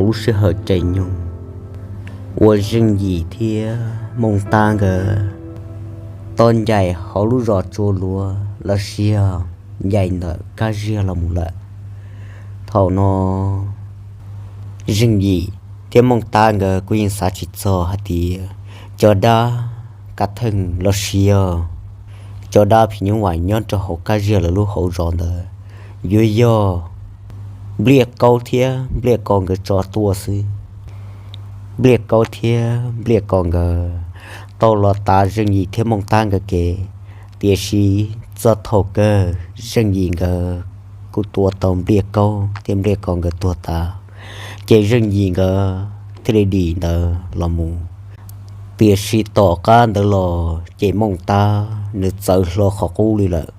Lub sij hawm caij nyoog uas Zeej Yim thiab Mooj Tab nkawd tau ncaim hauv lub zos Tsua Luav los sis yog ncaim ntawm Kab Ziag los mus lawm. Thaum no Zeej Yim thiab Mooj Tab nkawd kuj yeej xav tsis txog hais tias cov dab kav theej los sis yog cov dab phim nyuj vais nyob rau hauv Kab Ziag lawv lub hauv zos ntawd yuav yog Npliaj Kaub thiab Npliaj Ko nkawd tso tuaj xwb. Npliaj Kaub thiab Npliaj Ko nkawd tau los tav Zeej Yim thiab Mooj Tab nkawd kev, tiam sis txog thaum kawg Zeej Yim nkawd kuj tua tau Npliaj Kaub thiab Npliaj Ko nkawd tuag tas, ces Zeej Yim nkawd thiaj li dim ntawd los mus. Tiam sis tom qab ntawd los ces Mooj Tab nws txawv hlo qhov qub li lawm,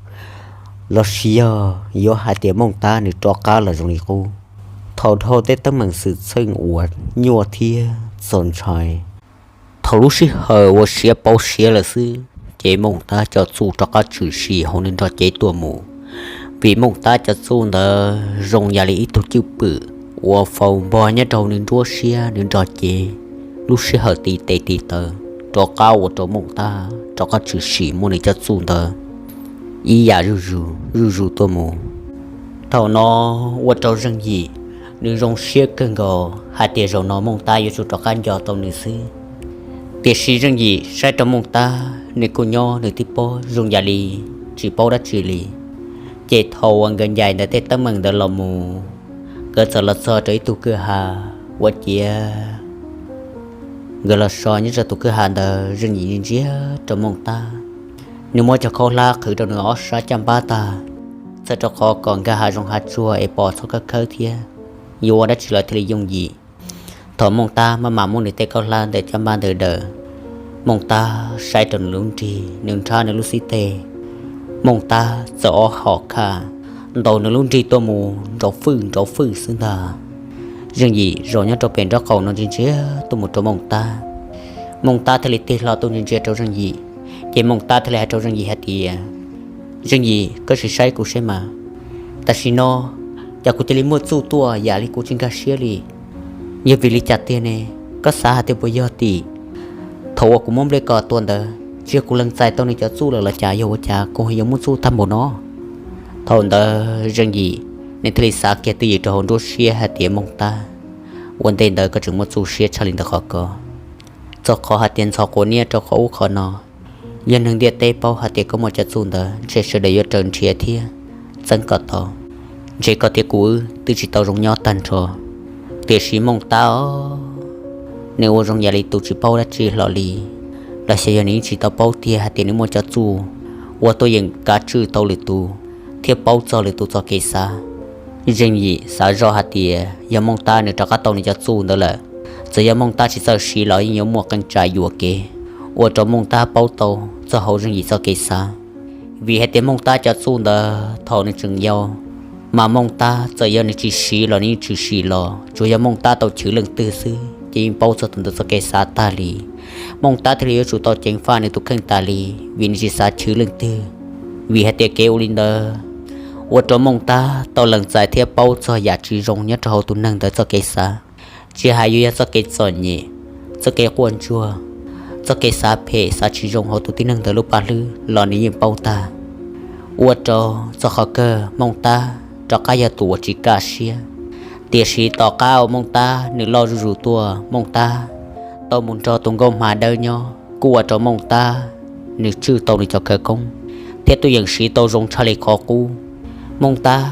los sis yog yuav hais tias Mooj Tab nws rov qab los zoo li qub. Thaum dhau tej teeb meem xwm txheej uas nyuaj thiab txaus ntshai, thaum lub sij hawm uas siav pauv siav lawm xwb, ces Mooj Tab cov txuj rov qab tshwm sim hauv nws nrog cev tuaj mus. Vim Mooj Tab cov txuj ntawd zoo yam li ib tug cwj pwm uas faus npog nyob rau hauv nws nruab siab nws nrog cev, lub sij hawm tiv tes tiv taw rov qab ua rau Mooj Tab rov qab tshwm sim muaj nws cov txuj ntawd ib yam zuj zus zuj zus tuaj mus. Thaum no ua rau Zeej Yim nws zoo siab kawg nkaus hais tias zaum no Mooj Tab yuav tsum rov qab nco tau nws xwb. Tiam sis Zeej Yim saib rau Mooj Tab nws kuj nyob nws tib pob zoo yam li tsis paub dab tsi li. Ces thaum uas nkawd ncaim ntawm tej teeb meem ntawd los mus, nkawd txawm los txog rau ib tug kwj ha ua ciav. Nkawd los so nyob rau tus kwj ha ntawd, Zeej Yim ntsia ntsia rau Mooj Tab, nws muab cov khaub hlab qhwv rau nws ob sab caj npab tag, txhawm rau qhov kom nkag hav zoov hav tsuag es pom txhob khawb khawb thiab, yuav ua dab tsi los thiaj li yooj yim. Thaum Mooj Tab maj mam muab nws tej khaub hlab ntawm caj npab ntawd daws, Mooj Tab saib rau nws lub nrig, nws nrhab nws lub xib teg, Mooj Tab txawm ob hom khaj ntaus nws lub nrig tuaj mus nrov fwj nrov fwj xwb ntag. Zeej Yim zaum nyob rau pem nraub qaum no ntsia ntsia tuaj mus rau Mooj Tab. Mooj Tab thiaj li tig hlo tuaj ntsia ntsia rau Zeej Yim, ces Mooj Tab thiaj li hais rau Zeej Yim hais tias, Zeej Yim, koj sim saib kuv seb mas, tam sim no cas kuv cia li muaj txuj tuaj yam li kuv tsis nkag siab li. Yog vim li cas tiag ne? Koj xav hais tias puas yog tim thaum uas kuv muab Npliaj Ko tua ntawd, tsis yog kuv lees txais tau nws cov txuj lawm los cas, yog ua cas kuv yuav muaj txuj tag npaum no? Thaum ntawd Zeej Yim nws thiaj li xav kiag twj ywm rau hauv nruab siab hais tias, Mooj Tab, ua ntej ntawd koj tseem muaj txuj siab tshaj li ntawd qhov ko, txog qhov hais tias ntxhov quav niab rau qhov ub qhov no, yog neeg ntiaj teb paub hais tias koj muaj cov txuj ntawd ntshe sawv daws yuav raws nrhiav thiab txeeb koj tau. Ntshe koj thiab kuv wb twb tsis tau zoo nyob tag nrho. Tiam sis Mooj Tab os, nws ua zoo yam li tus tsis paub dab tsi hlo li, los xyov yog nws yeej tsis tau paub tiag hais tias nws muaj cov txuj uas tuaj yeem kav tswj tau lwm tus thiab paub txog lwm tus txoj kev xav. Zeej Yim xav zoj hais tias yog Mooj Tab nws rov qab tau nws cov txuj ntawd lawm, txawm yog Mooj Tab tsis txawj siv los yeej yuav muaj qee tsam yuam kev ua rau Mooj Tab paub tau txog hauv Zeej Yim txoj kev xav. Vim hais tias Mooj Tab cov txuj ntawd thaum nws tseem yau, mas Mooj Tab txawm yog nws tsis siv los nws yeej tshwm sim los, tsuas yog Mooj Tab tau chwv leej twg xwb ces yeej paub txog tus ntawd txoj kev xav tag li. Mooj Tab thiaj li yuav tsum tau ceev faj nws tus kheej tas li, vim nws tsis xav chwv leej twg. Vim hais tias kev ua li ntawd ua rau Mooj Tab tau lees txais thiab paub txog yam tsis zoo nyob rau hauv tus neeg ntawd txoj kev xav, tsis hais yuav yog txoj kev txom nyem, txoj kev quaj ntsuag, txoj kev xav phem xav tsis zoo hauv tus tib neeg ntawd lub paj hlwb los nws yeej paub tag. Ua rau txog qhov kawg Mooj Tab rov qab yog tus uas tsis kaj siab. Tiam sis tom qab uas Mooj Tab nws loj zuj zus tuaj, Mooj Tab tau mus nrog tus nkauj hma dawb nyob kuj ua rau Mooj Tab nws tswj tau nws cov khawv koob thiab tuaj yeem siv tau zoo tshaj li qhov qub. Mooj Tab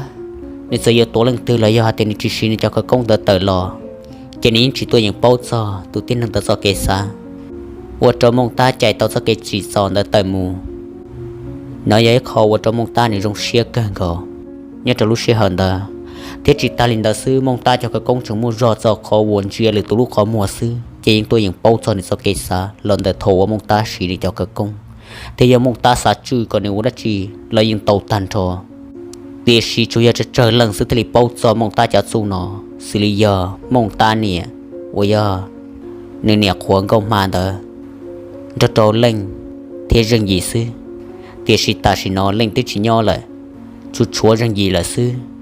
nws txawm yuav tuav leej twg los yog hais tias nws tsis siv nws cov khawv koob ntawd tawm los, ces nws yeej tsis tuaj yeem paub txog tus tib neeg ntawd txoj kev xav. Ua rau Mooj Tab cais tau txoj kev tsim txom ntawd tawm mus. No yog ib qho ua rau Mooj Tab nws zoo siab kawg nkaus nyob rau lub sij hawm ntawd. Thiab tsis tas li ntawd xwb, Mooj Tab cov khawv koob tseem muaj zog txog qhov uas ntsia lwm tus lub qhov muag xwb ces yeej tuaj yeem paub txog nws txoj kev xav los ntawm thaum uas Mooj Tab siv nws cov khawv koob. Thiab yog Mooj Tab xav tswj kom nws ua dab tsi los yeej tau tag nrho. Tiam sis tsuas yog tsawg tsawg leej xwb thiaj li paub txog Mooj Tab cov txuj no, xws li yog Mooj Tab niam uas yog nws niam qhuav nkauj hma ntawd nrog rau Leej thiab Zeej Yim xwb. Tiam sis tam sim no Leej twb tsis nyob lawm, tsuas tshuav Zeej Yim lawm xwb.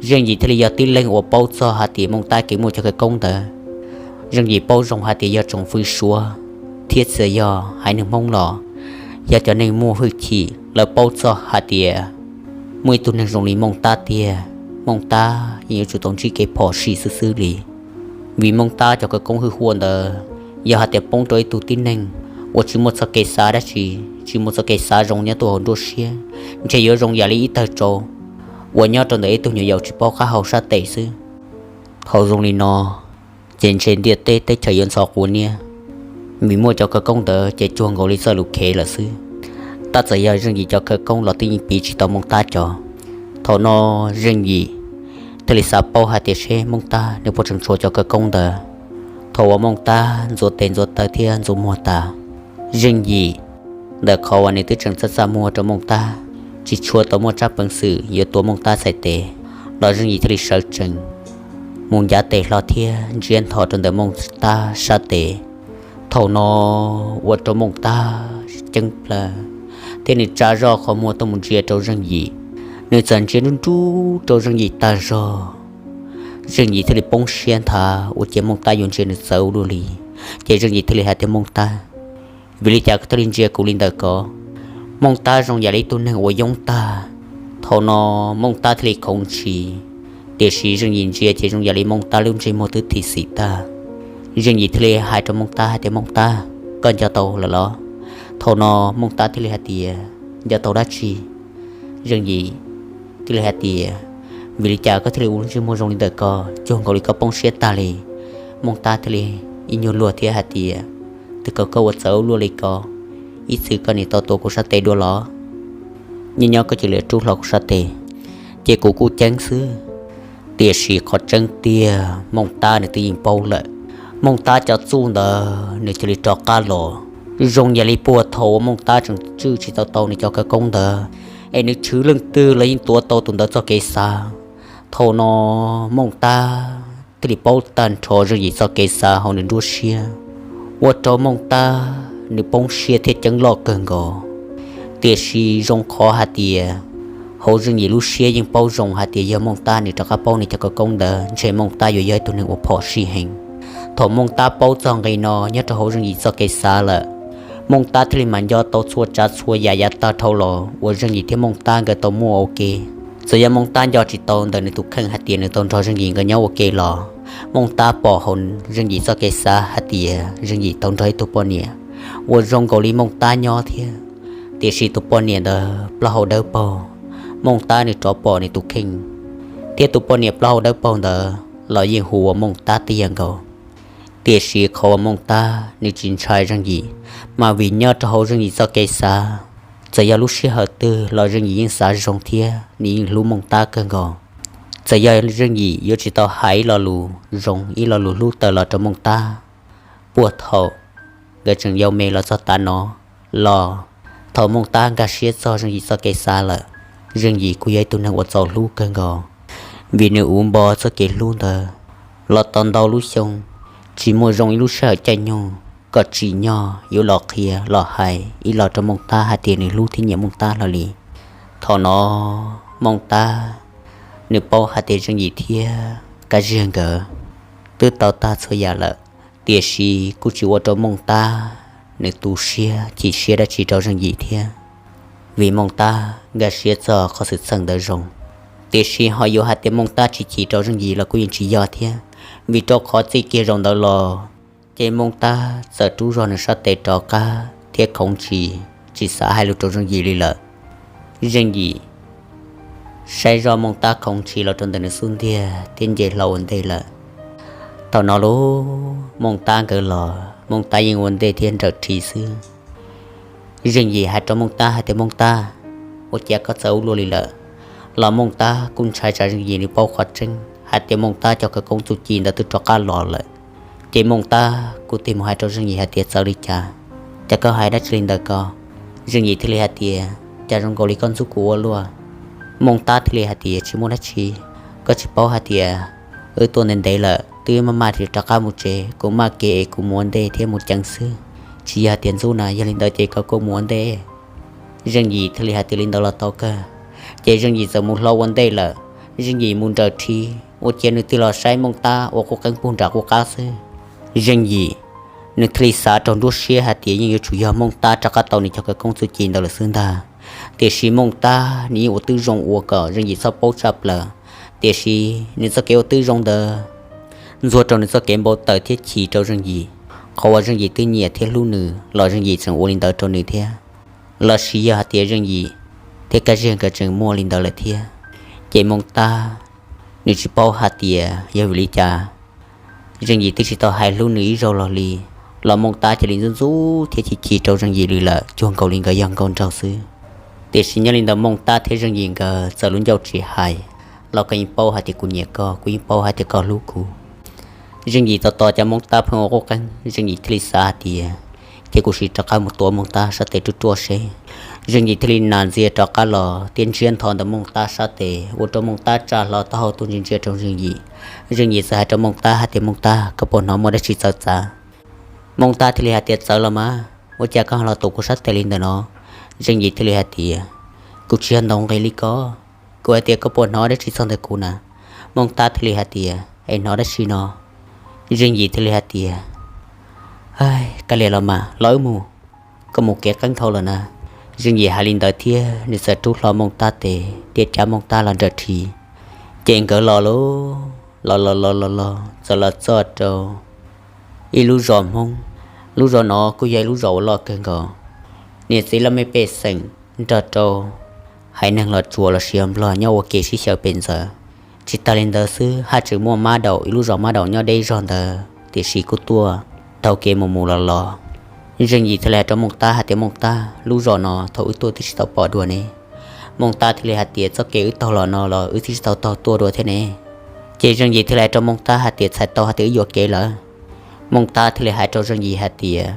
Zeej Yim thiaj li yog tib leeg uas paub txog hais tias Mooj Tab kev muaj cov khawv koob ntawd. Zeej Yim paub zoo hais tias yog tsoom fwv Suav thiab txawm yog haiv neeg Hmoob los yog cov neeg muaj hwj chim, lawv paub txog hais tias muaj ib tug neeg zoo li Mooj Tab tiag, Mooj Tab yeej yuav tsum tau ntsib kev phom sij xwb xwb li. Vim Mooj Tab cov khawv koob hwj huam ntawd, yog hais tias poob rau ib tug tib neeg uas tsis muaj txoj kev xav dab tsi, tsis muaj txoj kev xav zoo nyob tuaj hauv nruab siab, ntshe yuav zoo yam li ib tawg tsau uas nyob rau ntawm ib tug nyuam yaus tsis paub qab hau sab tes xwb. Thaum zoo li no, ces ntshe ntiaj teb teb chaws yuav ntxhov quav niab, vim muaj cov khawv koob ntawd ces cuag nkaus li txoj lus khev lawm xwb. Tab txawm yog Zeej Yim cov khawv koob los twb yeej piv tsis tau Mooj Tab cov. Thaum no Zeej Yim thiaj li xav paub hais tias seb Mooj Tab nws puas tseem tshuav cov khawv koob ntawd. Thaum uas Mooj Tab ntxuav tes ntxuav taw thiab ntxuav muag tas, Zeej Yim ntawm qhov uas nws twb tseem txaj txaj muag rau Mooj Tab, tsis tshua tau muaj tsab peev xwm yuav tuav Mooj Tab txhais tes, los Zeej Yim thiaj li sawv tsees mus ncav tes hlo thiab ntsiab ntho rau ntawm Mooj Tab sab tes. Thaum no ua rau Mooj Tab ceeb plawg thiab nws tsa zoj qhov muag tuaj mus ntsia rau Zeej Yim. Nws txawm ntsia nruj nruj rau Zeej Yim tag zog, Zeej Yim thiaj li poob siab nthav ua cia Mooj Tab yuav ntsia nws txawv ua luaj li. Ces Zeej Yim thiaj li hais tias, Mooj Tab, vim li cas koj thiaj li ntsia kuv li ntawm ko? Mooj Tab zoo yam li ib tug neeg uas yoob tag. Thaum no Mooj Tab thiaj li khoov ntshis, tiam sis Zeej Yim ntsia ces zoo yam li Mooj Tab lub ntsej muag twb thim xim tag. Zeej Yim thiaj li hais rau Mooj Tab hais tias, Mooj Tab, koj nco tau lawm los? Thaum no Mooj Tab thiaj li hais tias, Nco tau dab tsi? Zeej Yim thiaj li hais tias, Vim li cas koj thiaj li ua lub ntsej muag zoo li ntawm ko, cuag nkaus li koj poob siab tag li? Mooj Tab thiaj li ib nyuag luag thiab hais tias, Twb kom koj ua txawv ua luaj li ko, ib txwm koj niam tau tuav kuv sab tes dua los? Nyob nyob koj cia li rub hlo kuv sab tes. Ces kuv kuj ceeb xwb, tiam sis qhov tseeb tiag Mooj Tab nws twb yeej paub lawm. Mooj Tab cov txuj ntawd nws cia li rov qab los, zoo yam li puag thaum uas Mooj Tab tseem tswj tsis tau tau nws cov khawv koob ntawd, es nws tshwv leej twg los yeej tuav tau tus ntawd txoj kev xav. Thaum no Mooj Tab thiaj li paub tag nrho Zeej Yim txoj kev xav hauv nws nruab siab, ua rau Mooj Tab nws poob siab thiab ceeb loj kawg nkaus. Tiam sis zoo qhov hais tias hauv Zeej Yim lub siab yeej paub zoo hais tias yog Mooj Tab nws rov qab paub nws cov khawv koob ntawd ntshe Mooj Tab yuav yog ib tug neeg uas phom sij heev. Thaum Mooj Tab paub txog nqe no nyob rau hauv Zeej Yim txoj kev xav lawm, Mooj Tab thiaj li mam nco tau txhua tsav txhua yam yav tag dhau los uas Zeej Yim thiab Mooj Tab nkawd tau muaj ua ke. Txawm yog Mooj Tab nco tsis tau ntawm nws tus kheej hais tias nws tau nrog Zeej Yim nkawd nyob ua ke los, Mooj Tab pom hauv Zeej Yim txoj kev xav hais tias Zeej Yim tau nrog ib tug poj niam uas zoo nkaus li Mooj Tab nyob thiab. Tiam sis tus poj niam ntawd plaub hau dawb paug, Mooj Tab nws rov pom nws tus kheej thiab tus poj niam plaub hau dawb paug ntawd los yeej hu ua Mooj Tab tiag nkaus. Tiam sis qhov uas Mooj Tab nws tsis ntshai Zeej Yim, mas vim nyob rau hauv Zeej Yim txoj kev xav, txawm yog lub sij hawm twg los Zeej Yim yeej xav zoo thiab nws yeej hlub Mooj Tab kawg nkaus. Txawm yog Zeej Yim yuav tsis tau hais ib lo lus zoo ib lo lus hlub tawm los rau Mooj Tab, puag thaum nkawd tseem yau me los txog tav no los, thaum Mooj Tab nkag siab txog Zeej Yim txoj kev xav lawm, Zeej Yim kuj yog ib tug neeg uas txaus hlub kawg nkaus. Vim nws uv npo txoj kev hlub ntawd los tau ntau lub xyoo, tsis muaj zoo ib lub sij hawm caij nyoog kom tsim nyog yuav los qhia los hais ib los rau Mooj Tab hais tias nws hlub thiab nyiam Mooj Tab hlo li. Thaum no Mooj Tab nws paub hais tias Zeej Yim thiab Kab Ziag nkawd twb tau tag txhua yam lawm, tiam sis kuj tsis ua rau Mooj Tab nws tu siab chim siab dab tsi rau Zeej Yim thiab. Vim Mooj Tab nkag siab txog qhov xwm txheej ntawd zoo, tiam sis ho yuav hais tias Mooj Tab tsis chim rau Zeej Yim los kuj yeej tsis yog thiab, vim rau qhov txij kiag zaum ntawd los ces Mooj Tab txawm rub zog nws sab tes rov qab thiab khoov ntshis, tsis xav hais lus rau Zeej Yim li lawm. Zeej Yim saib zoj Mooj Tab khoov ntshis los rau ntawm nws xub ntiag thiab nce hlo ua ntej lawm. Thaum no los Mooj Tab nkawd los Mooj Tab yeej ua ntej thiab nrawm rhi xwb. Zeej Yim hais rau Mooj Tab hais tias, Mooj Tab, ua cas koj txawv ua luaj li lawm? Los Mooj Tab kuj ntshai tsam Zeej Yim nws paub qhov tseeb hais tias Mooj Tab cov khawv koob txuj ci ntawd twb rov qab los lawm. Ces Mooj Tab kuj tig mus hais rau Zeej Yim hais tias, Txawv li cas? Cas koj hais dab tsi li ntawd ko? Zeej Yim thiaj li hais tias, Cas zoo nkaus li koj ntxub kuv ua luaj? Mooj Tab thiaj li hais tias, Tsis muaj dab tsi, koj tsis paub hais tias wb tuaj ntev ntev lawm, twb maj maj rov qab mus tsev, kuv maj kev es kuv mus ua ntej thiab mus ceev xwb, tsis yog hais tias ntxub na, yog li ntawd ces koj kuj mus ua ntej. Zeej Yim thiaj li hais tias, Li ntawd los tau kawg. Ces Zeej Yim txawm mus hlo ua ntej lawm. Zeej Yim mus nrawm rhi, ua ciav nws tig los saib Mooj Tab ua qub qeeb pug nram qub qab xwb. Zeej Yim nws thiaj li xav rau nruab siab hais tias yeej yuav tsum yog Mooj Tab rov qab tau nws cov khawv koob txuj ci ntawd lawm xwb ntag. Tiam sis Mooj Tab nws yeej ua tib zoo ua kom Zeej Yim txhob paub tshaj plaws, tiam sis nws txoj kev ua tib zoo ntawd ntxuag rau nws txoj kev npau taws thiab chim rau Zeej Yim. Qhov uas Zeej Yim twb nyiam thiab hlub nws los Zeej Yim tseem ua li ntawd rau nws thiab, los sis yog hais tias Zeej Yim thiab Kab Ziag nkawd tseem muaj li ntawd lawm thiab. Ces Mooj Tab nws tsis paub hais tias yog vim li cas Zeej Yim twb tsis tau hais hlub nws ib zaug los li, los Mooj Tab cia li ntxub ntxub thiab chim chim rau Zeej Yim li lawm, cuag nkaus li nkawd yog nkauj nraug xwb. Tiam sis nyob li ntawd Mooj Tab thiab Zeej Yim nkawd txawm lub ncauj tsis hais, los koj yeej paub hais tias kuv nyiam koj, kuv yeej paub hais tias koj hlub kuv. Zeej Yim tos tos cov Mooj Tab pheej ua qub qeeb, Zeej Yim thiaj li xav hais tias, ces kuv sim rov qab mus tuav Mooj Tab sab tes ruaj ruaj seb. Zeej Yim thiaj li nas ntxias rov qab los thiab ntsiab ntho ntawm Mooj Tab sab tes, ua rau Mooj Tab tsa hlo taub hau tuaj ntsia ntsia rau Zeej Yim. Zeej Yim txawm hais rau Mooj Tab hais tias, Mooj Tab, koj puas hnov muaj dab tsi txawv txav? Mooj Tab thiaj li hais tias, Txawv los mas, ua cas koj los tuav kuv sab tes li ntawm no? Zeej Yim thiaj li hais tias, Kuv tsis yog ntaus nqi li koj, kuv hais tias koj puas hnov dab tsi txog ntawm kuv na? Mooj Tab thiaj li hais tias, Es hnov dab tsi no? Zeej Yim thiaj li hais tias, Koj liam los mas, los wb mus, koj mus kev qeeb dhau lawm na. Zeej Yim hais li ntawd thiab nws txawm rub hlo Mooj Tab tes thiab cab Mooj Tab los nrawm rhi. Ces nkawd los lauj, los los los los los txawm los txog rau ib lub zos Hmoob. Lub zos no kuj yog ib lub zos uas loj kawg nkaus. Niam txiv laj mej pej xeem nrog rau haiv neeg Los Tsuas los sis Nplog nyob ua ke sib xyaw pem ntxawv. Tsis tas li ntawd xwb, haj tseem muaj mab daum, ib lub zos mab daum nyob deb zog ntawd tiam sis kuj tuaj taug kev mus mus los los. Zeej Yim thiaj li hais rau Mooj Tab hais tias, Mooj Tab, lub zos no thaum wb tuaj twb tsis tau pom dua ne. Mooj Tab thiaj li hais tias, Txoj kev wb taug los no los wb twb tsis tau taug tuaj dua thiab ne. Ces Zeej Yim thiaj li hais rau Mooj Tab hais tias, Txhais tau hais tias wb yuam kev lawm. Mooj Tab thiaj li hais rau Zeej Yim hais tias,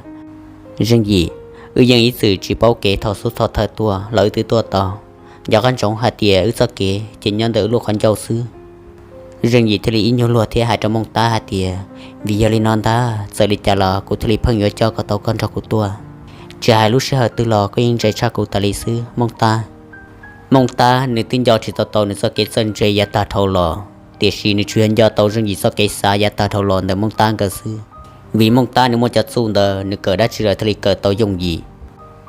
Zeej Yim, wb yeej ib txwm tsis paub kev thaum xub thawj tuaj los wb twb tuaj tau. Nco qab ntsoov hais tias wb txoj kev ces nyob ntawm wb lub qhov ncauj xwb. Zeej Yim thiaj li ib nyuag luag thiab hais rau Mooj Tab hais tias, Vim yog li no ntag, txawm li cas los kuv thiaj li pheej yuav coj kom tau koj nrog kuv tuaj. Tsis hais lub sij hawm twg los koj yeej ntse tshaj kuv tas li xwb Mooj Tab. Mooj Tab nws twb nco tsis tau tau nws txoj kev txawj ntse yav tag dhau los, tiam sis nws tsuas yog nco tau Zeej Yim txoj kev xav yav tag dhau los ntawm Mooj Tab nkawd xwb. Vim Mooj Tab nws muaj cov txuj ntawd nws kawm dab tsi lawm thiaj li kawm tau yooj yim.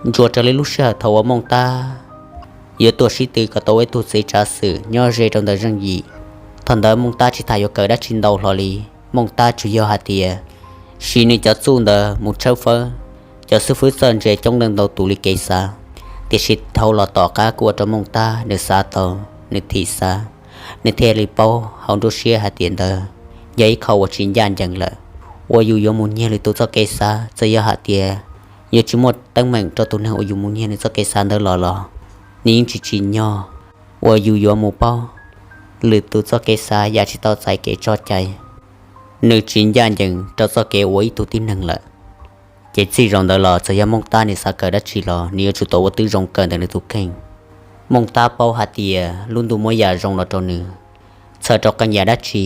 Ntsuas raws li lub sij hawm thaum uas Mooj Tab yuav tuaj sib tw kom tau ua ib tug txiv tsav xwm nyob ze rau ntawm Zeej Yim. Thaum ntawd Mooj Tab tsis tas yuav kawm dab tsi ntau hlo li, Mooj Tab tsuas yog hais tias siv nws cov txuj ntawd mus tshawb fawb cov xib fwb txawj ntse coob leej ntau tus li kev xav. Tiam sis dhau los tom qab kuj ua rau Mooj Tab nws xav tau, nws thim xav, nws thiaj li paub hauv nruab siab hais tias ntawd yog ib qho uas tsis ncaj ncees lawm, uas yus yuav mus nyiag lwm tus txoj kev xav. Txawm yog hais tias yuav tsis muaj teeb meem rau tus neeg uas yus mus nyiag nws txoj kev xav ntawd los los, nws yeej tsis tsim nyog uas yus yuav mus paub lwm tus txoj kev xav yam tsis tau txais kev tso cai. Nws tsis ncaj ncees rau txoj kev ua ib tug tib neeg lawm. Ces txij zaum ntawd los txawm yog Mooj Tab nws xav kawm dab tsi los nws yuav tsum tau ua tib zoo kawm ntawm nws tus kheej. Mooj Tab paub hais tias lub ntuj muab yam zoo los rau nws, txhawm rau qee yam dab tsi,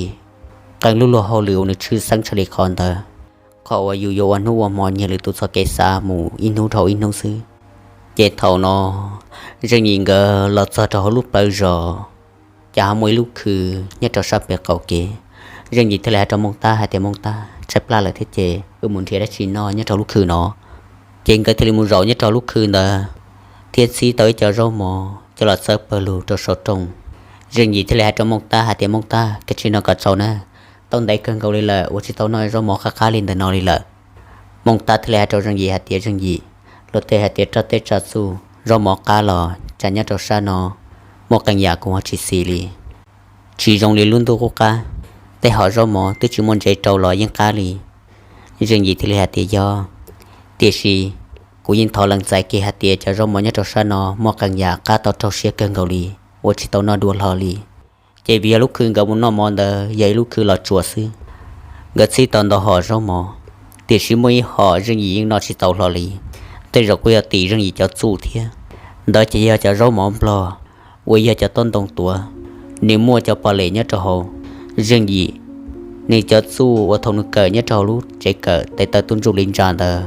qee lub luag hauj lwm uas nws tshwj xeeb tshaj li qhov ntawd, qhov uas yus yuav ua hnub ua hmo nyiag lwm tus txoj kev xav mus ib hnub dhau ib hnub xwb. Ces thaum no Zeej Yim nkawd los txog rau hauv lub plawv zos, ces ho muaj ib lub khw nyob rau sab pem qaum kev. Zeej Yim thiaj li hais rau Mooj Tab hais tias, Mooj Tab, tshaib plab lawm thiab ces wb mus nrhiav dab tsi noj nyob rau lub khw no. Ces nkawd thiaj li mus zaum nyob rau lub khw ntawd thiab txhib tau ib co zaub mov coj los txawb pawg lug rau saum rooj. Zeej Yim thiaj li hais rau Mooj Tab hais tias, Mooj Tab, kav tsij noj kom tsau na, tau ntev kawg nkaus li lawm uas tsis tau noj zaub mov qab qab li ntawm no li lawm. Mooj Tab thiaj li hais rau Zeej Yim hais tias, Zeej Yim, luag tej hais tias roj tej tsa txuj zaub mov qab los tsam nyob rau sab no muaj qee yam kuv ho tsis xis li. Tsis zoo li lub ntuj qub qab, tej hom zaub mov twb tsis muaj ntsev rau los yeej qab li. Zeej Yim thiaj li hais tias, Yog, tiam sis kuv yeej thov lees txais kiag hais tias cov zaub mov nyob rau sab no muaj qee yam qab tau raug siab kawg nkaus li uas tsis tau noj dua hlo li. Ces vim yog lub khw nkawd mus noj mov ntawd yog ib lub khw Los Tsuas xwb, nkawd txhib tau ntau hom zaub mov, tiam sis muaj ib hom Zeej Yim yeej noj tsis tau hlo li. Tej zaum kuj yog tim Zeej Yim cov txuj thiab. Ntawd ces yog cov zaub mov Nplog uas yog cov tob ntoo tuav, nws muaj cov pos lem nyob rau hauv. Zeej Yim nws cov txuj uas thaum nws kawm nyob rau hauv lub tsev kawm tes taw tub ntsuj li ntsa ntawd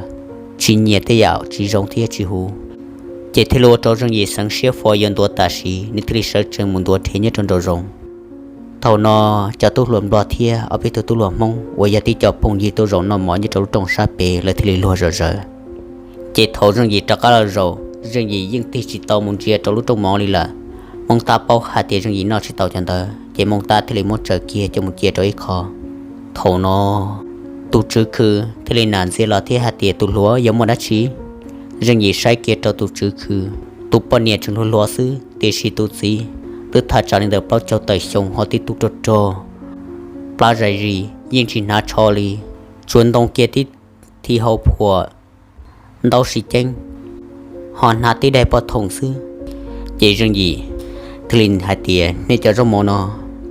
tsis nyiam tej yam tsis zoo thiab tsis huv, ces thiaj li ua rau Zeej Yim xeev siab fo yuav ntuav tam sim, nws thiaj li sawv tsees mus ntuav rhe nyob rau nraum zoov. Thaum no cov tub hluas nplog thiab ob peb tug tub hluas hmoob uas yog tib co phooj ywg tuaj zaum noj mov nyob rau lub rooj sab pem lawv thiaj li luag zom zaws. Ces thaum Zeej Yim rov qab los zaum, Zeej Yim yeej tig tsis tau mus ntsia rau lub rooj mov li lawm. Hmoob Tab paub hais tias Zeej Yim noj tsis tau cov ntawd, ces Hmoob Tab thiaj li muab tsaws kiag coj mus cia rau ib qho. Thaum no tus tswv khw thiaj li nam ntxias los thiab hais tias, tus hluas, yog muaj dab tsi? Zeej Yim saib kiag rau tus tswv khw, tus poj niam tseem hluas hluas xwb, tiam sis tus txiv twb thaj tsam li ntawm plaub caug tawm xyoo ho tib tug rog rog, plab zais zis yeej tsis hnav tsho li, tsuas ntoo kiag tib thi hau phuam ntaub si ceeb, ho hnav tib daim poj thoom xwb. Ces Zeej Yim thiaj li hais tias, nej cov zaub mov no,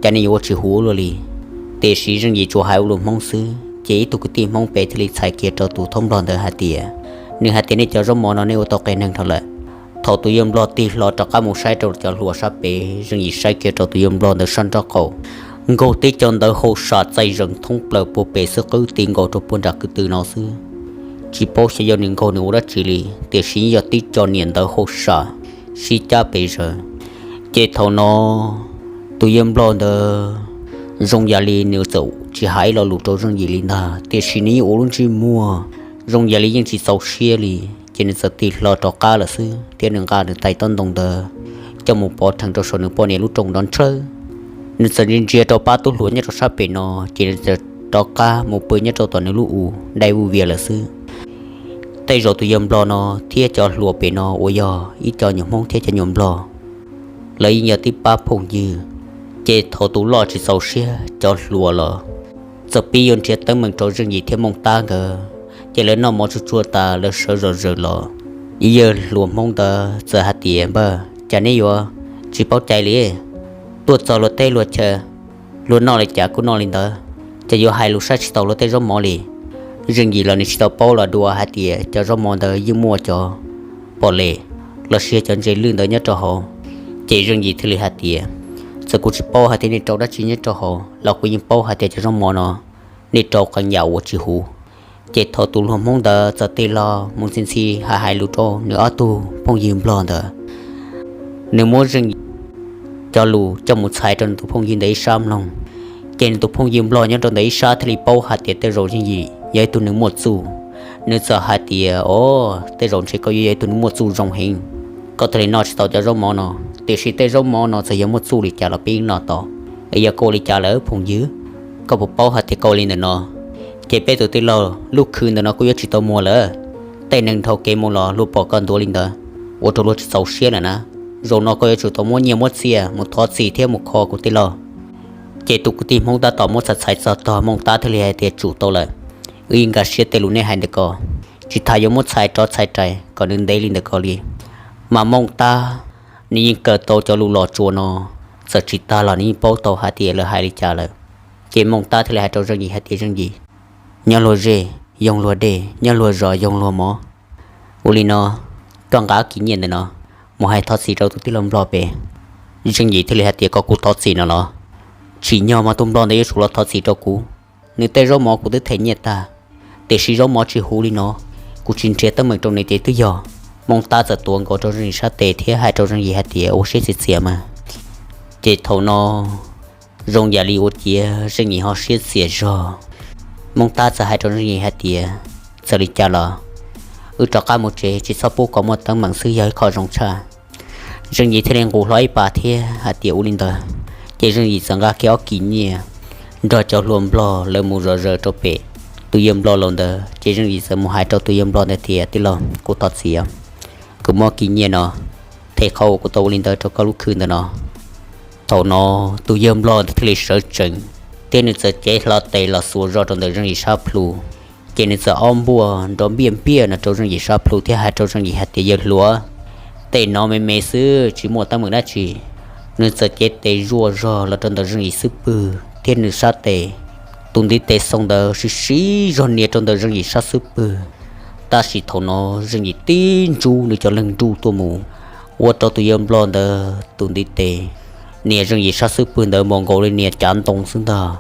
cas nej yuav ua tsis huv luaj li? Tiam sis Zeej Yim tsuas hais ua lus Hmoob xwb, ces ib tug kwv tij Hmoob pem thiaj li txhais kiag rau tus thoob nplog ntawd hais tias, nws hais tias, nej cov zaub mov no nej ua tau qias neeg dhau lawm. Thaum tus yawg nplog tig hlo rov qab mus saib rau cov hluas sab pem, Zeej Yim saib kiag rau tus yawg nplog ntawd sab nraub qaum, nkaug tib co ntawv hauj sam txaij zees thoob plaws puag pem xwb, qwb ti nkaus rau puag nram kwv tw no xwb. Tsis paub xyov yog nws nkaug nws ua dab tsi li, tiam sis yog tib co niam ntawv hauj sam sib cab pes zaws. Ces thaum no tus yawg nplog ntawd zoo yam li nws txawm tsis hais ib lo lus rau Zeej Yim li ntag, tiam sis nws yeej ua lub ntsej muag zoo yam li yeej tsis txaus siab li. Ces nws txawm tig hlo rov qab lawm xwb, thiab nws nqa nws tais tob ntoo ntawd coj mus pov rhees rau saum nws poj niam lub rooj nrov nrhawv. Nws txawm ntsia ntsia rau pab tub hluas nyob rau sab pem no, ces nws txawm rov qab mus pw nyob rau tom nws lub u dai vuj vias lawm xwb. Tej zaum tus yawg nplog no thiab cov hluas pem no uas yog ib co nyuam Hmoob thiab cov nyuam nplog, lawv yeej yog tib pab phooj ywg. Ces thaum tus loj tsis txaus siab, cov hluas los txawm pib yuav nrhiav teeb meem rau Zeej Yim thiab Mooj Tab nkawd. Ces lawv noj mov tsuag tsuag tas lawv sawv zom zaws los, ib yawg hluas Hmoob ntawd txawm hais tias, npawg, cas neb yuav tsis paub cai li? Tuaj txog luag teb luag chaw, luag noj li cas kuj noj li ntawd, ces yuav hais lus saib tsis taus luag tej zaub mov li. Zeej Yim los nws tsis tau paub los dua hais tias cov zaub mov ntawd yeej muaj cov pom les los sis cov ntses lwj ntawd nyob rau hauv. Ces Zeej Yim thiaj li hais tias, txawm kuv tsis paub hais tias nej rau dab tsi nyob rau hauv los kuv yeej paub hais tias cov zaub mov no nej rau qee yam uas tsis huv. Ces thaum tus hluas Hmoob ntawd txawm tig hlo mus ntxhi ntxhi hais hais lus rau nws ob tug phooj ywg nplog ntawd, nws muab Zeej Yim cov lus coj mus txhais rau nws tus phooj ywg ntawd ib sab mloog. Ces nws tus phooj ywg nplog nyob rau ntawm ib sab thiaj li paub hais tias tej zaum Zeej Yim yog ib tug neeg muaj txuj. Nws txawm hais tias, o, tej zaum ntshe koj yuav yog ib tug neeg muaj txuj zoo heev. Koj thiaj li noj tsis tau cov zaub mov no, tiam sis tej zaub mov no txawm yog muaj txuj li cas los peb yeej noj tau. Yog koj ua li cas lawm phooj ywg? Koj puas paub hais tias koj ua li ntawm no, ces peb tus tij laug lub khw ntawm no kuj yuav tsis tau muag lawm. Tej neeg dhau kev mus los luag pom koj ntuav li ntawd, ua rau luag tsis txaus siab lawm na. Zaum no koj yuav tsum tau muab nyiaj muab txiaj mus thov txim thiab mus kho kuv tij laug. Ces tus kwv tij Hmoob tab tom muab txhais txhais txog tog Mooj Tab thiaj li hais tias, tsum tau lawm, wb yeej nkag siab tej lus nej hais ntawm ko, tsis tas yuav muab txhais rov txhais rais kom nws ntev li ntawm ko li. Mas Mooj Tab nws yeej kawm tau cov lus los tsuas no, txawm tsis tag los nws yeej paub tau hais tias lawv hais li cas lawm. Ces Mooj Tab thiaj li hais rau Zeej Yim hais tias, Zeej Yim, nyob luag zej, yoog luag dej, nyob luag zos, yoog luag mov. Ua li no, koj nqa ob kis nyiaj ntawm no mus hais thov txim rau tus tij laug nplog pem. Zeej Yim thiaj li hais tias, kom kuv thov txim no los? Tsim nyog mas tus nplog ntawd yuav tsum los thov txim rau kuv. Nws tej zaub mov kuv twb them nyiaj tag, tiam sis zaub mov tsis huv li no, kuv tsis nrhiav teeb meem rau nws ces twb yog. Mooj Tab txawm tuav nkaus rau Zeej Yim sab tes thiab hais rau Zeej Yim hais tias, ua siab txias txias mas. Ces thaum no zoo yam li ua ciav Zeej Yim ho siab txias zog. Mooj Tab txawm hais rau Zeej Yim hais tias, txawm li cas los wb rov qab mus tsev, tsis txhob pub kom muaj teeb meem xwb yog ib qho zoo tshaj. Zeej Yim thiaj li nqus hlo ib pas thiab hais tias, ua li ntawd. Ces Zeej Yim txawm nqa kiag ob kis nyiaj nrog cov hluas nplog lawv mus zom zaws rau pem tus yawg nplog laus ntawd. Ces Zeej Yim txawm mus hais rau tus yawg nplog ntawd tias, tij laug, kuv thov txim, kuv muab kis nyiaj no them qhov uas kuv tau ua li ntawd rau koj lub khw ntawm no. Thaum no tus yawg nplog ntawd thiaj li sawv tsees, thiab nws txawm cev hlo tes los xuas zog rau ntawm Zeej Yim sab plhu. Ces nws txawm ob npuaj nrov npiaj npiaj no rau Zeej Yim sab plhu thiab hais rau Zeej Yim hais tias, yawg hluas, tej no me me xwb tsis muaj teeb meem dab tsi. Nws txawm cev tes zuaj zog los rau ntawm Zeej Yim xub pwg thiab nws sab tes. Tus ntiv tes xoo ntawd sib sib zog nias rau ntawm Zeej Yim sab xub pwg. Tab sis thaum no Zeej Yim tib ntsub nws cov leeg nruj tuaj mus, ua rau tus yawg nplog ntawd tus ntiv tes nias Zeej Yim sab xub pwg ntawd npaum nkaus li nias cav ntoo xwb ntag.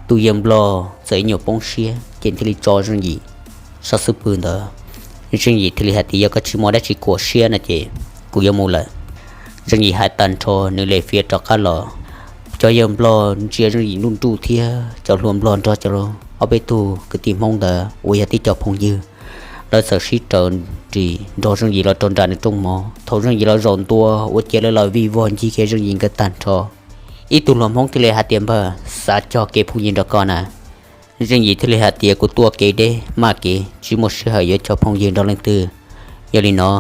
Tus yawg nplog txawm ib nyuag poob siab ces thiaj li tso Zeej Yim sab xub pwg ntawd. Zeej Yim thiaj li hais tias, yog koj tsis muaj dab tsi khuam siab no ces kuv yuav mus lawm. Zeej Yim hais tag nrho nws li fiav rov qab los, Cov yawg nplog ntsia Zeej Yim nruj nruj thiab cov hluas nplog nrog cov ob peb tug kwv tij Hmoob ntawd uas yog tib co phooj ywg, lawv txawm sib raws nris nrog Zeej Yim los rau nram nws rooj mov. Thaum Zeej Yim los zaum ntua ua ciav lawv los vij vog ncig kiag Zeej Yim nkawd tag nrho. Ib tug hluas Hmoob thiaj li hais tias, Npawg, xav cog kev phooj ywg nrog koj na. Zeej Yim thiaj li hais tias, Kuv tuaj kev deb maj kev tsis muaj sij hawm yuav cog phooj ywg nrog leej twg. Yog li no,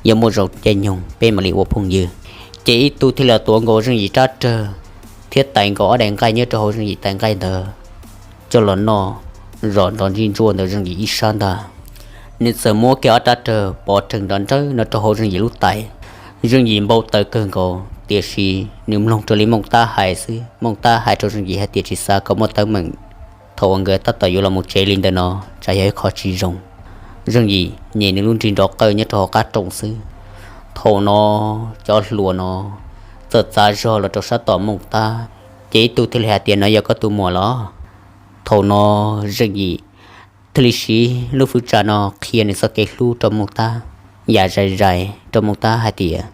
yog muaj zoo caij nyoog peb mam li ua phooj ywg. Ces ib tug thiaj li tuav nkaus Zeej Yim rab rawg thiab tais nkaus ob daim nqaij nyob rau hauv Zeej Yim tais nqaij ntawd coj los noj zom nrov ntsig ntsuaj ntawm Zeej Yim ib sab ntag. Nws txawm muab kiag ob rab rawg pov rhees nrov nrawg no rau hauv Zeej Yim lub tais. Zeej Yim npau taws kawg nkaus, tiam sis nws mloog raws li Mooj Tab hais xwb. Mooj Tab hais rau Zeej Yim hais tias, Tsis xav kom muaj teeb meem. Thaum uas nkawd tab tom yuav los mus tsev li ntawm no, tsam yog ib qho tsis zoo. Zeej Yim nyem nws lub nrig nrov qawj nyob rau hauv qab rooj xwb. Thaum no cov hluas no txawm txav zog los rau sab tom Mooj Tab, ces ib tug thiaj li hais tias, No yog koj tus muam los? Thaum no Zeej Yim thiaj li siv lub fwv tsa no qhia nws txoj kev hlub rau Mooj Tab, yam zais zais rau Mooj Tab hais tias,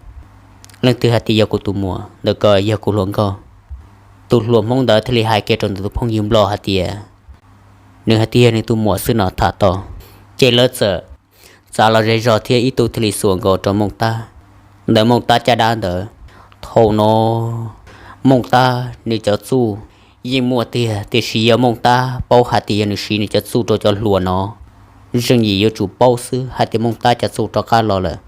Leej twg hais tias yog kuv tus muam? Ntawm ko yog kuv hluas nkauj. Tus hluas Hmoob ntawd thiaj li hais kiag rau ntawm tus phooj ywg nplog hais tias, Nws hais tias yog nws tus muam xwb no tham tau. Ces lawv txawm txav los ze zog thiab ib tug thiaj li xuas nkaus rau Mooj Tab ntawm Mooj Tab caj dab ntawd. Thaum no Mooj Tab nws cov txuj yeej muaj tiag, tiam sis yog Mooj Tab paub hais tias yog nws siv nws cov txuj rau cov hluas no, Zeej Yim yuav tsum paub xwb hais tias Mooj Tab cov txuj rov qab los lawm.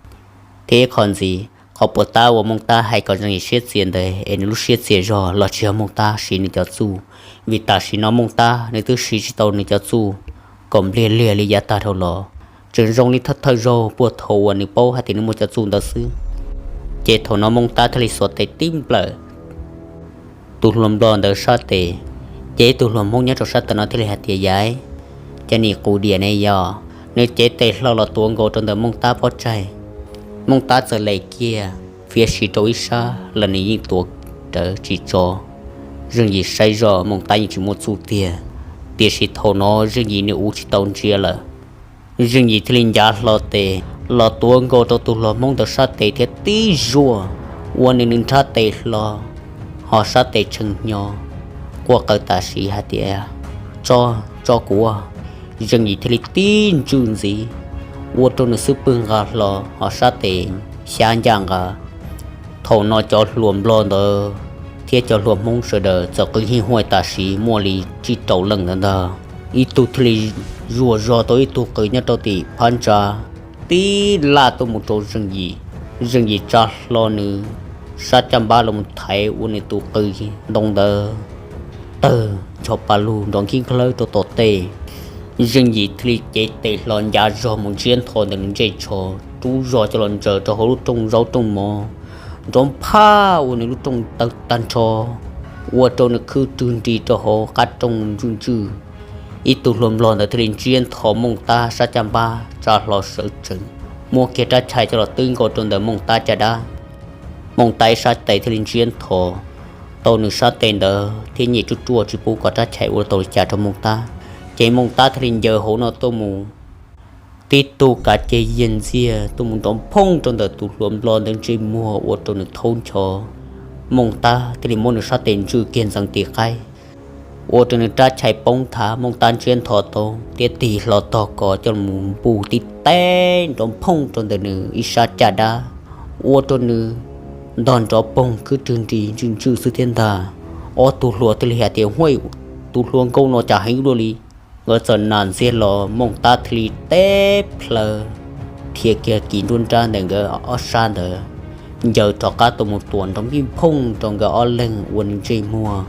Thiab ib qho ntxiv, qhov puas tab uas Mooj Tab hais kom Zeej Yim siab txias ntawd es nws lub siab txias zog los tsis yog Mooj Tab siv nws cov txuj, vim tam sim no Mooj Tab nws twb siv tsis tau nws cov txuj kom npliag liag li yav tag dhau los, tseem zoo li thawj thawj zaug puag thaum uas nws paub hais tias nws muaj cov txuj ntawd xwb. Ces thaum no Mooj Tab thiaj li xuas tes tib nplawm tus hluas nplog ntawd sab tes, ces ib tug hluas Hmoob nyob rau sab ntawm no thiaj li hais tias, Yaiv, cov nim qus diam ne yog? Nws cev tes hlo los tuav nkaus rau ntawm Mooj Tab pob tsaig. Mooj Tab txawm lem kiag fiav sis rau ib sab los nws yeej tuav rawv tsis tso. Zeej Yim saib zoj Mooj Tab yeej tsis muaj txuj tiag, tiam sis thaum no Zeej Yim nws uv tsis tau ntsia lawm. Zeej Yim thiaj li ncav hlo tes los tuav nkaus rau tus hluas Hmoob ntawd sab tes thiab tib zuaj ua nws nws nrhab tes hlo, ho sab tes tshee hnyo quaj qw tam sim hais tias, Tso, tso kuv. Zeej Yim thiaj li tib ntswj ntxiv ua rau nws xub pwg nqa hlo ho sab tes xyab ncaj nqa. Thaum no cov hluas nplog ntawd thiab cov hluas Hmoob sawv daws txawm qw hij huaj tam sim muaj li tsib rau leej ntawd ntag. Ib tug thiaj li zuaj zog tau ib tug qws nyob rau tim phab ntsa, tib laj tuaj mus rau Zeej Yim. Zeej Yim tsa hlo nws sab caj npab los thaiv ua nws tus qws ntoo ntawd tawg ncho pa lug nrov nkib nkhawb rau tom tej. Zeej Yim thiaj li cev tes hlo ncav zog mus ntsiab ntho ntawm nws ntsej tsho, rub zog coj los ntsaws rau hauv lub rooj zaub rooj mov, nrov phaj ua nws lub rooj tawg tag nrho, ua rau nws khwb rwg nris rau hauv qab rooj ntswj ntswj. Ib tug hluas nplog ntawd thiaj li ntsiab ntho Mooj Tab sab caj npab tsa hlo sawv tsees, muab kiag rab chais coj los twb nkaus rau ntawm Mooj Tab caj dab. Mooj Tab ib sab tes thiaj li ntsiab ntho tau nws sab tes ntawd thiab nyem ruaj ruaj tsis pub kom rab chais ua tau li cas rau Mooj Tab. Ces Mooj Tab thiaj li ncaws hauv no tuaj mus, tib tug kav ceg yiag ntxiag tuaj mus nrov phooj rau ntawm tus hluas nplog ntawd ntsej muag ua rau nws thaub ncho. Mooj Tab thiaj li muab nws sab tes ntswj kiag ntxeev tim qaib, ua rau nws rab chais poob thav. Mooj Tab ntsiab ntho tau thiab tig hlo tog kos coj mus npuj tib teg nrov phooj rau ntawm nws ib sab caj dab, ua rau nws ntog nrov poog khwb rwg nris ntswj ntswj xwb thiab ntag. Ob tug hluas thiaj li hais tias, Huaj, tus hluas nkauj no cas heev ua luaj li. Nkawd txawm nam ntxiag los Mooj Tab thiaj li teb plhaw, thiab kiag kis nruab nrab ntawm nkawd ob sab ntawd ncaws rov qab tuaj mus tuam nrov npij nphooj rau nkawd ob leeg ua nws ntsej muag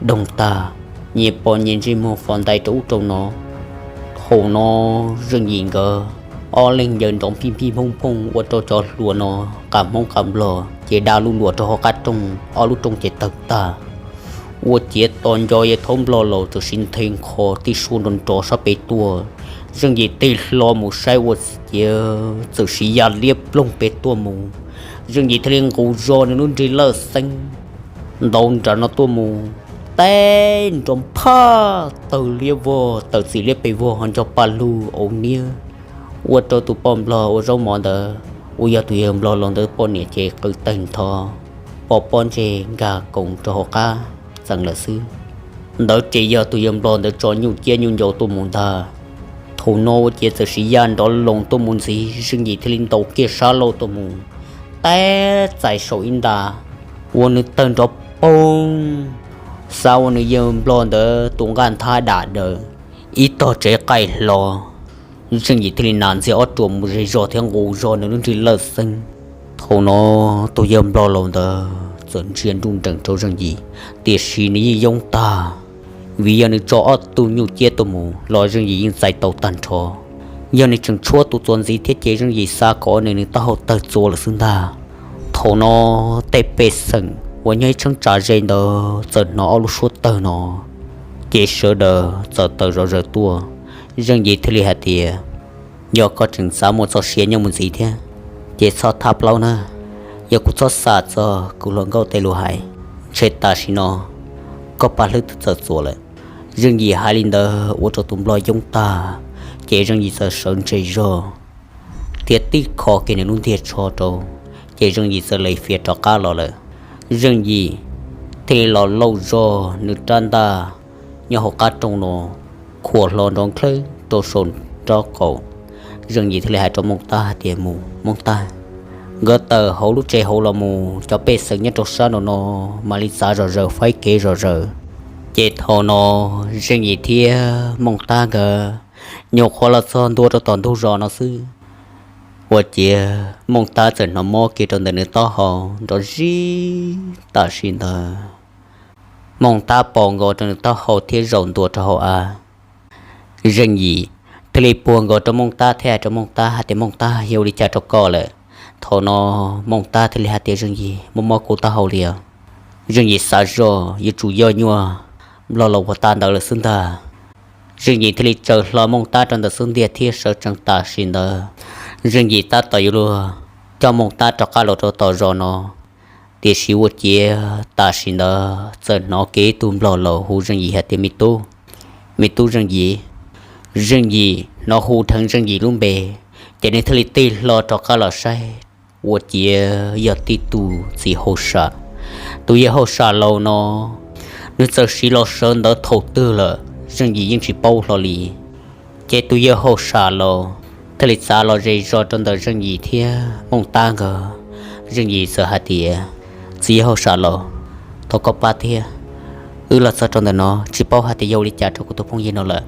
doog tag, nyias pom nyias ntsej muag fov ntais rau ub rau no. Thaum no Zeej Yim nkawd ob leeg ncaws nrov npij npij nphooj nphooj ua rau cov hluas no qas Hmoob qas Nplog ces da lub luam rau hauv qab rooj, ob lub rooj ces tawg tag. Ua ciav tos nco yawg Thaub Nplog Laus txawm siv nthe nkho tib suab nrov nrov sab pem tuaj. Zeej Yim tig hlo mus saib ua ciav txawm siv ya liab ploog pem tuaj mus. Zeej Yim thiaj li nqus zog nws lub nrig lawj xeeb ntaus nram no tuaj mus, teb nrov phaj tawg liab vog tawm txim liab pes vog ho nco pa lug au niab, ua rau tus poj nplog ua zaub mov ntawd uas yog tus yawg Nplog Laus ntawd poj niam ces qw tawg ntho. pom pob ntseg nkag koom rau hauv qab txeev lawm xwb. Ntawd ces yog tus yawg nplog ntawd tso nyuj ciab nyuj ncaus tuaj mus ntag. Thaum no ua ciav txawm siv yaj nrov loos tuaj mus ntxiv, Zeej Yim thiaj li ntaus kiag sab laug tuaj mus tab txais saum ib nta, ua nws tawg nrov poog, xav ua nws yawg nplog ntawd tus nqaj nthab dam daws ib tog tsev qaij hlo. Zeej Yim thiaj li nas ntxiag ob ruam mus zej zog thiab nqus zog nws lub nrig lawj xeeb. Thaum no tus yawg nplog laus ntawd txawm ntsia nruj nreem rau Zeej Yim, tiam sis nws yeej yoob tag, vim yog nws tso ob tug nyuj ciab tuaj mus los Zeej Yim yeej txais tau tag nrho. Yog nws tseem tshuab tus txuas ntxiv thiab ces Zeej Yim xav kom nws nws taub hau tawg txua lawm xwb ntag. Thaum no tej pej xeem uas nyob ib cheeb tsam ze ntawd txawm hnov ob lub suab tawg no, ces sawv daws txawm tawm zom zaws tuaj. Zeej Yim thiaj li hais tias, yog koj tseem xav muaj txoj sia nyob mus ntxiv thiab, ces txhob thab plaub na. Yog kuv txhob xam txog kuv hluas nkauj tej lus hais, ntshe tam sim no koj paj hlwb twb txawm txuas lawm. Zeej Yim hais li ntawd ua rau tus nplog yoob tag, ces Zeej Yim txawm sawv ntse zog thiab tib kho kiag nws lub ntiag tsho rau, ces Zeej Yim txawm li fiav rov qab los lawm. Zeej Yim thiaj li los lauj zog nws rab ntaj nyob hauv qab rooj no, khuam hlo nrov nklawb rau saum nraub qaum. Zeej Yim thiaj li hais rau Mooj Tab hais tias, mus Mooj Tab, nkawd tawm hauv lub tsev hauv los mus, cov pej xeem nyob rau sab nraum no mam li txav zom zaws faib kev zom zaws. Ces thaum no Zeej Yim thiab Mooj Tab nkawd nyuam qhuav los txog ntua rau tom ntug zos no xwb, ua ciav Mooj Tab txawm hnov mob kiag rau ntawm nws taub hau nrov zib tam sim ntawd. Mooj Tab pos nkaus rau nws taub hau thiab zaum ntua rau hauv av. Zeej Yim thiaj li puag nkaus rau Mooj Tab thiab hais rau Mooj Tab hais tias, Mooj Tab, yog ua li cas rau koj lawm? Thaum no Mooj Tab thiaj li hais tias, Zeej Yim, mob mob kuv taub hau li os. Zeej Yim xav zoj yuav tsum yog nyuag nplog laus uas tas ntawd lawm xwb ntag. Zeej Yim thiaj li tsaws hlo Mooj Tab rau ntawm xub ntiag thiab sawv tsees tam sim ntawd. Zeej Yim tab tom yuav luag coj Mooj Tab rov qab los rau tom zos no, tiam sis ua ciav tam sim ntawd txawm hnov kiag ib tug nplog laus hu Zeej Yim hais tias, Me tub, me tub Zeej Yim. Zeej Yim hnov hu dheev Zeej Yim lub npe, ces nws thiaj li tig hlo rov qab los saib, ua ciav yog tib tug txiv hauj sam. Tus yawg hauj sam laus no nws txawm siv los sawv ntawd thaum twg lawm Zeej Yim yeej tsis paub hlo li. Ces tus yawg hauj sam laus thiaj li txav los ze zog rau ntawm Zeej Yim thiab Mooj Tab nkawd. Zeej Yim txawm hais tias, Txiv yawg hauj sam laus, thov koj pab thiab, wb los txog rau ntawm no tsis paub hais tias yog ua li cas rau kuv tus phooj ywg no lawm.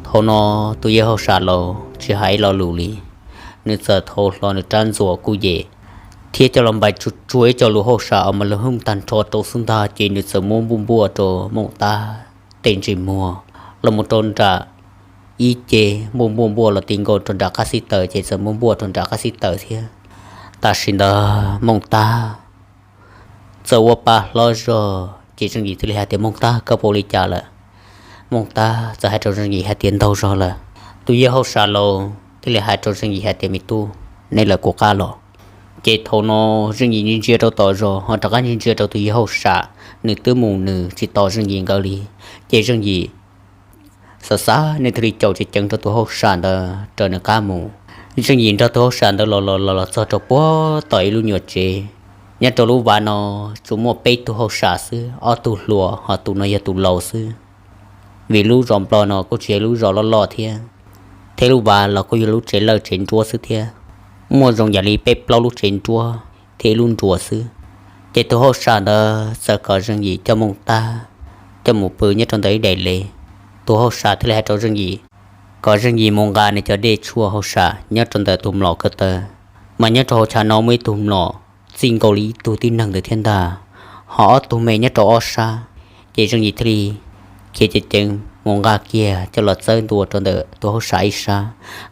Thaum no tus yawg hauj sam laus tsis hais ib lo lus li, nws txawm thau hlo nws rab ntxuas kuj yem thiab coj los npais tsuag tsuag ib co lus hauj sam uas mas lug hwj tag nrho rau xwb ntag, ces nws txawm muab npuaj npuaj rau Mooj Tab tej ntsej muag los mus rau nram ib ce, npuaj npuaj npuaj los ti nkaus rau nram qab xib taws, ces txawm muab npuaj rau nram qab xib taws thiab. Tam sim ntawd Mooj Tab txawm ua pa hlob zog, ces Zeej Yim thiaj li hais tias, Mooj Tab, koj puas ua li cas lawm? Mooj Tab txawm hais rau Zeej Yim hais tias, Ntaug zog lawm. Tus yawg hauj sam laus thiaj li hais rau Zeej Yim hais tias, Me tub, neb lawv kuv qab los. Ces thaum no Zeej Yim ntsia ntsia rau tom zos ho rov qab ntsia ntsia rau tus yawg hauj sam, nws twb mus nws tsis tos Zeej Yim nkawd li. Ces Zeej Yim xav xav nws thiaj li caum ceev ceev rau tus hauj sam ntawd raws nws qab mus. Zeej Yim nrog tus hauj sam ntawd los los los los txog rau puag tom ib lub nyuam tsev. Nyob rau lub vaj no tsuas muaj peb tug hauj sam xwb, ob tug hluas ho tus no yog tus laus xwb, vim lub zos Nplog no kuj tsis yog lub zos loj loj thiab, thiab lub vaj los kuj yog lub tsev lawj tsev nruab xwb thiab, muaj zoo yam li peb plaub lub tsev nruab thiab ib lub nruas xwb. Ces tus hauj sam ntawd txawm kom Zeej Yim coj Mooj Tab coj mus pw nyob rau ntawm ib daim le. Tus hauj sam thiaj li hais rau Zeej Yim kom Zeej Yim mus nqa nws cov dej tshuaj hauj sam nyob rau ntawm tus mlom ko taw, mas nyob rau hauv chav no muaj ib tug mlom txij nkaus li ib tug tib neeg ntawd thiab ntag, ho ob tug me nyob rau ob sab. Ces Zeej Yim thiaj li khiav ceev ceev mus nqa kiag coj los txawb ntua rau ntawm tus hauj sam ib sab.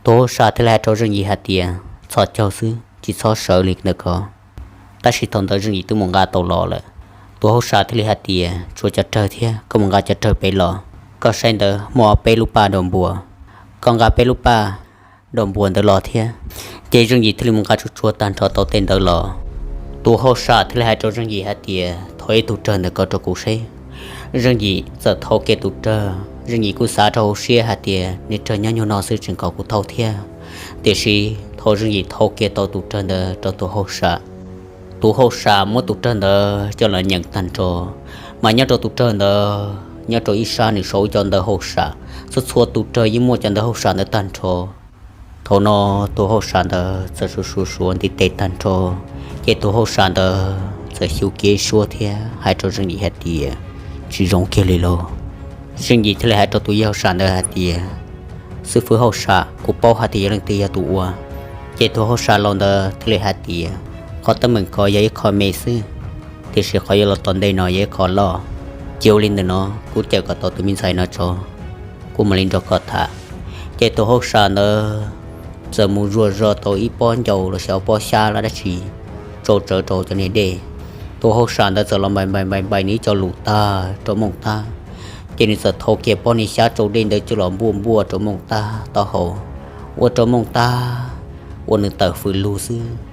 Tus hauj sam thiaj li hais rau Zeej Yim hais tias, Txhos caug xwb, tsis txhob sawv li ntawm ko. Tab sis thaum ntawd Zeej Yim twb mus nqa tau los lawm. Tus hauj sam thiaj li hais tias, Tshuav cov rawg thiab, koj mus nqa cov rawg pem los. Koj saib ntawd muaj ob peb lub paj daus npua, koj nqa peb lub paj daus npua ntawd los thiab. Ces Zeej Yim thiaj li mus nqa tsuag tsuag tag nrho tau tej ntawd los. Tus hauj sam thiaj li hais rau Zeej Yim hais tias, Thov ib tug rawg ntawm ko rau kuv seb. Zeej Yim txawm thau kiag tus rawg, Zeej Yim kuj xav rau hauv siab hais tias, Niag rawg nyob nyuag no xwb tseem kom kuv thau thiab. Tiam sis thaum Zeej Yim thau kiag tau tus rawg ntawd rau tus hauj sam, Tus hauj sam muab tus rawg ntawd coj los nyeem tag nrho, mas nyob rau tus rawg ntawd nyob rau ib sab nws sau cov ntawv hauj sam, txhua txhua tus rawg yeej muaj cov ntawv hauj sam ntawd tag nrho. Thaum no tus hauj sam ntawd txawm suav suav suav ntiv tes tag nrho, ces tus hauj sam ntawd txawm xyu kiag suab thiab hais rau Zeej Yim hais tias, Tsis zoo kiag li lauj. Zeej Yim thiaj li hais rau tus yawg hauj sam ntawd hais tias, Xib fwb hauj sam, kuv paub hais tias yog leej twg yog tus ua. Ces tus hauj sam laus ntawd thiaj li hais tias, Qhov teeb meem ko yog ib qho me xwb, tiam sis qhov yuav los tom ntej no yog ib qho loj. Cia ua li ntawm no, kuv caw kom tau tus me ntxhais no tso, kuv mam li nrog koj tham. Ces tus hauj sam ntawd txawm mus zuaj zog tau ib pob ncau los sis ob pob xyab lab dab tsi tsau tsawv rau cov niag dej. Tus hauj sam ntawd txawm los npai npai npai npai nws ib co lus tag rau Mooj Tab, ces nws txawm thau kiag pob niag xyab tsau dej ntawd coj los npuaj npuaj rau Mooj Tab taub hau, ua rau Mooj Tab ua nws tawm fws lug xwb.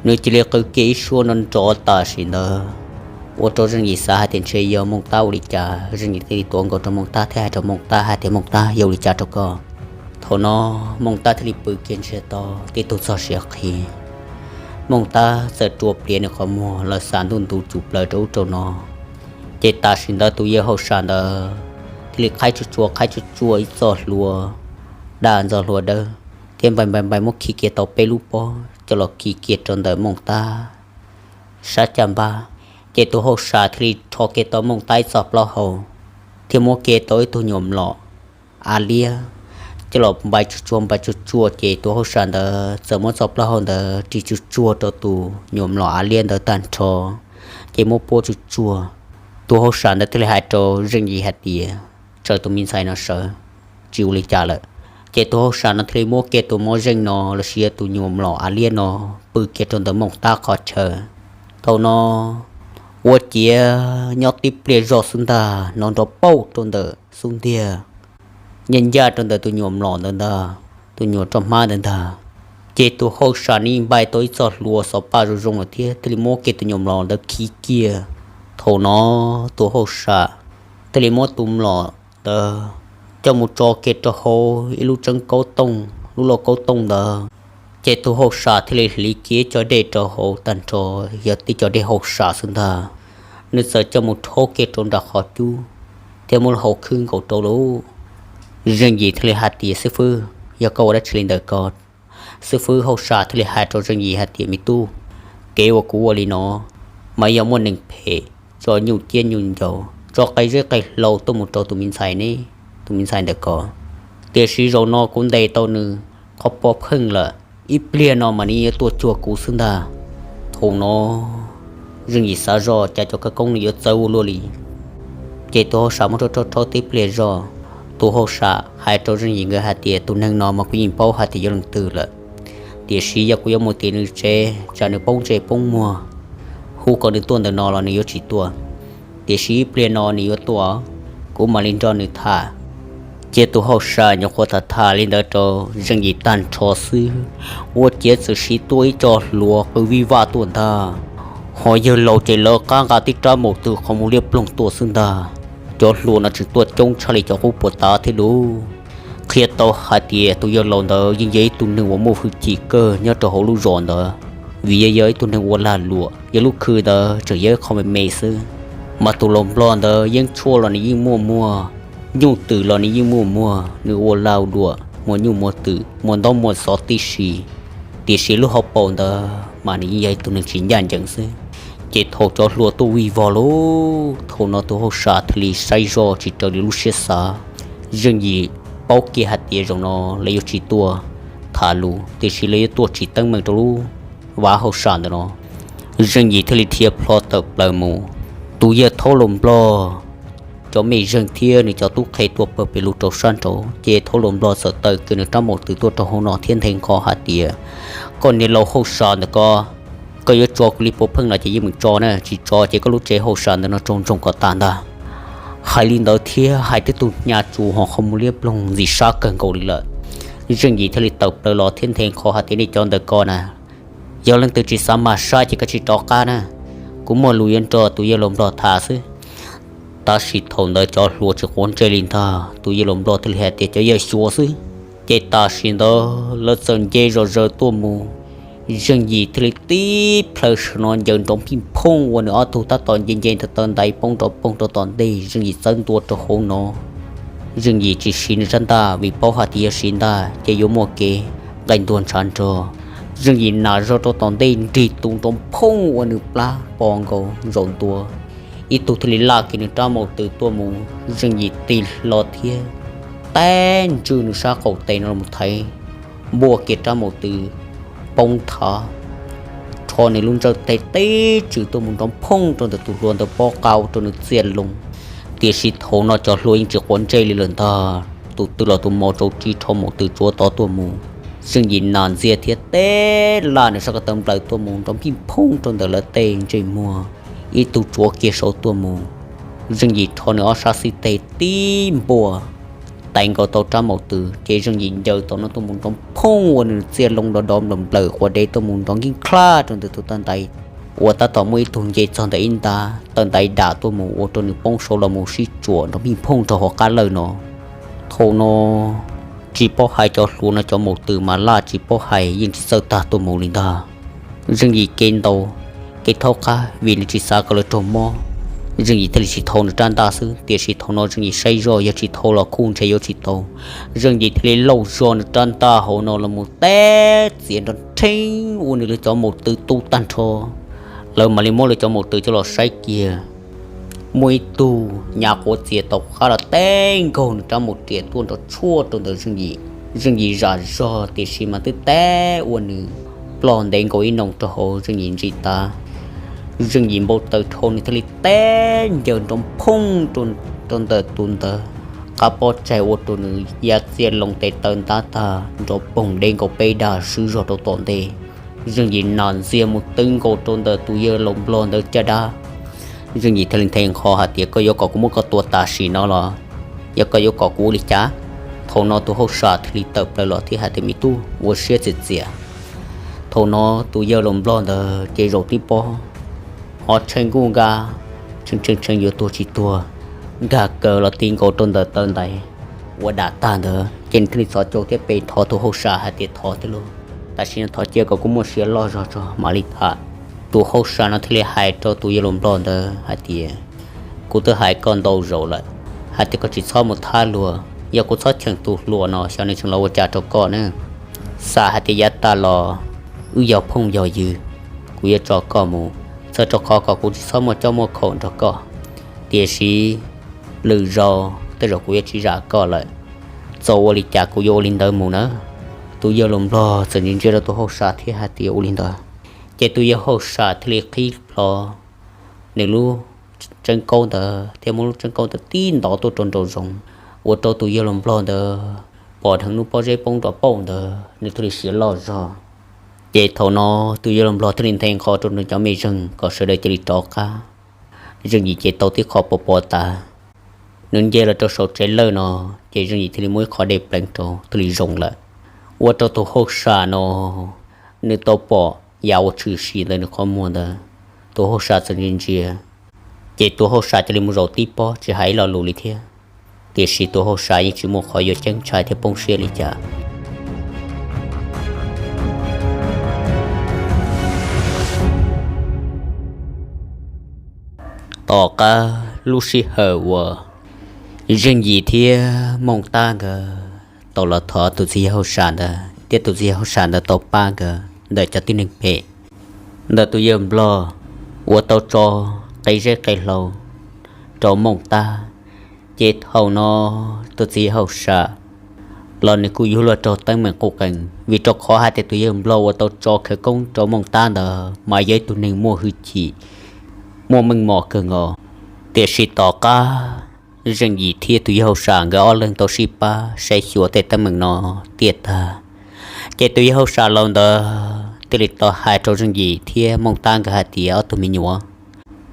Nws cia li qw kiag ib suab nrov nrov tam sim ntawd, ua rau Zeej Yim xav hais tias ntshe yog Mooj Tab ua li cas. Zeej Yim thiaj li tuav nkaus rau Mooj Tab thiab hais rau Mooj Tab hais tias, Mooj Tab, yog ua li cas rau koj? Thaum no Mooj Tab thiaj li pw kiag ntsiag to tib tug txog siav qhi. Mooj Tab txawm rua pliav nws qhov muag lawv xav ntuj ntu tsum plaws rau ub rau no. Ces tam sim ntawd tus yawg hauj sam ntawd thiaj li qhaib tsuaj tsuaj qhaib tsuaj tsuaj ib txoj hlua daj ntxog hlua dawb thiab npai npai npai muab khi kiag tau peb lub pob coj los khi kiag rau ntawm Mooj Tab sab caj npab. Ces tus hauj sam thiaj li rho kiag tau Mooj Tab ib txoj plaub hau thiab muab kiag tau ib tug nyuam mlom av liab coj los npai tsuaj tsuag npai tsuaj tsuag, ces tus hauj sam ntawd txawm muab txoj plaub hau ntawd ris tsuaj tsuag rau tus nyuam mlom av liab ntawd tag nrho, ces muab puab tsuaj tsuag. Tus hauj sam ntawd thiaj li hais rau Zeej Yim hais tias, Tsaws tus me ntxhais no sawv, tsis ua li cas lawm. Ces tus hauj sam no thiaj li muab kiag tus mob zeej no los sis yog tus nyuam mlom av liab no pw kiag rau ntawm Mooj Tab qhov chaw. Thaum no ua ciav nyob tib pliag zog xwb ntag, hnov nrov pauj rau ntawm xub ntiag, ncaj ncaj rau ntawm tus nyuam mlom ntawd ntag, tus nyuam roj hmab ntawd ntag. Ces tus hauj sam nws npai tau ib txoj hlua xov paj zoo zoo lawm thiab thiaj li muab kiag tus nyuam mlom ntawd khi kiag. Thaum no tus hauj sam thiaj li muab tus mlom ntawd coj mus tso kiag rau hauv ib lub tseeb kaub tooj, lub lauj kaub tooj ntawd. Ces tus hauj sam thiaj li hliv kiag ib co dej rau hauv tag nrho, yog tib co dej hauj sam xwb ntag. Nws txawm coj mus rhaub kiag rau nram qhov cub thiab muab lub hau khwb nkaus rau lawm. Zeej Yim thiaj li hais tias, Xib fwb, yog koj ua dab tsi li ntawm ko? Xib fwb hauj sam thiaj li hais rau Zeej Yim hais tias, Me tub, kev uas kuv ua li no mas yog muaj neeg phem tso nyuj ciab nyuj ncaus, tso qe zeb qe hlau tuaj mus rau tus me ntxhais ne, tus me ntxhais ntawm ko. Tiam sis zaum no kuv ntes tau nws qhov pov pheej lawm, ib pliag no mas nws yuav tuaj cuag kuv xwb ntag. Thaum no Zeej Yim xav zoj cas cov khawv koob nws yuav txawv ua luaj li. Ces tus hauj sam muab rhaub rhaub rhaub tib pliag zog, tus hauj sam hais rau Zeej Yim nkawd hais tias, Tus neeg no mas kuv yeej paub hais tias yog leej twg lawm, tiam sis yog kuv yuav mus tim nws tsev tsam nws poob ntsej poob muag, hu kom nws tuaj ntawm no los nws yuav tsis tuaj, tiam sis ib pliag no nws yuav tuaj, kuv mam li nrog nws tham. Ces tus hauj sam nyuam qhuav tham tham li ntawd rau Zeej Yim tag nrho xwb, ua ciav txawm siv tuaj ib co hluas qw vij vaj tuaj ntag. Ho yawg laus ces lawv qab nqa tib rab maum tw qhov muag liab ploog tuaj xwb ntag. Cov hluas no tseem tuaj coob tshaj li cov qub puas tav thiab lauj. Qhia tau hais tias tus yawg laus ntawd yeej yog ib tug neeg uas muaj hwj chim kawg nyob rau hauv lub zos ntawd, vim yog yog ib tug neeg ua lag luam, yog lub khw ntawd tseem yog ib qho me me xwb. Mas tus laus nplog ntawd yeeb tshuaj los nws yeej muaj muag, nyuj twm los nws yeej muaj muag, nws ua lag luam muaj nyuj muaj twm muaj ntaub muaj xov tib si, tiam sis lub hauv paus ntawd mas nws yeej yog ib tug neeg tsis ncaj ncees xwb. Ces thaum cov hluas tuaj vij vog lauj, thaum no tus hauj sam thiaj li saib zoj tsis raws li lub siab xav. Zeej Yim paub kiag hais tias zaum no lawv yuav tsis tuaj tham lus, tiam sis lawv yuav tuaj tsim teeb meem rau lub vaj hauj sam ntawm no. Zeej Yim thiaj li dhia plho tawm plaws mus. Tus yawg Thaub Laus Nplog cov mej zeeg thiab nws cov tub qhe tuaj pawg pes lug rau sab nraud, ces Thaub Laus Nplog txawm taw kiag nws rab maum twm tuaj rau hauv no thiab nthe nqho hais tias, Koj niag laus hauj sam ntawm ko, koj yuav tso kuv li puav pheej los ces yeej meem tso na, tsis tso ces koj lub tsev hauj sam ntawm no raug ntsoog kom tas ntag. Hais li ntawd thiab hais twb tug hnyav tsuas ho qhov muag liab ploog ntxim sab kawg nkaus li lawm. Zeej Yim thiaj li tawm plaws los thiab nthe nqho hais tias, Nej cov ntawm ko na, yog leej twg tsis xav mag sab ces koj tsis rov qab na, kuv muaj lus yuav nrog tus yawg Laus Nplog tham xwb. Tab sis thaum ntawd cov hluas tsis quav ntsej li ntag, tus yawg Laus Nplog thiaj li hais tias, Cov yawg xyuas xwb. Ces tam sim ntawd lawv txawm nce zom zaws tuaj mus, Zeej Yim thiaj li tib plhaw saum no ncaws nrov phij phooj ua nws ob tug tab tom nce nce ntawm taw ntaiv poob nrov poog rau tom ntej. Zeej Yim txawb ntua rau hauv no. Zeej Yim tsis siv nws rab ntaj vim paub hais tias yog siv ntaj ces yuav muaj kev nqaij ntuag ntshav nrog. Zeej Yim nas zog rau tom ntej nrig tus nrov phooj ua nws plab po nkaus zaum ntua. Ib tug thiaj li laj kiag nws rab maum tw tuaj mus, Zeej Yim tig hlo thiab tab ntswj nws sab qaum tes no los thaiv npuaj kiag rab maum tw poob thav, rho nws lub ntsawj teg tib tswm tuaj mus nrov phooj rau ntawm tus hlua ntawd pob qa ua rau nws txiaj loo. Tiam sis thaum no cov hlua yeej tsis quav ntsej li lawm ntag, tus twg los tus mos tsaus ris rho maum tw tsuav tod tuaj mus. Zeej Yim nas ntxiag thiab teb laj nws sab ko taw nplawm tuaj mus nrov phij phooj rau ntawm lawv tej ntsej muag. Ib tug tsuav kiag saud tuaj mus, Zeej Yim rho nws ob sab xib teg tib npuaj tais nkaus tau rab maum tw ces Zeej Yim ncaws tau no tuaj mus nrov phooj ua nws txiaj loo do do nplawm nplawm quav dev tuaj mus nrov nkij khlaj rau ntawm tus taw ntaiv uas tab tom muaj ib tug nce txog ntawm ib nta taw ntaiv dam tuaj mus ua rau nws poob saud los mus sib tsuam nrov phij phooj rau hauv qab lawj no. Thaum no tsis paub hais cov hlua no cov maum tw mas laj tsis paub hais yeej tsis txawj tag tuaj mus li ntag. Zeej Yim kev ntaus kev thaub qab vim nws tsis xav kom lawv raug mob, Zeej Yim thiaj li tsis thau nws rab ntaj xwb. Tiam sis thaum no Zeej Yim saib zoj yog tsis thau los kuj ntshe yuav tsis tau. Zeej Yim thiaj li lauj zog nws rab ntaj hauv no los mus teb txiav nrov rheeb ua nws lawv cov maum tw tu tag nrho. Lawv mam li muab lawv cov maum tw coj los saib kiag, muaj ib tug nyav quav txias taus qab los teb nkaug nws rab maum riam tuaj nrov tshuaj rau ntawm Zeej Yim. Zeej Yim zam zog tiam sis mas twb teb ua nws ploj ntev nkaus ib noo rau hauv Zeej Yim ntsis tav. Zeej Yim npau taws dhau nws thiaj li teb ncaws nrov phooj rau ntawm tus ntawd qab pob tsaig ua rau nws ya txiaj loo tes taw ntab tag nrov poog deb nkaus peb dag swb zog rau tom ntej. Zeej Yim nas ntxiag mus twb nkaus rau ntawm tus yawg laus nplog ntawd caj dab. Zeej Yim thiaj li nthe nqho hais tias, koj yuav kom kuv muab koj tua tam sim no los yog koj yuav kom kuv ua li cas? Thaum no tus hauj sam thiaj li tawm plaws los thiab hais tias, me tub, ua siab txias txias. Thaum no tus yawg laus nplog ntawd ces zaum tib pob ho tsheej nkuj nkag, tshee tshee tshee yuav tuag tsis tuag, nkag kaws los ti nkaus rau ntawm taw ntaiv ua dam tag ntawd ces nws thiaj li txhos caug thiab pe thov tus hauj sam hais tias, thov thiab lauj, tam sim no thov cia kom kuv muaj sia loj zog tso mam li tham. Tus hauj sam no thiaj li hais rau tus yawg laus nplog ntawd hais tias, kuv twb hais koj ntau zaus lawm hais tias koj tsis txhob mus thab luag, yog kuv txhob cheem tus hluas no xyov nws tseem los ua cas rau koj ne. Xam hais tias yav tas los wb yog phooj yog ywg, kuv yuav tso koj mus, txhawm rau qhov kom kuv tsis txhob muaj cob muaj khaum nrog koj. Tiam sis lwm zaus tej zaum kuv yuav tsis zam koj lawm, txawm ua li cas kuv yuav ua li ntawd mus nawb. Tus yawg laus nplog txawm ntsia ntsia rau tus hauj sam thiab hais tias, ua li ntawd. Ces tus yawg hauj sam thiaj li qhib plho nws lub tseeb kaub ntawd thiab muab lub tseeb kaub ntawd tib ntov tuaj rau nraum zoov, ua rau tus yawg laus nplog ntawd pom dheev lub pob zeb poob nrov pauj ntawd nws thiaj li siav loj zog. Ces thaum no tus yawg laus nplog thiaj li nthe nqho rau nws cov mej zeeg kom sawv daws cia li rov qab. Zeej Yim ces tau tib qho pov pov tas, nws nce los rau saum tsev lawj no, ces Zeej Yim thiaj li muab ib qho dej pleev rau thiaj li zoo lawm. Ua rau tus hauj sam no nws tau pom yav uas tshwm sim ntawm nws qhov muag ntawd. Tus hauj sam txawm ntsia ntsia, ces tus hauj sam cia li mus zaum tib pob tsis hais ib lo lus li thiab. Tiam sis tus hauj sam yeej tsis muaj qhov yuav ceeb ntshai thiab poob siab li cas. Tom qab lub sij hawm uas Zeej Yim thiab Mooj Tab nkawd tau los thov tus txiv yawg hauj sam ntawd thiab tus txiv yawg hauj sam ntawd tau pab nkawd ntawm cov tib neeg phem, ntawm tus yawg nplog uas tau tso qe zeb qe hlau rau Mooj Tab, ces thaum no tus txiv yawg hauj sam los nws kuj yuav luag raug teeb meem quj qees, vim rau qhov hais tias tus yawg nplog uas tau tso khawv koob rau Mooj Tab ntawd mas yog ib tug neeg muaj hwj chim, muaj meej mom kawg nkaus. Tiam sis tom qab Zeej Yim thiab tus yawg hauj sam nkawd ob leeg tau sib pab saib xyuas tej teeb meem no tiaj tag, ces tus yawg hauj sam laus ntawd thiaj li tau hais rau Zeej Yim thiab Mooj Tab nkawd hais tias, ob tug me nyuam,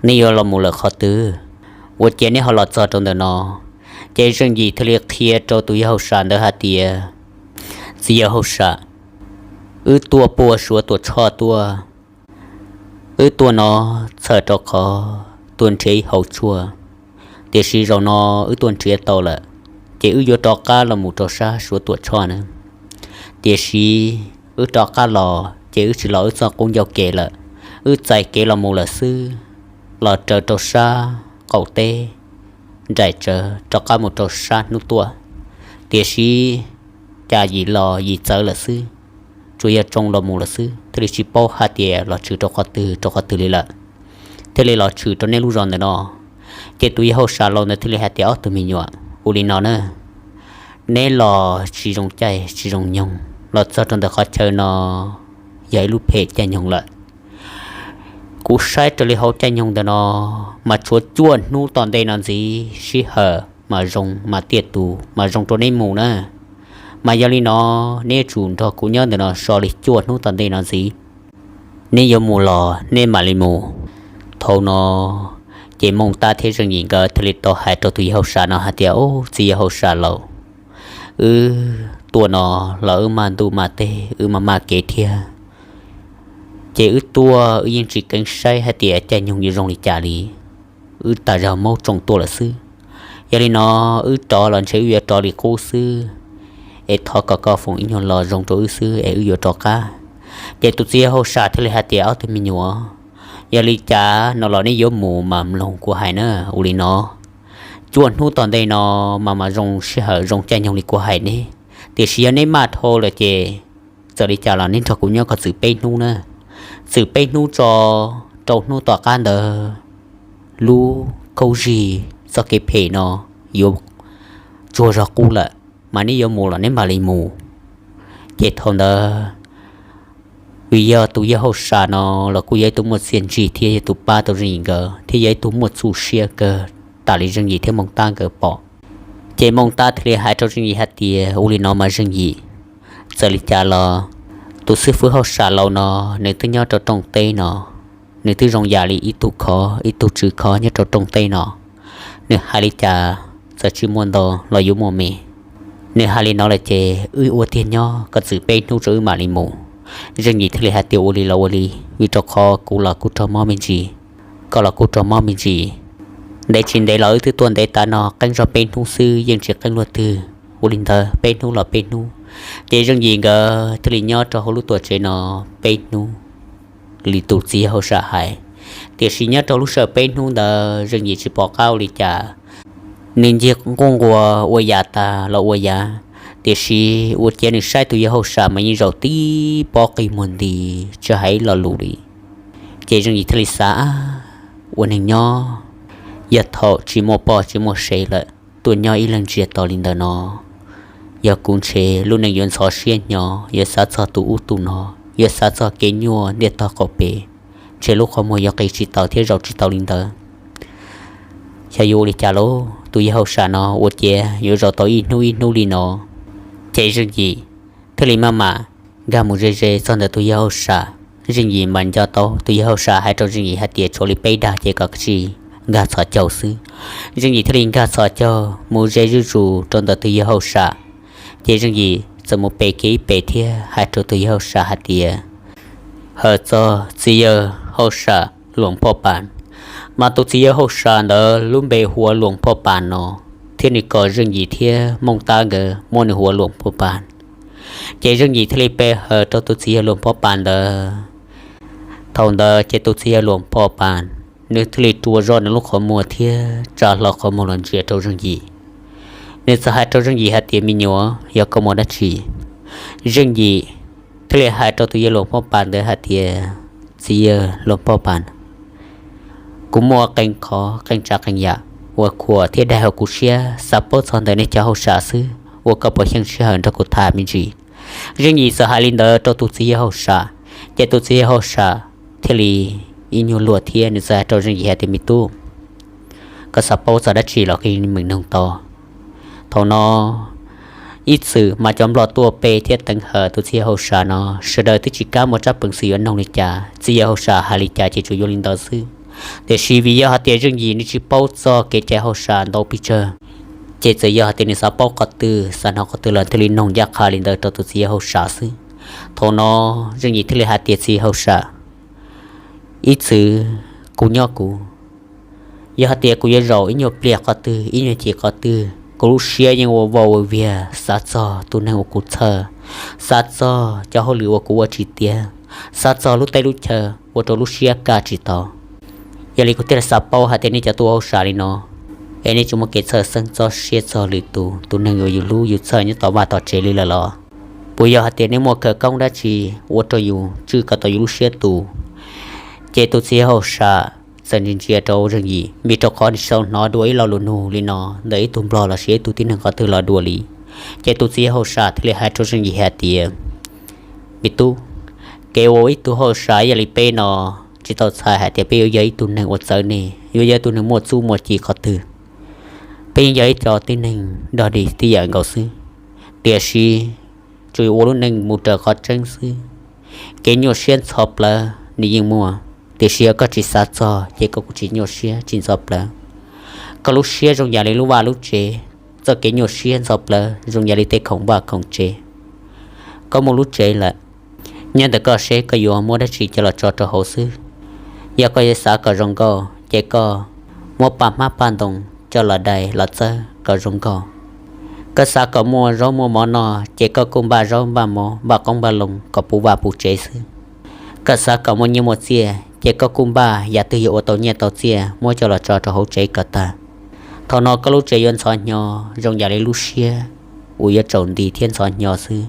neb yuav los mus lawm qhov twg? Ua cas neb ho los txog rau ntawm no? Ces Zeej Yim thiaj li qhia rau tus yawg hauj sam ntawd hais tias, txiv yawg hauj sam, wb tuaj puag Suav Tuam Tshoj tuaj. Wb tuaj no txhawm rau qhov tuaj nrhiav ib hauv tshuaj, tiam sis zaum no wb tuaj nrhiav tau lawm, ces wb yuav rov qab los mus rau sab Suav Tuam Tshoj na. Tiam sis wb rov qab los ces wb tsis los wb txoj qub ncauj kev lawm, wb txais kev los mus lawm xwb, los raws rau sab qaum teb, nraim tsawv rov qab mus rau sab hnub tuaj. Tiam sis cas yim los yim txawv lawm xwb, tsuas yog tsoo los mus lawm xwb, thiaj li tsis paub hais tias los tshwm rau qhov twg rau qhov twg li lawm, thiaj li los tshwm rau neb lub zos ntawm no. Ces tus yawg hauj sam laus ntawd thiaj li hais tias, Ob tug me nyuam, ua li no na, neb los tsis zoo caij tsis zoo nyoog los txog rau ntawm qhov chaw no, yog ib lub phem caij nyoog lawm. Kuv saib raws li hauv caij nyoog ntawm no mas tshuav cuaj hnub tom ntej no ntxiv sij hawm mas zoo mas tiaj tus mas zoo rau neb mus na. Mas yog li no, neb yuav tsum nrog kuv nyob ntawm no so li cuaj hnub tom ntej no ntxiv. Neb yuav mus los neb mam li mus. Thaum no ces Mooj Tab thiab Zeej Yim nkawd thiaj li tau hais rau tus yawg hauj sam no hais tias, Ub, txiv yawg hauj sam laus, wb tuaj no los wb maj ntuj maj teb, wb maj maj kev thiab, ces wb tuaj wb yeej tsis keev saib hais tias caij nyoog yuav zoo li cas li, wb tas zog maub tsoo tuaj lawm xwb. Yog li no, wb rov los ntshe wb yuav rov li qub xwb, es thov kom koj foom ib nyuag lo zoo rau wb xwb es wb yuav rov qab. Ces tus txiv yawg hauj sam thiaj li hais tias, Ob tug me nyuam, yog li cas no los neb yuav mus mas mloog kuv hais na. Ua li no, cuaj hnub tom ntej no mas mas zoo sij hawm zoo caij nyoog li kuv hais neb, tiam sis yog neb maj dhau lawm ces txawm li cas los neb nrog kuv nyob kom txwm peb hnub na. Txwm peb hnub tso, rau hnub tom qab ntawd lub khaub zig txoj kev phem no yuav tsuag zog qub lawm, mas neb yuav mus los neb mam li mus. Ces thaum ntawd, vim yog tus yawg hauj sam no los kuj yog ib tug muaj txiaj ntsig thiab yog tus pab tau Zeej Yim nkawd thiab yog ib tug muaj txuj siab kawg tas li Zeej Yim thiab Mooj Tab nkawd pom. Ces Mooj Tab thiaj li hais rau Zeej Yim hais tias, Ua li no mas Zeej Yim, txawm li cas los tus xib fwb hauj sam laus no nws twb nyob rau rooj teb no, nws twb zoo yam li ib tug khov ib tug tswv khov nyob rau rooj teb no. Nws hais li cas txawm tsis muaj ntau los yuav muaj me. Nws hais li no lawm ces wb ua tiag nyob kom txwm peb hnub rau wb mam li mus. Zeej Yim thiaj li hais tias, Ua li los ua li, vim rau qhov kuv los kuj raug mob me ntsis, koj los kuj raug mob me ntsis. Ntev tsis ntev los wb twb tuaj ntev tas no, qee zog peb hnub xwb yeej tsis qeeb luaj twg. Ua li ntawd peb hnub los peb hnub. Ces Zeej Yim nkawd thiaj li nyob rau hauv lub tuam tsev no peb hnub li tus txiv yawg hauj sam hais. Tiam sis nyob rau lub sij hawm peb hnub ntawd Zeej Yim tsis pom qab ua li cas. Nws ncig nquj nquas ua yam tas los ua yam, tiam sis ua ciav nws saib tus yawg hauj sam mas yeej zaum tib pob qi muag nti, tsis hais ib lo lus li. Ces Zeej Yim thiaj li xav, Ua neeg nyob, yog thaum tsis muaj poj tsis muaj sev lawm, tuaj nyob ib leeg ntsiag to li ntawm no, yog kuv ntshe lub neej yuav ntxhov siab hnyo, yuav xav txog tus ub tus no, yuav xav txog kev nyuaj ntiaj tog qaum pem, ntshe lub qhov muag yuav qi tsis tau thiab zaum tsis tau li ntawd. Xyov yuav ua li cas lauj, tus yawg hauj sam no ua ciav yuav zaum tau ib hnub ib hnub li no. Ces Zeej Yim thiaj li maj mam nkag mus ze ze txog ntawm tus yawg hauj sam. Zeej Yim mam nco tau tus yawg hauj sam hais rau Zeej Yim hais tias tshuav li peb dag ces kom tsis nkag txhos caug xwb. Zeej Yim thiaj li nkag txhos caug mus ze zuj zus rau ntawm tus yawg hauj sam. Ces Zeej Yim txawm mus pe kiag ib pe thiab hais rau tus yawg hauj sam hais tias, Hawm txog txiv yawg hauj sam Luam Phoj Pas. Mas tus txiv yawg hauj sam ntawd lub npe hu ua Luam Phoj Pas no, thiab nws kom Zeej Yim thiab Mooj Tab nkawd muab nws hu ua Luam Phoj Pas. Ces Zeej Yim thiaj li pe hawm rau tus txiv yawg Luam Phoj Pas ntawd. Thaum ntawd ces tus txiv yawg Luam Phoj Pas nws thiaj li rua zoj nws lub qhov muag thiab tsa hlo qhov muag los ntsia rau Zeej Yim. Nws txawm hais rau Zeej Yim hais tias, Me nyuam, yog koj muaj dab tsi? Zeej Yim thiaj li hais rau tus yawg Luam Phoj Pas ntawd hais tias, Txiv yawg Luam Phoj Pas, kuv muaj qee qhov qee tsav qee yam uas khuam thiab daig hauv kuv siab, xav paub txog ntawm nej cov hauj sam xwb, ua koj puas xyeej sij hawm nrog kuv tham me ntsis? Zeej Yim txawm hais li ntawd rau tus txiv yawg hauj sam, ces tus txiv yawg hauj sam thiaj li ib nyuag luag thiab nws txawm hais rau Zeej Yim hais tias, Me tub, koj xav paub txog dab tsi los koj yeej meem noog tau. Thaum no ib txwm mas cov nplog tuaj pe thiab teev hawm tus txiv yawg hauj sam no, sawv daws twb tsis kam muaj tsab peev xwm yuav noog li cas, txiv yawg hauj sam hais li cas ces tsuas yuav li ntawd xwb. Tiam sis vim yog hais tias Zeej Yim nws tsis paub txog kev cai hauj sam ntau pes tsawg, ces txawm yog hais tias nws xav paub qhov twg, xav hnov qhov twg los thiaj li noog ncaj qha li ntawd rau tus txiv yawg hauj sam xwb. Thaum no Zeej Yim thiaj li hais tias, Txiv yawg hauj sam, ib txwm kuv nyob kuv, yog hais tias kuv yuav zaum ib nyuag pliag qhov twg ib nyuag chim qhov twg, kuv lub siab yeej ua vau ua viag xav txog tus neeg uas kuv txhawj, xav txog cov hauj lwm uas kuv ua tsis tiav. xav txog lub teb lub chaw ua rau lub siab kaj tsis tau. Yog li kuv thiaj li xav paub hais tias nej cov tub hauj sam li no, es nej tsis muaj kev txhawj xeeb txob siab txog lwm tus, tus neeg uas yus hlub yus txhawj nyob tom vaj tom tsev li lawm los? Puas yog hais tias nej muaj khawv koob dab tsi ua rau yus tswj kom tau yus lub siab tus? Ces tus txiv hauj sam txawm ntsia ntsia rau Zeej Yim, vim rau qhov nws tsis tau hnov dua ib lo lus nug li no ntawm ib tug nplog los sis ib tug tib neeg qhov twg los dua li. Ces tus txiv hauj sam thiaj li hais rau Zeej Yim hais tias, me tub, kev ua ib tug hauj sam ib yam li peb no tsis tau txhais hais tias peb yuav yog ib tug neeg uas txawv ne, yuav yog ib tug neeg muaj txuj muaj ci qhov twg. Peb yeej yog ib co tib neeg dog dig tib yam nkaus xwb, tiam sis tsuas yog ua lub neej mus raws qhov tseeb xwb. Kev nyuaj siab ntxhov plawv nws yeej muaj, tiam sis yog koj tsis xav txog ces koj kuj tsis nyuaj siab tsis ntxhov plawv. Koj lub siab zoo yam li lub vaj lub tsev, txoj kev nyuaj siab ntxhov plawv zoo yam li tej khoom vaj khoom tsev. Koj muaj lub tsev lawm, nyob ntawm koj seb koj yuav muab dab tsi coj los tso rau hauv xwb. Yog koj yuav xav kom zoo nkauj ces koj muab paj hmab paj ntoo coj los dai los txawb kom zoo nkauj. Koj xav kom muaj zaub muaj mov noj ces koj kuj npaj zaub npaj mov npaj qoob npaj loo kom puv vaj puv tsev xwb. Koj xav kom muaj nyiaj muaj txiaj ces koj kuj npaj yam twg yuav ua tau nyiaj tau txiaj muab coj los tso rau hauv tsev kom tag. Thaum no koj lub tsev yuav ntxhov hnyo zoo yam li lub siab uas yuav tsaus nti thiab ntxhov hnyo xwb.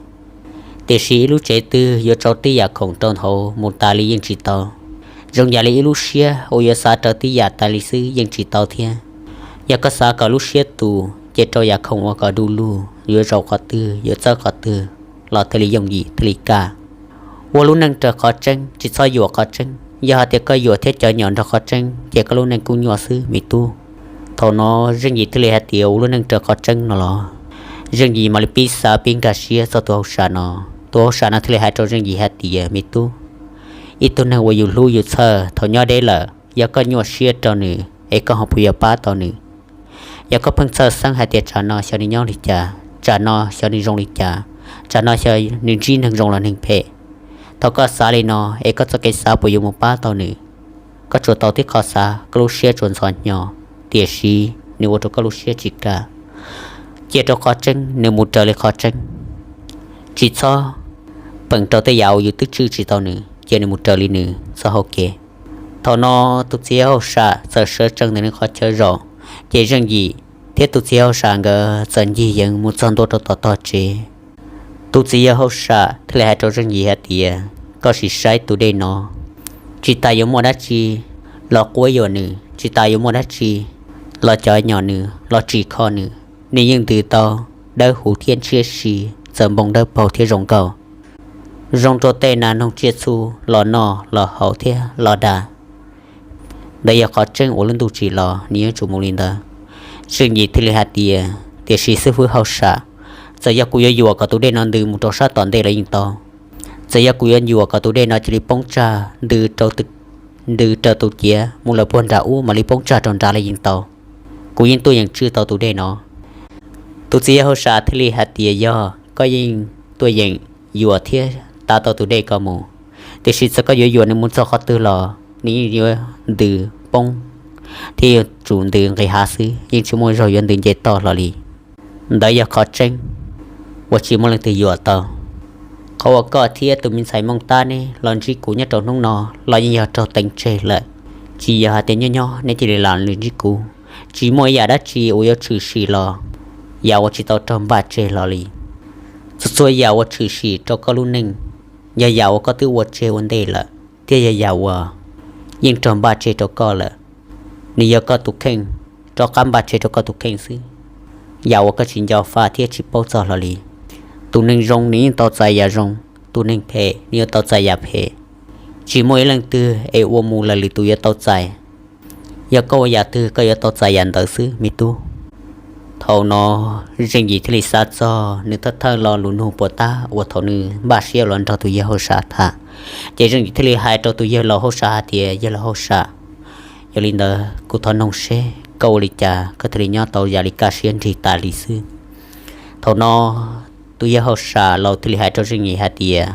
Tiam sis ib lub tsev twg yuav tsau tib yam khoom rau hauv mus tas li yeej tsis tau, zoo yam li ib lub siab uas yuav xav rau tib yam tas li xwb yeej tsis tau thiab. Yog koj xav kom lub siab tus ces rau yam khoom uas kom du lug, yuav zaum qhov twg yuav txawb qhov twg los thiaj li yooj yim thiaj li kaj. Ua lub neej raws qhov tseeb, tsis txhob yuam qhov tseeb. Yog hais tias koj yuam thiab cov nyom nrog qhov tseeb ces koj lub neej kuj nyuaj xwb me tub. Thaum no Zeej Yim thiaj li hais tias ua lub neej raws qhov tseeb no los? Zeej Yim mam li pib xav pib nkag siab txog tus hauj sam no. Tus hauj sam no thiaj li hais rau Zeej Yim hais tias me tub, ib tug neeg uas yus hlub yus txhawj thaum nyob deb lawm, yog koj nyuaj siab rau nws es koj ho puas yuav pab tau nws? Yog koj pheej txhawj xeeb hais tias tsam no xyov nws nyob li cas, tsam no xyov nws zoo li cas, tsam no xyov nws ntsib neeg zoo los neeg phem, thaum koj xav li no es koj txoj kev xav puas yuav mus pab tau nws? Koj tsuas tau tib qho xav, koj lub siab tsuas ntxhov hnyo, tiam sis nws ua rau koj lub siab tsis kaj. Cia rau qhov tseeb nws mus raws li qhov tseeb, tsis txhob peem rau tej yam uas yus twb tswj tsis tau nws, cia nws mus raws li nws txoj hau kev. Thaum no tus txiv hauj sam txawm sawv tsees ntawm nws qhov chaw zaum, ces Zeej Yim thiab tus txiv hauj sam nkawd txawm ncig yeev mus txog ntua rau tom tog tsev. Tus txiv yawg hauj sam thiaj li hais rau Zeej Yim hais tias koj sim saib tus dej no, tsis tas yuav muaj dab tsi los quab yuam nws, tsis tas yuav muaj dab tsi los cov nyom nws los tsim kho nws, nws yeej ntws tau dawb huv thiab ntshiab si, txawm npoo dawb paug thiab zoo nkauj, zoo rau tej nas noog tsiaj txhu los noj los haus thiab los da. Ntawd yog qhov tseeb uas lub ntuj tsim los nws yuav tsum mus li ntawd. Zeej Yim thiaj li hais tias tiam sis xib hwb hauj sam, txawm yog kuv yuav yuam kom tus dej no ntws mus rau sab tom ntej los yeej tau, txawm yog kuv yuav yuam kom tus dej no cia li poob tsag ntws rau tus ciav mus lawm puag nram ub mam li poob tsag rau nrad los yeej tau, kuv yeej tuaj yeem tswj tau tus dej no. Tus txiv yawg hauj sam thiaj li hais tias yog koj yeej tuaj yeem yuam thiab tav tau tus dej ko mus, tiam sis txawm koj yuav yuam nws mus txog qhov twg los nws yeej yuav ntws poob thiab yuav tsum ntws nqis hav xwb, yeej tsis muaj zaug yuav ntws nce toj hlo li. Ntawd yog qhov tseeb uas tsis muaj leej twg yuam tau. Qhov uas koj thiab tus me ntxhais Mooj Tab neb los ntsib kuv nyob rau hnub no los yeej yog raug teev tseg lawm, tsis yog hais tias nyob nyob neb cia li lam los ntsib kuv. Tsis muaj ib yam dab tsi uas yuav tshwm sim los yam uas tsis tau raug npaj tseg los li. Txhua txhua yam uas tshwm sim rau koj lub neej yog yam uas koj twb ua tseg ua ntej lawm, thiab yog yam uas yeej raug npaj tseg rau koj lawm. Nws yog koj tus kheej, rov qab npaj tseg rau koj tus kheej xwb, yam uas koj tsis nco faj thiab tsis paub txog hlo li. Tus neeg zoo nws yeej tau txais yam zoo, tus neeg phem nws yuav tau txais yam phem. Tsis muaj ib leej twg es ua mus lawm lwm tus yuav tau txais. Yog koj ua yam twg koj yuav tau txais yam ntawd xwb me tub. Thaum no Zeej Yim thiaj li xav txog nws thawj thawj lo lus nug puas tab uas thaum nws npaj siab los nrog tus yawg hauj sam tham, ces Zeej Yim thiaj li hais rau tus yawg laus hauj sam hais tias yawg laus hauj sam, yog li ntawd kuv thov noog seb koj ua li cas koj thiaj li nyob tau yam li kaj siab nrig tas li xwb. Thaum no tus yawg hauj sam laus thiaj li hais rau Zeej Yim hais tias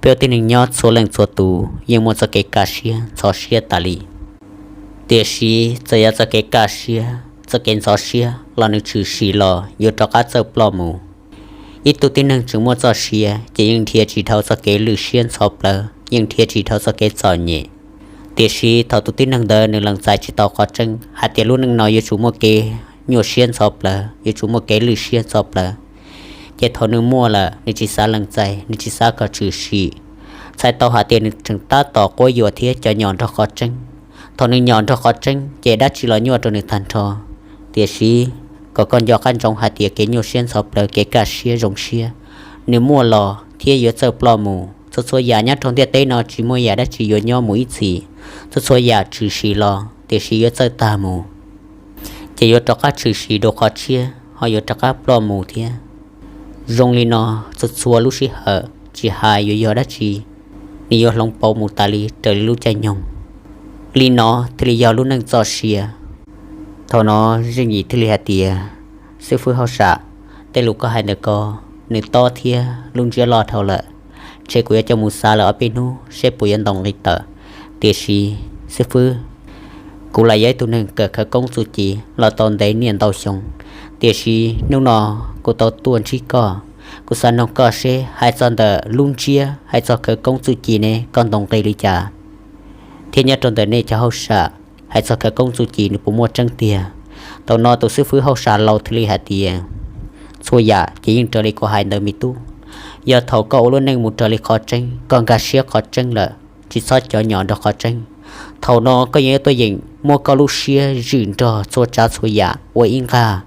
peb ua tib neeg nyob txhua leej txhua tus yeej muaj txoj kev kaj siab ntxhov siab tas li. Tiam sis txawm yog txoj kev kaj siab txoj kev ntxhov siab los nws tshwm sim los yuav rov qab txawj ploj mus. Ib tug tib neeg tseem muaj txoj sia ces yeej nrhiav tsis dhau txoj kev lwj siab ntxhov plawv yeej nrhiav tsis dhau txoj kev txom nyem. Tiam sis thaum tus tib neeg ntawd nws lees txais tsis tau qhov tseeb hais tias lub neej no yuav tsum muaj kev nyuaj siab ntxhov plawv, yuav tsum muaj kev lwj siab ntxhov plawv, ces thaum nws muaj lawm nws tsis xav lees txais, nws tsis xav kom tshwm sim, txhais tau hais tias nws tseem tab tom quab yuam thiab cov nyom nrog qhov tseeb. Thaum nws nyom nrog qhov tseeb ces dab tsi los nyuaj rau nws tag nrho. Tiam sis kom koj nco qab ntsoov hais tias kev nyuaj siab ntxhov plawv, kev kaj siab zoo siab, nws muaj los thiab yuav txawj ploj mus. Txhua txhua yam nyob rau ntiaj teb no tsis muaj yam dab tsi yuav nyob mus ib txhis. Txhua txhua yam tshwm sim los tiam sis yuav txawj tag mus, ces yuav rov qab tshwm sim dua qhov tshiab ho yuav rov qab ploj mus thiab. Zoo li no txhua txhua lub sij hawm, tsis hais yuav yog dab tsi, nws yuav hloov pauv mus tas li raws li lub caij nyoog. Li no thiaj li yog lub neej txoj sia. Thaum no Zeej Yim thiaj li hais tias, xib fwb hauj sam, tej lus koj hais ntawm ko, nws tob thiab lub ntsiab loj dhau lawm, ntshe kuv yuav coj mus xav lawm ob peb hnub seb puas yuav ntaus nqi tawm. Tiam sis xib fwb, kuv los yog ib tug neeg kawm khawv koob txuj ci los tau ntev niaj ntau xyoo, tiam sis hnub no kuv tau tuaj ntsib koj, kuv xav noog koj seb hais txog ntawm lub ntsiab, hais txog khawv koob txuj ci ne koj ntaus nqi li cas, thiab nyob rau ntawm nej cov hauj sam, hais txog khawv koob txuj ci nws puas muaj tseeb tiag? Thaum no tus xib fwb hauj sam laus thiaj li hais tias, txhua yam ces yeej raws li kuv hais ntawd me tub. Yog thaum koj ua lub neej mus raws li qhov tseeb, koj nkag siab qhov tseeb lawm, tsis txhob cov nyom nrog qhov tseeb, thaum no koj yeej yuav tuaj yeem muab koj lub siab zwm nrog txhua tsav txhua yam ua ib nqag.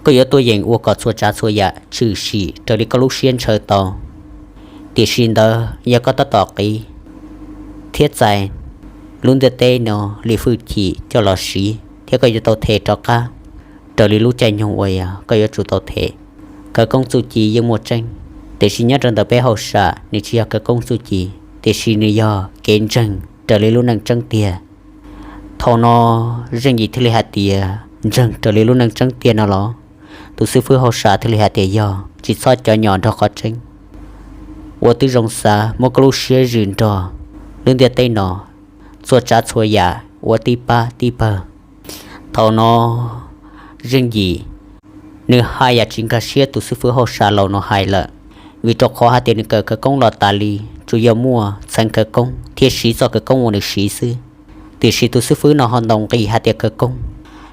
Koj yuav tuaj yeem ua kom txhua tsav txhua yam tshwm sim raws li koj lub siab ntshaw tau. Tiam sis ntawd yog koj tab tom qiv thiab txais lub ntiaj teb no li hwj chim coj los siv thiab koj yuav tau them rov qab raws li lub caij nyoog uas yog koj yuav tsum tau them. Khawv koob txuj ci yeej muaj tseeb, tiam sis nyob rau ntawm peb hauj sam nws tsis yog khawv koob txuj ci, tiam sis nws yog kev ntseeg raws li lub neej tseeb tiag. Thaum no Zeej Yim thiaj li hais tias, ntseeg raws li lub neej tseeb tiag no los? Tus xib fwb hauj sam thiaj li hais tias, yog, tsis txhob cov nyom nrog qhov tseeb. Ua tib zoo xav muab koj lub siab zwm nrog lub ntiaj teb no txhua tsav txhua yam ua tib pab tib pawg. Thaum no Zeej Yim nws haj yam tsis nkag siab tus xib fwb hauj sam laus no hais lawm, vim rau qhov hais tias nws kawm khawv koob los tas li, tsuas yog muaj txheev khawv koob thiab siv txoj khawv koob uas nws siv xwb. Tiam sis tus xib fwb no ho ntaus nqi hais tias khawv koob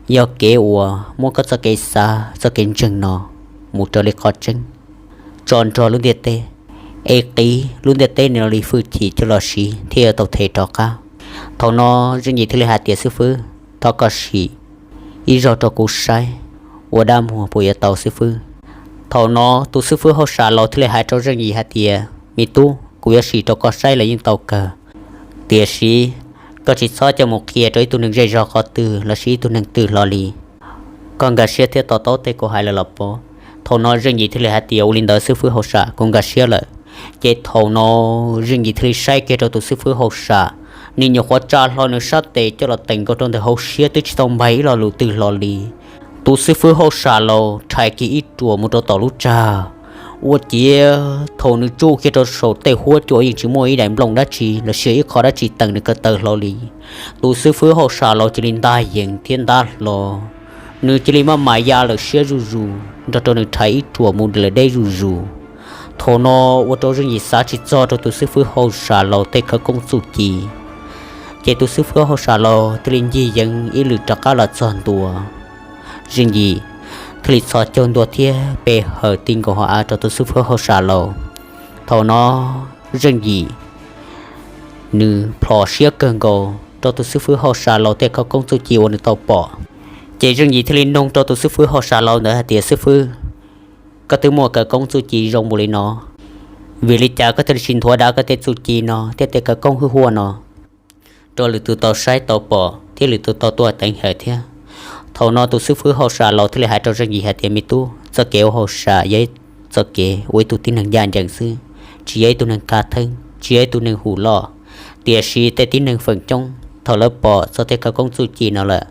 yog kev uas muab koj txoj kev xav txoj kev ntseeg no mus raws li qhov tseeb, tso nrog lub ntiaj teb, es qiv lub ntiaj teb no li hwj chim coj los siv thiaj yuav tau them rov qab. Thaum no Zeej Yim thiaj li hais tias, xib fwb, thov koj sim ib zaug rau kuv saib ua dab muag puas yuav tau xib fwb. Thaum no tus xib fwb hauj sam laus thiaj li hais rau Zeej Yim hais tias, me tub, kuv yuav sim rau koj saib los yeej tau kawg, tiam sis koj tsis txhob coj mus qhia rau ib tug neeg zej zog qhov twg lossis ib tug neeg twg hlo li. Koj nkag siab thiab to taub tej kuv hais lawm los pov? Thaum no Zeej Yim thiaj li hais tias, ua li ntawd xib fwb hauj sam, kuv nkag siab lawm. Ces thaum no Zeej Yim thiaj li saib kiag rau tus xib fwb hauj sam, nws nyuam qhuav tsa hlo nws sab tes coj los teem nkaus rau ntawm hauv siab twb tsis tau npag ib lo lus twg hlo li. Tus xib fwb hauj sam laus rhais kiag ib ruam mus rau tom lub tsag, ua ciav thaum nws tsuj kiag rau saum tej huab cua yeej tsis muaj ib daim nplooj dab tsi lossis ib qho dab tsi teem nws ko taw hlo li. Tus xib fwb hauj sam laus cia li nta yees thiab ntab hlo, nws cia li maj mam ya lawm siab zuj zus nrog rau nws rhais ib ruam mus lawm deb zuj zus. Thaum no ua rau Zeej Yim xav tsis txog rau tus xib fwb hauj sam laus tej khawv koob txuj ci, ces tus xib fwb hauj sam laus thiaj li ncig yees ib lwm rov qab los txog ntua. Zeej Yim thiaj li txhos caug ntua thiab pe hawm ti nkaus hauv av rau tus xib fwb hauj sam laus. Thaum no Zeej Yim nws plhom siab kawg nkaus rau tus xib fwb hauj sam laus tej khawv koob txuj ci uas nws tau pom. Ces Zeej Yim thiaj li nug rau tus xib fwb hauj sam laus ntawd hais tias, xib fwb, koj twb muaj khawv koob txuj ci zoo npaum li no, vim li cas koj thiaj li tsis nthuav dav koj tej txuj ci no thiab tej khawv koob hwj huaj no rau lwm tus tau saib tau pom thiab lwm tus tau tuaj teev hawm thiab? Thaum no tus xib fwb hauj sam laus thiaj li hais rau Zeej Yim hais tias, me tub, txoj kev ua hauj sam yog txoj kev ua ib tug tib neeg ncaj ncees xwb, tsis yog ib tug neeg khav theeb, tsis yog ib tug neeg hum loj. Tiam sis tej tib neeg feem coob thaum lawv pom txog tej khawv koob txuj ci no lawm,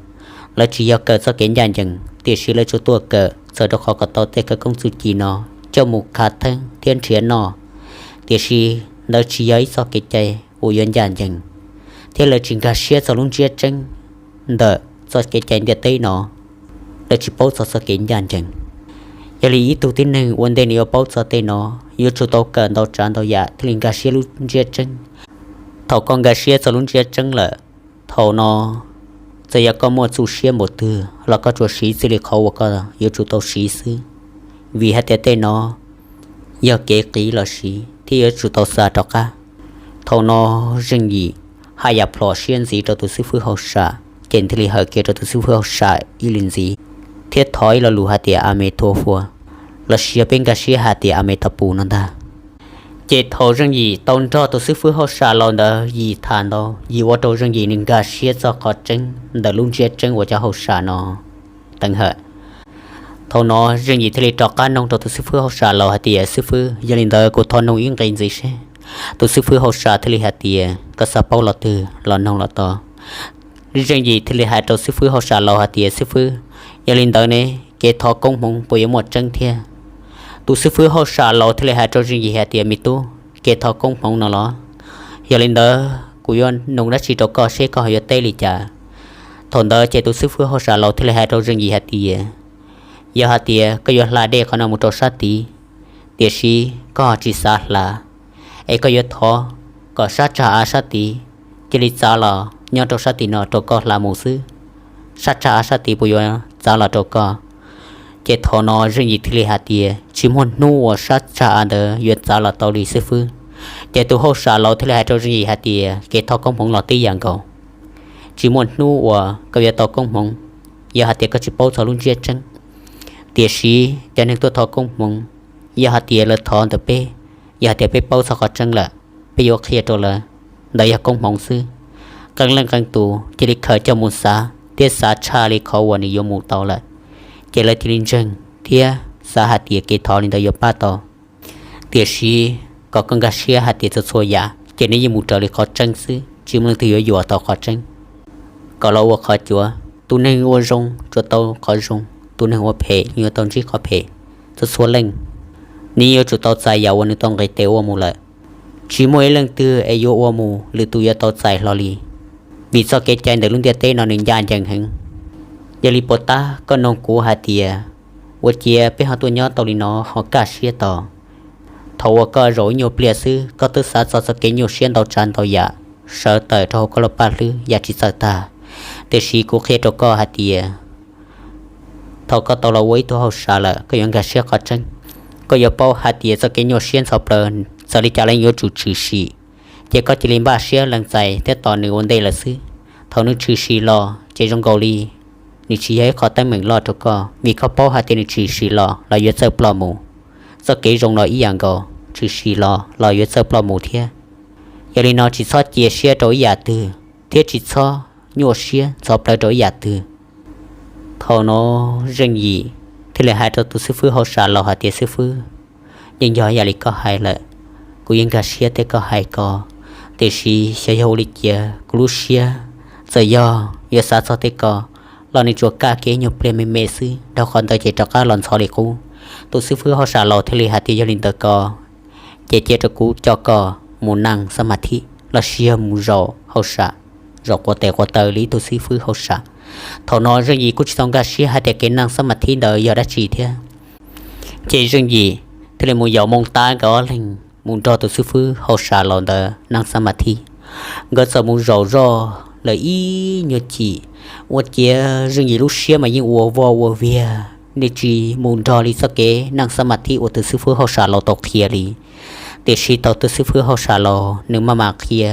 lawv tsis yog kawm txoj kev ncaj ncees, tiam sis lawv tsuas tuaj kawm txawm rau qhov kom tau tej khawv koob txuj ci no coj mus khav theeb thiab nrhiav noj. Tiam sis ntawd tsis yog ib txoj kev cai uas yuav ncaj ncees, thiab lawv tsis nkag siab txog lub ntsiab tseeb ntawm txoj kev cai ntiaj teb no. Lawv tsis paub txog txoj kev ncaj ncees. Yog li ib tug tib neeg ua ntej nws yuav paub txog tej no, yuav tsum tau kawm ntau tsav ntau yam thiaj li nkag siab lub ntsiab tseeb. Thaum koj nkag siab txog lub ntsiab tseeb lawm, thaum no txawm yog koj muaj txuj siab npaum twg los koj tsuas siv txij li qhov uas koj yuav tsum tau siv xwb, vim hais tias tej no yog kev qiv los siv thiab yuav tsum tau xa rov qab. Thaum no Zeej Yim haj yam plhom siab ntxiv rau tus xib fwb hauj sam, ces thiaj li hawm kiag rau tus xib fwb hauj sam ib lwm ntxiv, thiab thov ib lo lus hais tias a me thua fua, los sis yog peb nkag siab hais tias a me ta pus no ntag. Ces thaum Zeej Yim tau nrog tus xib fwb hauj sam laus ntawd yim tham ntau, yim ua rau Zeej Yim nws nkag siab txog qhov tseeb ntawm lub ntsiab tseeb uas cov hauj sam no teev hawm. Thaum no Zeej Yim thiaj li rov qab noog rau tus xib fwb hauj sam laus hais tias, xib fwb, yog li ntawd kuv thov noog ib nqe ntxiv seb. Tus xib fwb hauj sam thiaj li hais tias, koj xav paub lo twg los noog los tau. Zeej Yim thiaj li hais rau xib fwb hauj sam laus hais tias, xib fwb, yog li ntawd ne, kev thov koob hmoov puas yuav muaj tseeb thiab? Tus xib fwb hauj sam laus thiaj li hais rau Zeej Yim hais tias, me tub, kev thov koob hmoov no los, yog li ntawd kuv yuav noog dab tsi rau koj seb koj ho yuav teb li cas. Thaum ntawd ces tus xib fwb hauj sam laus thiaj li hais rau Zeej Yim hais tias, yog hais tias koj yuav hla dej qhov no mus rau sab tid, tiam sis koj ho tsis xav hla, es koj yuav thov kom sab tsag av sab tid cia li txav los nyob rau sab tim no rau koj hla mus xwb, sab tsag av sab tid puas yuav txav los rau koj? Ces thaum no Zeej Yim thiaj li hais tias, tsis muaj hnub uas sab tsag av ntawd yuav txav los tau li xib fwb. Ces tus hauj sam laus thiaj li hais rau Zeej Yim hais tias, kev thov koob hmoov los tib yam nkaus, tsis muaj hnub uas koj yuav tau koob hmoov yog hais tias koj tsis paub txog lub ntsiab tseeb. Tiam sis cov neeg tuaj thov koob hmoov, yog hais tias lawv thov ntawm peb, yog hais tias peb paub txog qhov tseeb lawm, peb yuav qhia rau lawv, ntawd yog koob hmoov xwb. Qee leej qee tus cia li khaws coj mus xav thiab xav tshaj li qhov uas nws yuav mus tau lawm, ces lawv cia li ntseeg thiab xav hais tias kev thov li ntawd yuav pab tau. Tiam sis kom koj nkag siab hais tias txhua txhua yam ces nws yeej mus raws li qhov tseeb xwb, tsis muaj leej twg yuav yuam tau qhov tseeb kom los ua qhov cuav. Tus neeg ua zoo tsuas tau qhov zoo, tus neeg ua phem yuav tau ntsib qhov phem. Txhua txhua leej nws yuav tsum tau txais yam uas nws tau nqis tes ua mus lawm. Tsis muaj ib leej twg es yuav ua mus lwm tus yuav tau txais hlo li, vim txoj kev cai ntawm lub ntiaj teb no nws ncaj ncees heev. Yog li puas tab koj noog kuv hais tias, ua ciav peb ho tuaj nyob tau li no ho kaj siab tau? Thaum uas koj zaum ib nyuag pliag xwb koj twb xav txog txoj kev nyuaj siab ntau tsav ntau yam sawv tawm rau hauv koj lub paj hlwb yam tsis txawj tag. Tiam sis kuv qhia rau koj hais tias, thaum koj tau los ua ib tug hauj sam lawm koj yuav nkag siab qhov tseeb. Koj yuav paub hais tias txoj kev nyuaj siab ntxhov plaws txawm li cas los yuav tsum tshwm sim, ces koj cia li npaj siab lees txais thiab tos nws ua ntej lawm xwb. Thaum nws tshwm sim los ces zoo nkaus li nws tsis yog ib qho teeb meem loj rau koj, vim koj paub hais tias nws tshwm sim los los yuav txawj ploj mus. Txoj kev zoo los ib yam nkaus, tshwm sim los los yuav txawj ploj mus thiab. Yog li no tsis txhob cia siab rau ib yam twg thiab tsis txhob nyuaj siab ntxhov plaws rau ib yam twg. Thaum no Zeej Yim thiaj li hais rau tus xib fwb hauj sam laus hais tias, xib fwb, yeej yog yam li koj hais lawm, kuv yeej nkag siab tej koj hais ko, tiam sis xyov yog ua li cas kuv lub siab txawm yog yuav xav txog tej ko los nws tsuas kaj kiag ib nyuag pliag me me xwb, dhau qhov ntawd ces rov qab los ntxhov li qub. Tus xib fwb hauj sam laus thiaj li hais tias, yog li ntawd ko ces cia rau kuv coj koj mus naj xab mas thib los sis yog mus zaum hauj sam, zaum quav tes quav taw li ib tug xib fwb hauj sam. Thaum no Zeej Yim kuj tsis tau nkag siab hais tias kev naj xab mas thib ntawd yog dab tsi thiab. Ces Zeej Yim thiaj li mus yaum Moos Tab nkawd ob leeg mus nrog tus xib fwb hauj sam laus ntawd naj xab mas thib. Nkawd txawm mus zaum zoj lawm ib nyuag chim, ua ciav Zeej Yim lub siab mas yeej ua voj ua viag, nws tsis mus nrog li txoj kev naj xab mas thib uas tus xib fwb hauj sam laus tau qhia li. Tiam sis thaum tus xib fwb hauj sam laus nws maj mam qhia,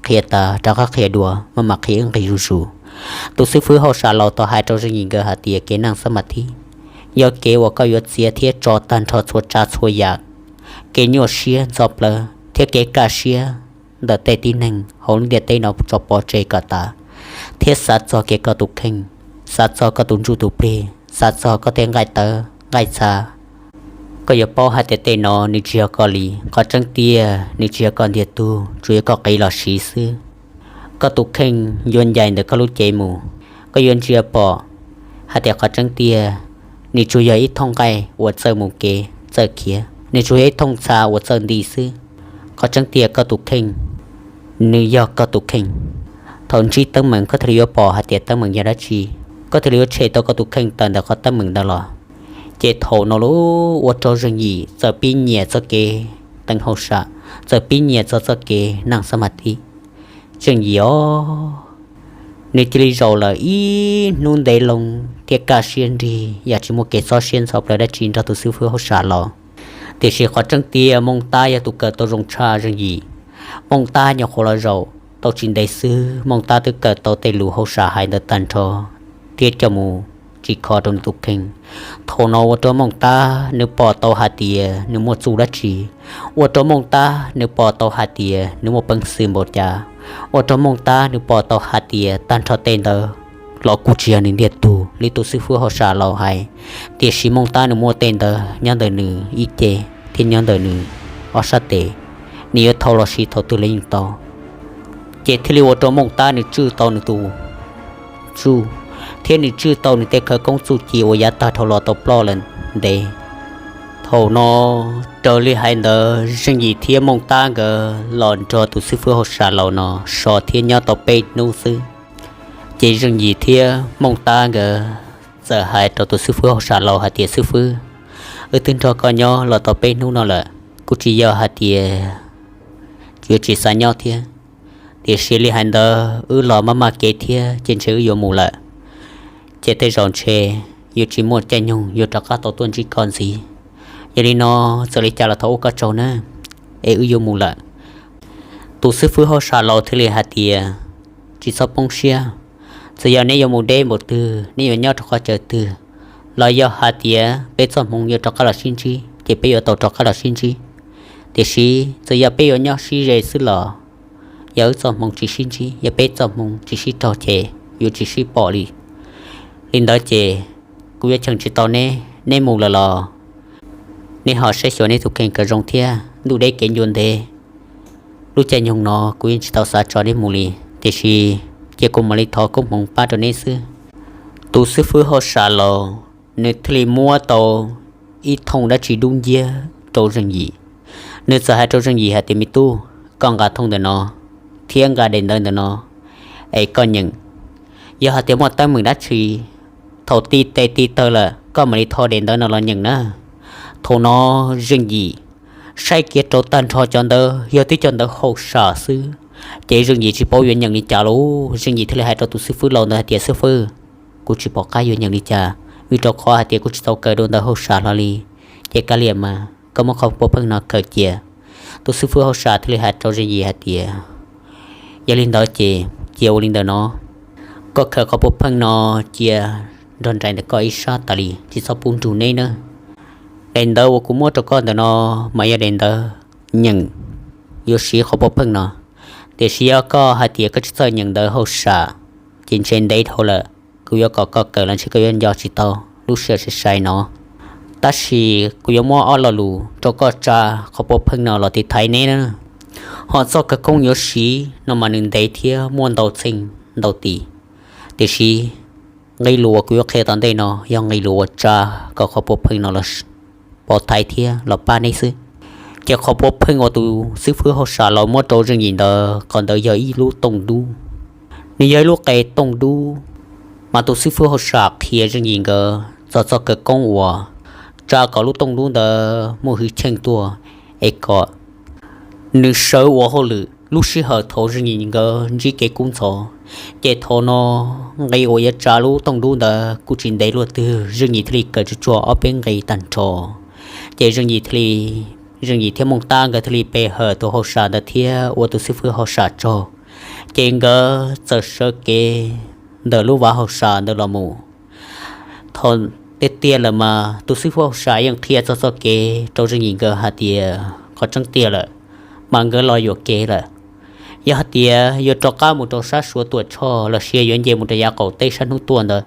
qhia tas rov qab qhia dua, maj mam qhia ib nqis zuj zus. Tus xib fwb hauj sam laus tau hais rau Zeej Yim nkawd hais tias kev naj xab mas thib yog kev uas koj yuav txiav thiab tso tag nrho txhua tsav txhua yam, kev nyuaj siab ntxhov plaws thiab kev kaj siab ntawm tej tib neeg hauv lub ntiaj teb no tso pov tseg kom tas, thiab xav txog kiag koj tus kheej, xav txog koj tus ntsuj tus plig, xav txog koj tej nqaij tawv nqaij txha. Koj yuav paub hais tias tej no nws tsis yog koj li, qhov tseeb tiag nws tsis yog koj ntiag tug, tsuas yog koj qiv los siv xwb. Koj tus kheej yuav ncaim ntawm koj lub cev mus, koj yuav ntsia pom hais tias qhov tseeb tiag nws tsuas yog ib thooj nqaij uas txawj mus kev txawj khiav, nws tsuas yog ib thooj txha uas txawj nti xwb. Qhov tseeb tiag koj tus kheej nws yog koj tus kheej. Thaum ntsib teeb meem koj thiaj li yuav pom hais tias teeb meem yog dab tsi, koj thiaj li yuav tshem tau koj tus kheej tawm ntawm qhov teeb meem ntawd los. Ces thaum no lub ua rau Zeej Yim txawm pib nyiam txoj kev teev hauj sam, txawm pib nyiam txog txoj kev neeg xab mas tib. Zeej Yim os, nws cia li zaum lawm ib hnub ntev loo thiab kaj siab nrig yam tsis muaj kev txob siab ntxhov plaws dab tsi nrog tus xib fwb hauj sam los. Tiam sis qhov tseeb tiag Mooj Tab yog tus kawm tau zoo tshaj Zeej Yim. Mooj Tab nyuam qhuav los zaum tau tsis ntev xwb, Mooj Tab twb kawm tau tej lus hauj sam hais ntawd tag nrho thiab coj mus tsim kho rau nws tus kheej. Thaum no ua rau Mooj Tab nws pom tau hais tias nws muaj txuj dab tsi, ua rau Mooj Tab nws pom tau hais tias nws muaj peev xwm npaum cas, ua rau Mooj Tab nws pom tau hais tias tag nrho tej ntawd los kuj tsis yog nws ntiag tug li tus xib fwb hauj sam laus hais, tiam sis Mooj Tab nws muaj tej ntawd nyob ntawm nws ib ce thiab nyob ntawm nws ob sab tes, nws yuav thau los siv thaum twg los yeej tau. Ces thiaj li ua rau Mooj Tab nws tswj tau nws tus txuj thiab nws tswj tau nws tej khawv koob txuj ci uas yav tag dhau los tau ploj lawm ntev. Thaum no raws li hais ntawd Zeej Yim thiab Mooj Tab nkawd los nrog tus xib fwb hauj sam laus no so thiab nyob tau peb hnub xwb, ces Zeej Yim thiab Mooj Tab nkawd txawm hais rau tus xib fwb hauj sam laus hais tias, Xib fwb, wb twb nrog koj nyob los tau peb hnub no lawm, kuj tsis yog hais tias yuav tsis xav nyob thiab, tiam sis li hais ntawd wb los maj maj kev thiab ces ntshe wb yuav mus lawm. Ces tej zaum ntshe yuav tsis muaj caij nyoog yuav rov qab tau tuaj ntsib koj ntxiv. Yog li no txawm li cas los thov ua koj tsaug nawb, es wb yuav mus lawm. Tus xib fwb hauj sam laus thiaj li hais tias, Tsis txhob poob siab, txawm yog neb yuav mus deb npaum twg, neb yuav nyob rau qhov chaw twg, los yog hais tias peb txoj hmoov yuav rov qab los sib ntsib ces peb yuav tau rov qab los sib ntsib. Tiam sis txawm yog peb yuav nyob sib ze xwb los yog wb txoj hmoov tsis sib ntsib, yog peb txoj hmoov tsis sib raug ces yuav tsis sib pom li. Li ntawd ces kuv yuav cheem tsis tau neb, neb mus lawm los neb ho saib xyuas neb tus kheej kom zoo thiab, ntuj deb kev ncua ntev, lub caij nyoog no kuv yeej tsis tau xav tso neb mus li, tiam sis cia kuv mam li thov koob hmoov pab rau neb xwb. Tus xib fwb hauj sam laus nws thiaj li muab tau ib thooj dab tsi dub nciab rau Zeej Yim. Nws txawm hais rau Zeej Yim hais tias, Me tub, koj nqa thooj ntawm no thiab nqa daim ntawv ntawm no es koj nyeem. Yog hais tias muaj teeb meem dab tsi thaum ti tes ti taw lawm koj mam li tho daim ntawv no los nyeem na. Thaum no Zeej Yim saib kiag rau tag nrho cov ntawv yog twb cov ntawv hauj sam xwb, ces Zeej Yim tsis paub yuav nyeem li cas lauj. Zeej Yim thiaj li hais rau tus xib fwb laus ntawd hais tias, Xib fwb, kuv tsis pom qab yuav nyeem li cas, vim rau qhov hais tias kuv tsis tau kawm dua ntawv hauj sam hlo li. Ces kav liam mas koj muab qhov puav pheej no kawm cia. Tus xib fwb hauj sam thiaj li hais rau Zeej Yim hais tias, Yog li ntawd ces cia ua li ntawm no, koj khaws qhov puav pheej no cia nrog nraim ntawm koj ib sab tas li, tsis txhob pub nrug neb nawb. Daim ntawv uas kuv muab rau koj ntawm no mas yog daim ntawv nyeem yuav siv qhov puav pheej no, tiam sis yog koj hais tias koj tsis txawj nyeem ntawv hauj sam, ces ntshe ntev dhau lawm kuv yuav kom koj kawm los ntshe koj yuav nco tsis tau lub sij hawm sai sai no. Tab sis kuv yuav muab ob lo lus rau koj tsa qhov puav pheej no los tiv thaiv neb na. Ho txoj khawv koob yuav siv no mas nws ntev thiab muaj ntau txheej ntau tis, tiam sis nqe lus uas kuv yuav qhia tom ntej no yog nqe lus uas tsa kom qhov puav pheej no los pov thaiv thiab los pab neb xwb. Ces qhov puav pheej uas tus xib fwb hauj sam laus muab rau Zeej Yim ntawd, qhov ntawd yog ib lub tooj dub. Nws yog ib lub qe tooj dub, mas tus xib fwb hauj sam qhia Zeej Yim nkawd txog txoj khawv koob uas tsa kom lub tooj dub ntawd muaj hwj chim tuaj, es kom nws sawv ua hauj lwm lub sij hawm thaum Zeej Yim nkawd ntsib kev kub ntxhov. Ces thaum no nqe uas yuav tsa lub tooj dub ntawd kuj tsis ntev luaj twg, Zeej Yim thiaj li kawm tsuag tsuag ob peb nqe tag nrho. Ces Zeej Yim thiaj li, Zeej Yim thiab Mooj Tab nkawd thiaj li pe hawm tus hauj sam ntawd thiab ua tus xib fwb hauj sam tsaug. Ces nkawd txawm sawv kev ntawm lub vaj hauj sam ntawd los mus. Thaum tiag tiag lawm mas tus xib fwb hauj sam yeej qhia txog txoj kev rau Zeej Yim nkawd hais tias qhov tseeb tiag lawm mas nkawd los yuam kev lawm. Yog hais tias yuav rov qab mus rau sab Suav Tuam Tshoj los sis yuav nce mus rau yav qaum teb sab hnub tuaj ntawd,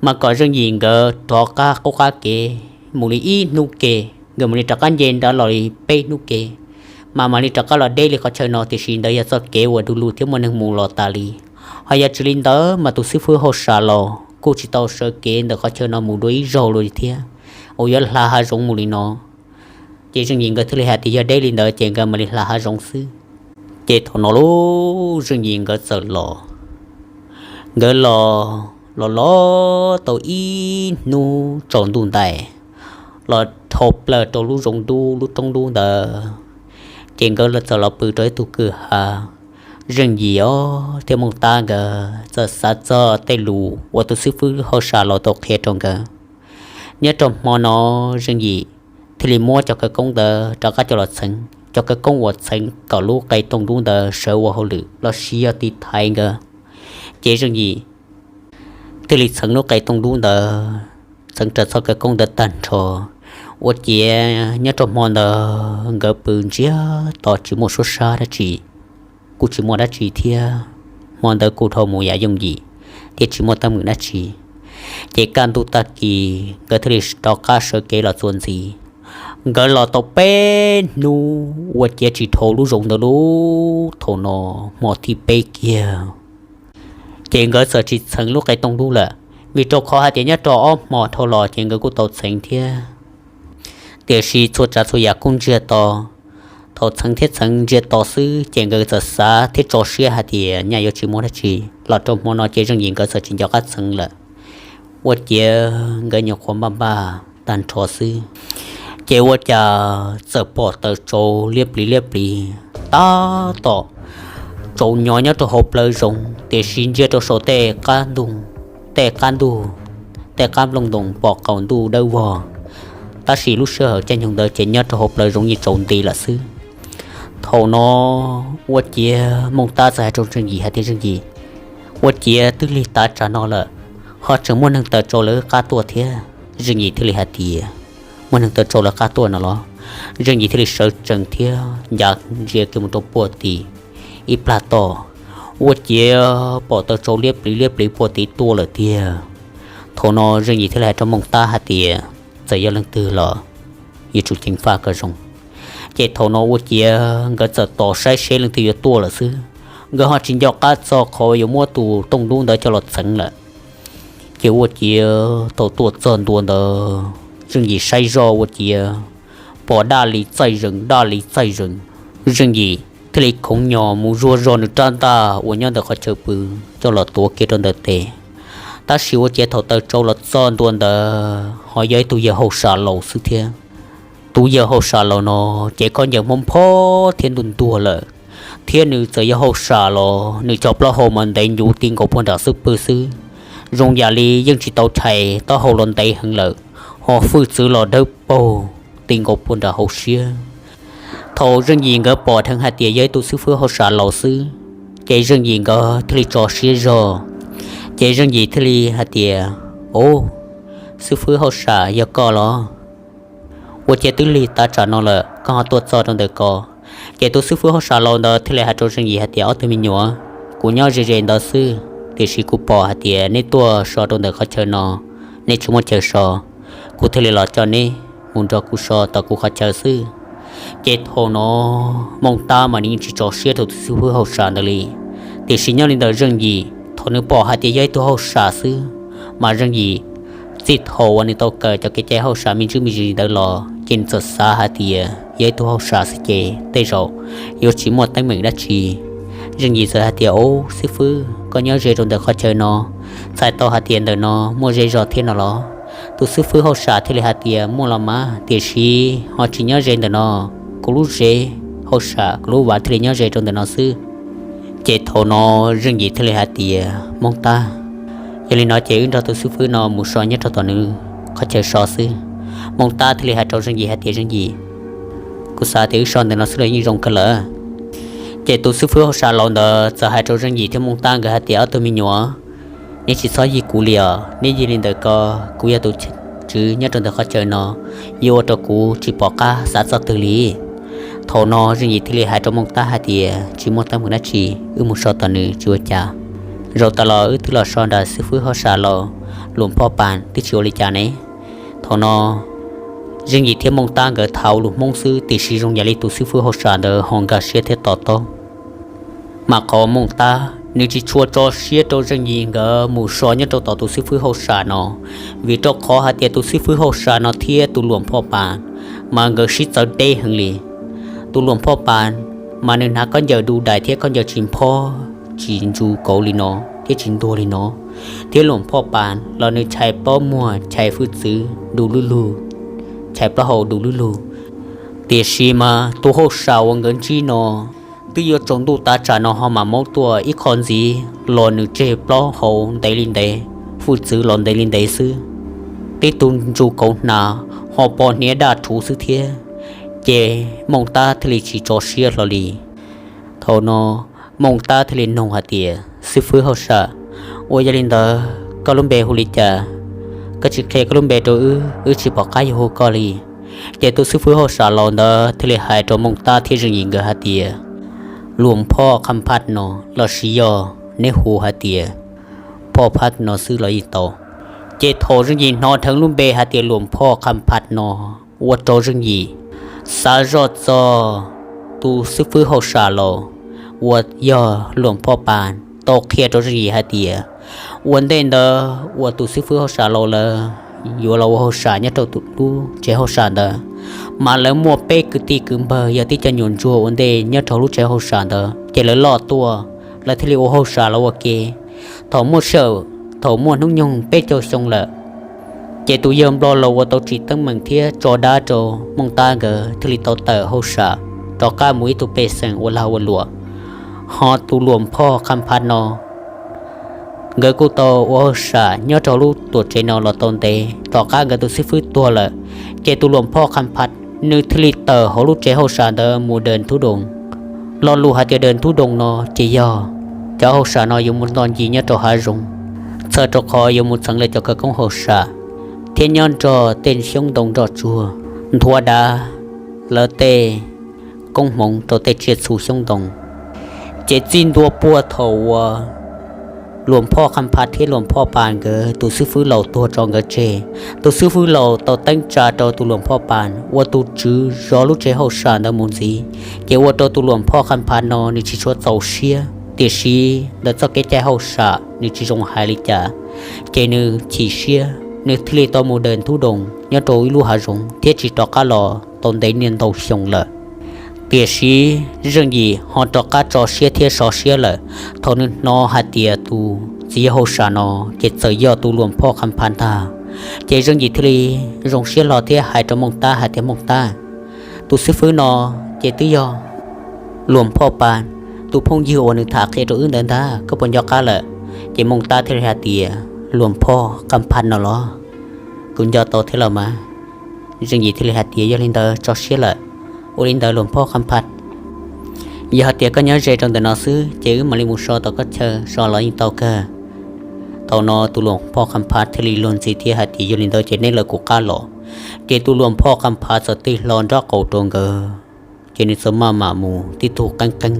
mas kom Zeej Yim nkawd rov qab qub qab kev mus li ib hnub ke, nkawd mam li rov qab nce nrad los li peb hnub ke, mas mam li rov qab los deb li qhov chaw no, tiam sis ntawd yog txoj kev uas du lug thiab muaj neeg mus los tas li. Ho yog tsis li ntawd mas tus xib fwb hauj sam los kuj tsis tau sawv kev ntawm qhov chaw no mus dua ib zaug li thiab, uas yuav hla hav zoov mus li no. Ces Zeej Yim nkawd thiaj li hais tias yog deb li ntawd ces nkawd mam li hla hav zoov xwb. Ces thaum no lub Zeej Yim nkawd txawm los, nkawd los los los tau ib hnub tsaus ntuj ntais, los dhau plaws rau lub zoov dub lub roob dub ntawd, ces nkawd txawm los pw rau ib tug kwj ha. Zeej Yim os thiab Mooj Tab nkawd txawm xav txog tej lus uas tus xib fwb hauj sam los tau qhia rau nkawd. Nyob rau hmo no, Zeej Yim thiaj li muab cov khawv koob ntawd rov qab coj los txheev, cov khawv koob uas txheev kom lub qe tooj dub ntawd sawv ua hauj lwm los sis yog tiv thaiv nkawd. Ces Zeej Yim thiaj li txheev lub qe tooj dub ntawd, txheev raws txoj khawv koob ntawd tag nrho. Ua ciav nyob rau hmo ntawd nkawd pw ntsiag to tsis muaj suab sab dab tsi, kuj tsis muaj dab tsi thiab. Hmo ntawd kuj dhau mus yav yooj yim thiab tsis muaj teeb meem dab tsi. Ces kaj ntug tag kis nkawd thiaj li rov qab sawv kev los txuas ntxiv. Nkawd los tau peb hnub ua ciav tsis dhau lub zoov ntawd lauj. Thaum no hmo thib peb kiag, ces nkawd txawm tsis txheev lub qe tooj dub lawm, vim rau qhov hais tias nyob rau ob hmo dhau los ces nkawd kuj tau txheev thiab. Tiam sis txhua tsav txhua yam kuj ntsiag to. Thaum txheev thiab txheev ntsiag to xwb ces nkawd txawm xav thiab tso siab hais tias nyaj yuav tsis muaj dab tsi, los rau hmo no ces Zeej Yim nkawd txawm tsis nco qab txheev lawm. Ua ciav nkawd nyuam qhuav npaj npaj tag nrho xwb, ces ua cas txawm pom taws tsaus liab pliv liab pliv tab tom tsaus nyo nyob rau hauv plawv zoov, tiam sis ntsia rau saum tej qab ntuj, tej qab ntuj, tej qab nplooj ntoos pom qaus ntuj dawb vog. Tab sis lub sij hawm caij nyoog ntawd ces nyob rau hauv plawv zoov yeej tsaus nti lawm xwb. Thaum no ua ciav Mooj Tab txawm hais rau Zeej Yim hais tias, Zeej Yim, ua ciav twb lig tav tsam no lawm, ho tseem muaj neeg taws tsaus lawv qab tuaj thiab. Zeej Yim thiaj li hais tias, Muaj neeg taws tsaus lawv qab tuaj no los? Zeej Yim thiaj li sawv tsees thiab ncav ntsia kiag mus rau puag tim ib plag toj, ua ciav pom taws tsaus liab pliv liab pliv puag tim tuaj lawm tiag. Thaum no Zeej Yim thiaj li hais rau Mooj Tab hais tias, Txawm yog leej twg los yuav tsum ceev faj kom zoo. Ces thaum no ua ciav nkawd txawm tos saib seb leej twg yuav tuaj lawm xwb, nkawd ho tsis nco qab txog qhov yuav muab tus tooj dub ntawd coj los txheev lawm. Ces ua ciav thaum tuaj txog ntua ntawd, Zeej Yim saib zoj ua ciav pom daj li txaij zees daj li txaij zees. Zeej Yim thiaj li khoov nyos mus zuag zog nws rab ntaj uas nyob ntawm qhov chaw pw coj los tuav kiag rau ntawm tes. Tab sis ua ciav thaum taws tsaus los txog ntua ntawd ho yog ib tug yawg hauj sam laus xwb thiab. Tus yawg hauj sam laus no ces khaub ncaws hmob nphob thiab ntuj ntuag lawm, thiab nws txawm yog hauj sam los nws cov plaub hau mas ntev ncuv ti nkaus puag nram xub pwg xwb, zoo yam li yeej tsis tau chais taub hau los ntev heev lawm, ho hwj txwv los dawb paug ti nkaus puag nram hauv siab. Thaum Zeej Yim nkawd pom dheev hais tias yog ib tug xib fwb hauj sam laus xwb, ces Zeej Yim nkawd thiaj li tso siab zog. Ces Zeej Yim thiaj li hais tias, Au, xib fwb hauj sam, yog koj los? Ua ciav twb lig tav tsam no lawm koj ho tuaj txog rau ntawm ko. Ces tus xib fwb hauj sam laus ntawd thiaj li hais rau Zeej Yim hais tias, Ob tug me nyuam, kuv nyob ze ze ntawd xwb, tiam sis kuv pom hais tias neb tuaj so rau ntawm qhov chaw no, neb tsis muaj chaw so, kuv thiaj li los coj neb mus nrog kuv so tom kuv qhov chaw xwb. Ces thaum no Mooj Tab mas nws yeej tsis tso siab rau tus xib fwb hauj sam ntawd li, tiam sis nyob li ntawm Zeej Yim thaum nws pom hais tias yog ib tug hauj sam xwb, mas Zeej Yim txij thaum uas nws tau kawm cov kev cai hauj sam me ntsis me ntsis ntawd los ces nws txawm xav hais tias yog ib tug hauj sam xwb ces tej zaum yuav tsis muaj teeb meem dab tsi. Zeej Yim txawm hais tias, Au xib fwb, koj nyob ze rau ntawm qhov chaw no, txhais tau hais tias ntawm no muaj zej zog thiab no los? Tus xib fwb hauj sam thiaj li hais tias, Muaj los mas, tiam sis ho tsis nyob ze ntawm no, kuv lub zej hauj sam kuv lub vav thiaj li nyob ze rau ntawm no xwb. Ces thaum no Zeej Yim thiaj li hais tias, Mooj Tab, yog li no ces wb nrog tus xib fwb no mus so nyob rau tom nws qhov chaw so xwb. Mooj Tab thiaj li hais rau Zeej Yim hais tias, Zeej Yim, kuv xav tias wb so ntawm no xwb los yeej zoo kawg lawm. Ces tus xib fwb hauj sam laus ntawd txawm hais rau Zeej Yim thiab Mooj Tab nkawd hais tias, Ob tug me nyuam, neb tsis txhob yig kuv li os, neb yig li ntawm ko, kuv yog tus tswv nyob rau ntawm qhov chaw no, yuav ua rau kuv tsis pom qab xav txoj twg li. Thaum no Zeej Yim thiaj li hais rau Mooj Tab hais tias, Tsis muaj teeb meem dab tsi, wb mus so tom nws tsis ua cas. Zaum tas los wb twb los so nram xib fwb hauj sam laus Luam Phoj Pas twb tsis ua li cas ne. Thaum no Zeej Yim thiab Mooj Tab nkawd tham lus Hmoob xwb, tiam sis zoo yam li tus xib fwb hauj sam ntawd ho nkag siab thiab to taub. Mas qhov Mooj Tab nws tsis tshua tso siab rau Zeej Yim nkawd mus so nyob rau tom tus xib fwb hauj sam no, vim rau qhov hais tias tus xib fwb hauj sam no thiab tus Luam Phoj Pas mas nkawd sib txawv deb heev li. Tus Luam Phoj Pas mas nws hnav khaub ncaws du dais thiab khaub ncaws tsis nphob tsis ntsu kauv li no, thiab tsis ntuag li no, thiab Luam Phoj Pas los nws chais plaub muag chais hwj txwv du lug lug, chais plaub hau du lug lug. Tiam sis mas tus hauj sam uas nkawd ntsib no twb yuav tsaus ntuj tav tsam no ho mam maub tuaj ib qho ntxiv los nws tseg plaub hau ntev li ntev, hwj txwv los ntev li ntev xwb. Tib tug ntsuj kauv hnav ho pos hniav daj rhuv xwb thiab, ces Mooj Tab thiaj li tsis tso siab hlo li. Thaum no Mooj Tab thiaj li noog hais tias, Xib fwb hauj sam, ua yog li ntawd koj lub npe hu li cas? Koj tsis qhia koj lub npe rau wb, wb tsis pom qab yuav hu koj li. Ces tus xib fwb hauj sam laus ntawd thiaj li hais rau Mooj Tab thiab Zeej Yim nkawd hais tias, Luam Phoj Qha Phaj no, los sis yog neb hu hais tias Phoj Phaj no xwb los yeej tau. Ces thaum Zeej Yim hnov dheev lub npe hais tias Luam Phoj Qha Phaj no, ua rau Zeej Yim xav zoj txog tus xib fwb hauj sam laus uas yog Luam Phoj Pas tau qhia rau Zeej Yim hais tias, ua ntej ntawd uas tus xib fwb hauj sam laus lawv yuav los ua hauj sam nyob rau tus lub tsev hauj sam ntawd, mas lawv muaj peb kwv tij kwv npawg yog tib co nyuam ntsuag ua ntej nyob rau lub tsev hauj sam ntawd, ces lawv loj tuaj, lawv thiaj li ua hauj sam los ua ke. Thaum muaj sij hawm, thaum muaj hnub nyoog peb caug xyoo lawm, ces tus yawg Nplog laus uas tau tsim teeb meem thiab tso dab rau Mooj Tab nkawd thiaj li tau tawm hauj sam rov qab mus ib tug pej xeem ua lag ua luam. Ho tus Luam Phoj Qha Phaj no, nkawd kuj tau ua hauj sam nyob rau lub tuam tsev no los tau ntev, tom qab nkawd tus xib fwb tuag lawm, ces tus Luam Phoj Qha Phaj nws thiaj li tawm hauv lub tsev hauj sam ntawd mus daws ntub doos. Lo lus hais tias daws ntub doos no ces yog cov hauj sam no yuav mus nto ncig nyob rau hav zoov, txhawm rau qhov yuav mus txeev lawv cov khawv koob hauj sam, thiab nyob nrog tej xyoob ntoo nroj tsuag, nthuav dav lawv tej koob hmoov rau tej tsiaj txhu xyoob ntoo. Ces txij ntua puag thaum uas Luam Phoj Qha Phaj thiab Luam Phoj Pas nkawd tus xib fwb laus tuag tso nkawd tseg, tus xib fwb laus tau teeb tsa rau tus Luam Phoj Pas ua tus tswv zov lub tsev hauj sam ntawd mus ntxiv. Ces ua rau tus Luam Phoj Qha Phaj no nws tsis tshua txaus siab, tiam sis ntawm txoj kev cai hauj sam nws tsis zoo hais li cas, ces nws chim siab, nws thiaj li tau mus daws ntub doos nyob rau ib lub hav zoov thiab tsis rov qab los tau ntev niaj ntau xyoo lawm. Tiam sis Zeej Yim ho rov qab tso siab thiab sov siab lawm thaum nws hnov hais tias tus txiv yawg hauj sam no ces txawm yog tus Luam Phoj Qha Phaj ntag. Ces Zeej Yim thiaj li zoo siab hlo thiab hais rau Mooj Tab hais tias, Mooj Tab, tus xib fwb no ces twb yog Luam Phoj Pas tus phooj ywg uas nws tham qhia rau wb ntawd ntag, koj puas nco qab lawm? Ces Mooj Tab thiaj li hais tias, Luam Phoj Qha Phaj no los? Kuv nco tau thiab los mas. Zeej Yim thiaj li hais tias, yog li ntawd tso siab lawm. Ua li ntawd Luam Phoj Qha Phaj, yog hais tias koj nyob ze rau ntawm no xwb ces wb mam li mus so tom koj chaw so los yeej tau kawg. Thaum no tus Luam Phoj Qha Phaj thiaj li luag ntxhi thiab hais tias, yog li ntawd ces neb lawv kuv qab los. Ces tus Luam Phoj Qha Phaj txawm tig hlo nraub qaum rau nkawd, ces nws txawm maj mam mus tib tug qeeb qeeb.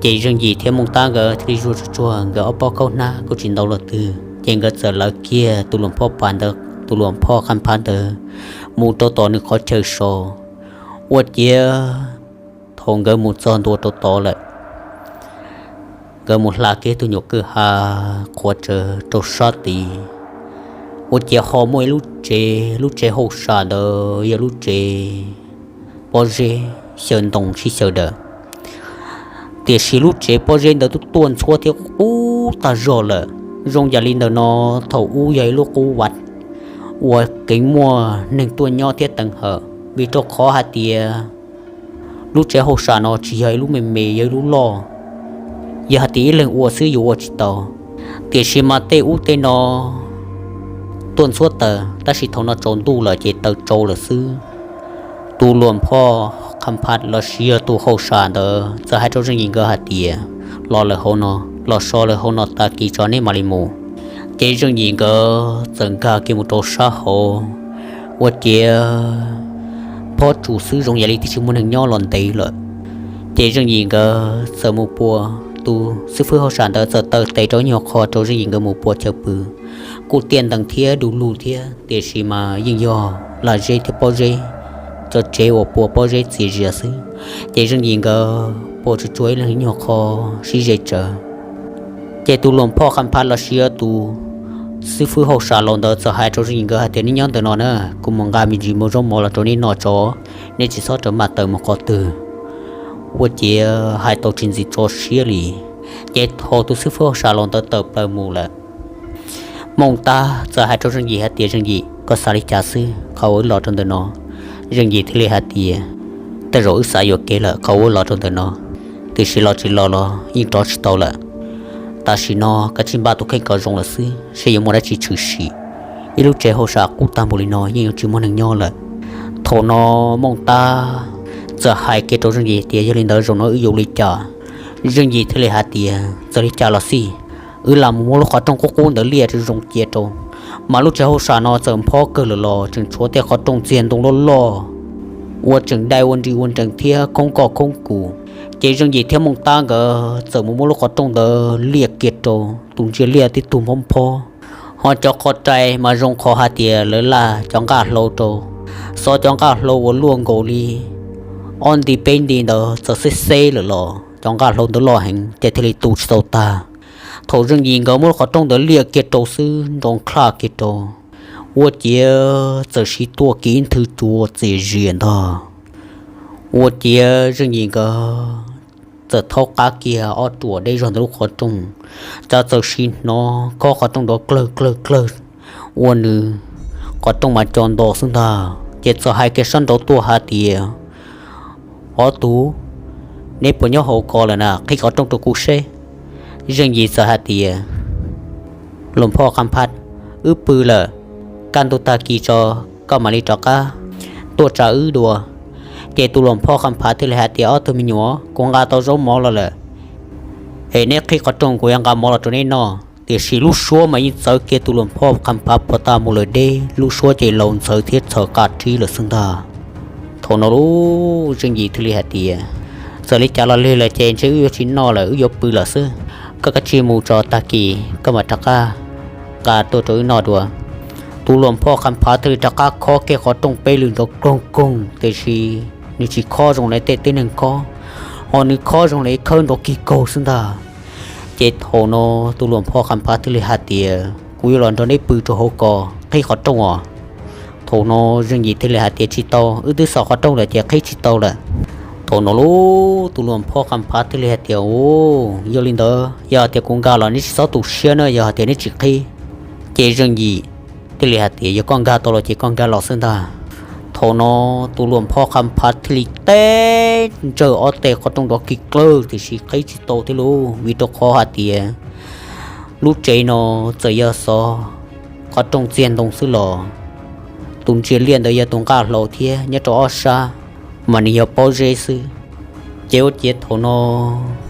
Ces Zeej Yim thiab Mooj Tab nkawd thiaj li zuaj tsuag tsuag nkawd ob pob kaub hnab kuj tsis ntau los twg, ces nkawd txawm lawv kiag tus Luam Phoj Pas ntawd, tus Luam Phoj Qha Phaj ntawd mus rau tom nws qhov chaw so. Ua ciav thaum nkawd mus txog ntua rau tod lawm, nkawd mus hla kiag tus nyuam kwj ha qhuav tsawv rau sab tid, ua ciav ho muaj ib lub tsev, lub tsev hauj sam ntawd yog lub tsev pob zeb xyaw ntoo sib xyaw daws. Tiam sis lub tsev pob zeb ntawd twb tuaj ntxhuab thiab qub tag zog lawm. Zoo yam li ntawm no thaum ub yog ib lub qub vaj uas keev muaj neeg tuaj nyob thiab teev hawm, vim rau qhov hais tias lub tsev hauj sam no tsis yog ib lub me me, yog ib lub loj. Yog hais tias ib leeg ua xwb yuav ua tsis tau. Tiam sis mas tej ub tej no tuaj ntxhuab taws, tab sis thaum no tsaus ntuj lawm ces taws tsau lawm xwb. Tus Luam Phoj Qha Phaj los sis yog tus hauj sam ntawd txawm hais rau Zeej Yim nkawd hais tias, los lawm hauv no, los so lawm hauv no tag kis tso neb mam li mus. Ces Zeej Yim nkawd txawm nkag kiag mus rau sab hauv. Ua ciav pob tsuas xwb, zoo yam li twb tsis muaj neeg nyob los ntev lawm. Ces Zeej Yim nkawd txawm mus pua, tus xib fwb hauj sam ntawd txawm taw tes rau ib nyuag qho rau Zeej Yim nkawd mus pua chaw pw. Kuj tiaj ntees thiab du lug thiab, tiam sis mas yeej yog lag zeb thiab pob zeb, cov tsev uas pua pob zeb txias zias xwb. Ces Zeej Yim nkawd pua tsuag tsuag ib leeg nyuag qho sib ze tsawv. Ces tus Luam Phoj Qha Phaj los sis yog tus xib fwb hauj sam laus ntawd txawm hais rau Zeej Yim nkawd hais tias, neb nyob ntawm no na, kuv mus nqa me ntsis npua zaub mov los rau neb noj tso, neb tsis txhob rawm maj tawm mus qhov twg. Ua ciav hais tau tsis ntxim tso siab li, Ces thaum tus xib fwb hauj sam laus ntawd tawm plaws mus lawm, Mooj Tab txawm hais rau Zeej Yim hais tias, Zeej Yim, koj xav li cas xwb, qhov uas wb los rau ntawm no? Zeej Yim thiaj li hais tias, Tej zaum wb xav yuam kev lawm, qhov uas wb los rau ntawm no, tiam sis los tsis los los yeej rov tsis tau lawm. Tam sim no kav tsij npaj tus kheej kom zoo lawm xwb, seb yuav muaj dab tsi tshwm sim. Ib lub tsev hauj sam qub tag npaum li no yeej yuav tsis muaj neeg nyob lawm. Thaum no Mooj Tab txawm hais kiag rau Zeej Yim tias, Yog li ntawd zaum no wb yuav ua li cas? Zeej Yim thiaj li hais tias, Txawm li cas los xij, wb lam mus muab lub qhov rooj qub qub ntawd liaj zoo cia rau. Mas lub tsev hauj sam no txawm nphob kawg lawm los tseem tshuav tej qhov rooj txiag ntoo loj loj uas tseem dai ua nrim ua nrees thiab khoob koj khoob kuv. Ces Zeej Yim thiab Mooj Tab nkawd txawm mus muab lub qhov rooj ntawd liaj kiag rau, tus ntsia liaj tib tug nphob nphob, ho cov qho rai mas zoo qhov hais tias lawv laj cov nqaj hlau rau, xov cov nqaj hlau uas luaj nkaus li ob nti peb nti ntawd txawm xeb xeb lawm los cov nqaj hlau ntawd loj heev ces thiaj li tu tsis tau tag. Thaum Zeej Yim nkawd muab lub qhov rooj ntawd liaj kiag rau xwb nrov nklaj kiag rau, ua ciav txawm siv tuaj kiag ib nthwv cua txias zias ntag. Ua ciav Zeej Yim nkawd txawm thaub qab kiag ob ruam deb zog ntawm lub qhov rooj, cas txawm siv hnov khob qhov rooj nrov klawg klawg klawg ua nws qhov rooj mas co nto xwb ntag. Ces txawm hais kiag sab nraud tuaj hais tias, Ob tug, neb puas nyob hauv ko lawm na? Qhib qhov rooj rau kuv seb. Zeej Yim txawm hais tias, Luas Phoj Qha Phab, wb pw lawm, kaj ntug tag kis tso koj mam li rov qab tuaj tsa wb dua. Ces tus Luas Phoj Qha Phab thiaj li hais tias, Ob tug me nyuam, kuv nqa tau zaub mov los lawm, es neb qhib qhov rooj kuv yuav nqa mov los rau neb noj. Tiam sis lub suab mas yeej txawv kiag tus Luas Phoj Qha Phab puag ta mus lawm deb, lub suab ces laus ntxhawv thiab txhawv qa rib lawm xwb ntag. Thaum no lub Zeej Yim thiaj li hais tias, Txawm li cas los lig lawm ces ntshe wb yuav tsis noj lawm, wb yuav pw lawm xwb. Koj kav tsij mus tso, tag kis koj mam rov qab nqa tuaj rau wb noj dua. Tus Luas Phoj Qha Phab thiaj li rov qab khob kiag qhov rooj peb lwm nrov koog koog, tiam sis nws tsis khob zoo li tej tib neeg khob, ho nws khob zoo li khawb nrov kig kaug xwb ntag. Ces thaum no tus Luas Phoj Qha Phab thiaj li hais tias, Kuv yuav los nrog neb pw rau hauv ko, qhib qhov rooj os. Thaum no Zeej Yim thiaj li hais tias, Tsis tau, wb twb xov qhov rooj lawm ces qhib tsis tau lawm. Thaum no lub tus Luas Phoj Qha Phab thiaj li hais tias, Yog li ntawd yog hais tias kuv nkag los neb tsis txhob tu siab na, yog hais tias neb tsis qhib. Ces Zeej Yim thiaj li hais tias, Yog koj nkag tau los ces koj nkag los xwb ntag. Thaum no tus Luas Phoj Qha Phab thiaj li teb ntsawj ob teg qhov rooj nrov kig klawg, tiam sis qhib tsis tau thiab lauj, vim rau qhov hais tias lub tsev no txawm yog xov qhov rooj txiag ntoo xwb los tus ntsia liaj ntawd yog tus nqaj hlau thiab nyob rau ob sab mas nws yog pob zeb xwb. Ces ua ciav thaum no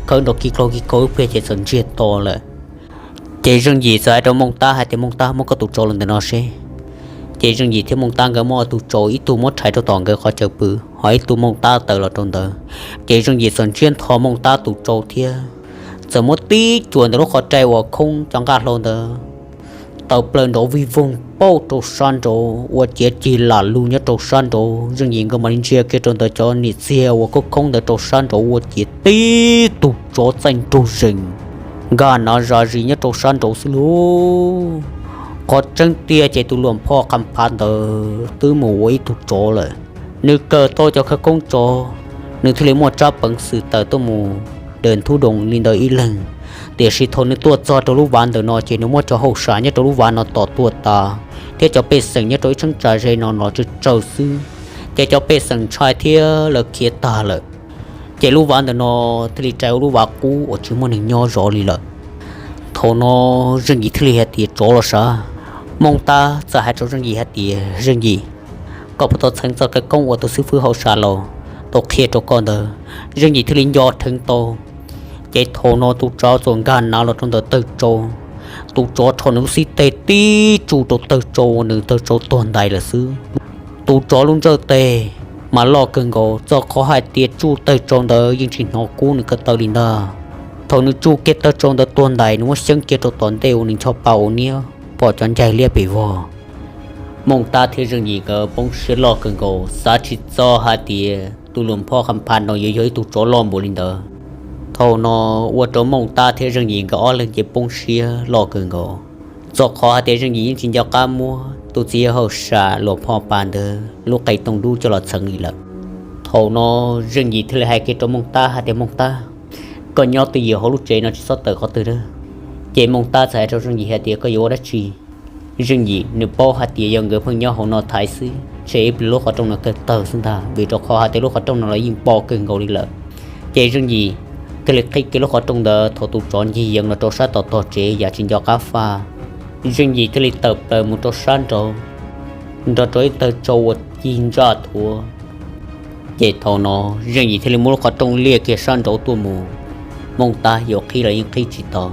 khawb nrov kig kaug kig kaug ib pliag ces txawm ntsiag to lawm. Ces Zeej Yim txawm hais rau Mooj Tab hais tias, Mooj Tab, muab koj tus tsov los ntawm no seb. Ces Zeej Yim thiab Mooj Tab nkawd muab tus tsov ib tug muab rhais rau tom nkawd qhov chaw pw, ho ib tug Mooj Tab taws los rau ntawd. Ces Zeej Yim txawm ntsiab ntho Mooj Tab tus tsov thiab txawm muab tib cuam ntawm lub qhov rai uas khoob cov nqaj hlau ntawd taws plaws nrov vij voog pauj rau sab nraud, ua ciav cig lam lug nyob rau sab nraud. Zeej Yim nkawd mam li ntsia kiag rau ntawm cov niam txiag uas khoob khoob ntawd rau sab nraud, ua ciav tib tug tsov txaij nraug zees nkag nav zam zis nyob rau sab nraud xwb lauj. Qhov tseeb tiag ces tus Luas Phoj Qha Phab ntawd twb mus ua ib tug tsov lawm. Nws kawm tau cov khawv koob tsov, nws thiaj li muaj tsab peev xwm tawm tuaj mus daws ntub doos li ntawd ib leeg. Tiam sis thaum nws tuaj txog rau lub vaj ntawm no ces nws muab cov hauj sam nyob rau lub vaj no tom tuaj tas, thiab cov pej xeem nyob rau ib cheeb tsam ze no los tsawg tsawg xwb, ces cov pej xeem ntshai thiab lawv khiav tag lawm. Ces lub vaj ntawm no thiaj li rais ua lub vaj qub uas tsis muaj neeg nyob zov li lawm. Thaum no Zeej Yim thiaj li hais tias, Tsov los sav. Mooj Tab txawm hais rau Zeej Yim hais tias, Zeej Yim, koj puas tau txheev txoj khawv koob uas tus xib fwb hauj sam laus tau qhia rau koj ntawd? Zeej Yim thiaj li nco dheev tau. Ces thaum no tus tsov txawm nkag nav los rau ntawm tawg tsau. Tus tsov rho nws lub xib teg tib tsuj rau tawg tsau, nws tawg tsau tuag ntais lawm xwb. Tus tsov lub ntsawj teg mas loj kawg nkaus, txog qhov hais tias tsuj tawg tsau ntawd yeej tsis hnov kub nws ko taw li ntag. Thaum nws tsuj kiag tawg tsau ntawd tuag ntais, nws muab xyeeb kiag rau tom ntej uas nws ncho pa ua niab pom cov ncaig liab pes vog. Mooj Tab thiab Zeej Yim nkawd poob siab loj kawg nkaus, xav tsis txog hais tias tus Luas Phoj Qha Phab no yuav yog ib tug tsov loj npaum li ntawd. Thaum no ua rau Mooj Tab thiab Zeej Yim nkawd ob leeg ces poob siab loj kawg nkaus, txog qhov hais tias Zeej Yim yeej tsis nco qab muab tus txiv yawg hauj sam Luas Phoj Qha Phab ntawd lub qe tooj dub coj los txheev li lawm. Thaum no Zeej Yim thiaj li hais kiag rau Mooj Tab hais tias, Mooj Tab, koj nyob twj ywm hauv lub tsev no tsis txhob tawm qhov twg lawm. Ces Mooj Tab txawm hais rau Zeej Yim hais tias, koj yuav ua dab tsi? Zeej Yim nws paub hais tias yog nkawd pheej nyob hauv no thaiv xwb, tshe ib pliag lub qhov rooj no kawg tawg xwb ntag, vim rau qhov hais tias lub qhov rooj no los yeej pom kawg nkaus li lawm. Ces Zeej Yim thiaj li qhib kiag lub qhov rooj ntawd, thaum tus tsov ncig yees los rau sab tom tog tsev yam tsis nco qab faj, Zeej Yim thiaj li tawm plaws mus rau sab nraud, nrog rau ib tawg tsau uas cig ntsaj thuav. Ces thaum no Zeej Yim thiaj li muab lub qhov rooj liaj kiag sab nraud tuaj mus, Mooj Tab yuav qhib los yeej qhib tsis tau.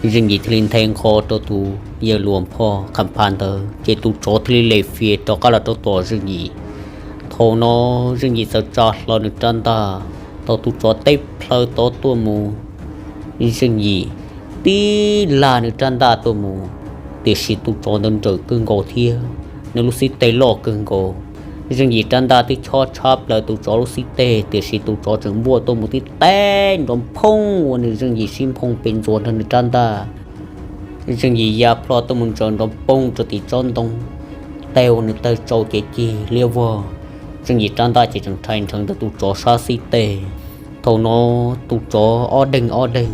Zeej Yim thiaj li nthe nqho rau tus yawg luas phoj qham pha ntawd, ces tus tsov thiaj li lem fias rov qab los rau tom Zeej Yim. Thaum no Zeej Yim txawm tsa hlo nws rab ntaj, thaum tus tsov teb plhaw tod tuaj mus, Zeej Yim tib laj nws rab ntaj tuaj mus, tiam sis tus tsov ntawd nrawm kawg nkaus thiab nws lub xib teg loj kawg nkaus. Zeej Yim rab ntaj twb chob tshab plaws tus tsov lub xib teg, tiam sis tus tsov tseem npuaj tuaj mus tib teg nrov nphoob ua nws Zeej Yim sib nphoo pes ntxuav nrog nws rab ntaj. Zeej Yim ya plho tuaj mus ntsaws nrov nphoob rau tim tsob ntoo, teg ua nws tawg tsau ces cig liab vog. Zeej Yim rab ntaj ces tseem rhais nrheev ntawm tus tsov sab xib teg. Thaum no tus tsov ob deeg ob deeg,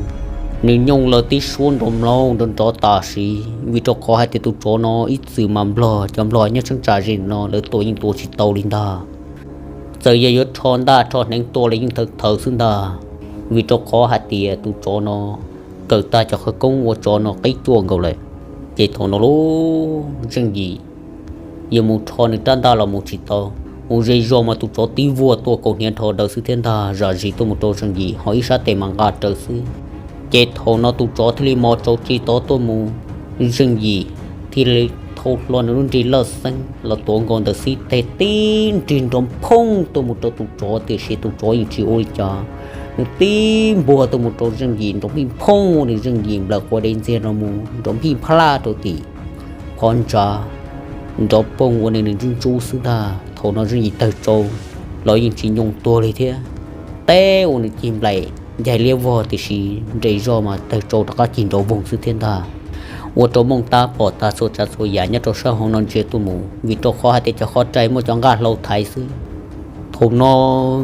nws nyooj laws tib suab nrov mlaus nrov nrov tam sim, vim rau qhov hais tias tus tsov no ib txwm mas nplog, cov nplog nyob cheeb tsam ze no lawv tua yeej tua tsis tau li ntag. Txawm yog yuav rho ntaj rho hneev tua los yeej thawv thawv xwb ntag, vim rau qhov hais tias tus tsov no kawm tag cov khawv koob ua tsov no qib cuaj nkaus lawm. Ces thaum no lub Zeej Yim yuav mus rho nws rab ntaj los mus tsis tau, mus ze zog mas tus tsov tib vuag tuaj kaus hniav nrho daws xwb thiab ntag, zam zis tuaj mus rau Zeej Yim ho ib sab tes mas nqa raws xwb. Ces thaum no tus tsov thiaj li mos tsaus tsi tod tuaj mus, Zeej Yim thiaj li thau hlo nws lub nrig lawj xeeb los tuav nkaus ntawm xib teg tib nrig nrov nphoob tuaj mus rau tus tsov, tiam sis tus tsov yeej tsis ua li cas. Nws tib npuag tuaj mus rau Zeej Yim nrov mij nphoob ua nws Zeej Yim nplawm qua dej ntxiag no mus nrov mij nplaj rau tim phab ntsa, nrov poog ua nws nws ntsub ntsub xwb ntag. Thaum no Zeej Yim tawg tsau los yeej tsis nyooj tuag li thiab, teb ua nws cig nplaim ncaig liab vog, tiam sis nres zog mas tawg tsau rov qab cig nrov voog xwb thiab ntag. Ua rau Mooj Tab pom tag txhua tsav txhua yam nyob rau sab hauv no ntsia tuaj mus, vim rau qhov hais tias cov qhov rai muaj cov nqaj hlau thaiv xwb. Thaum no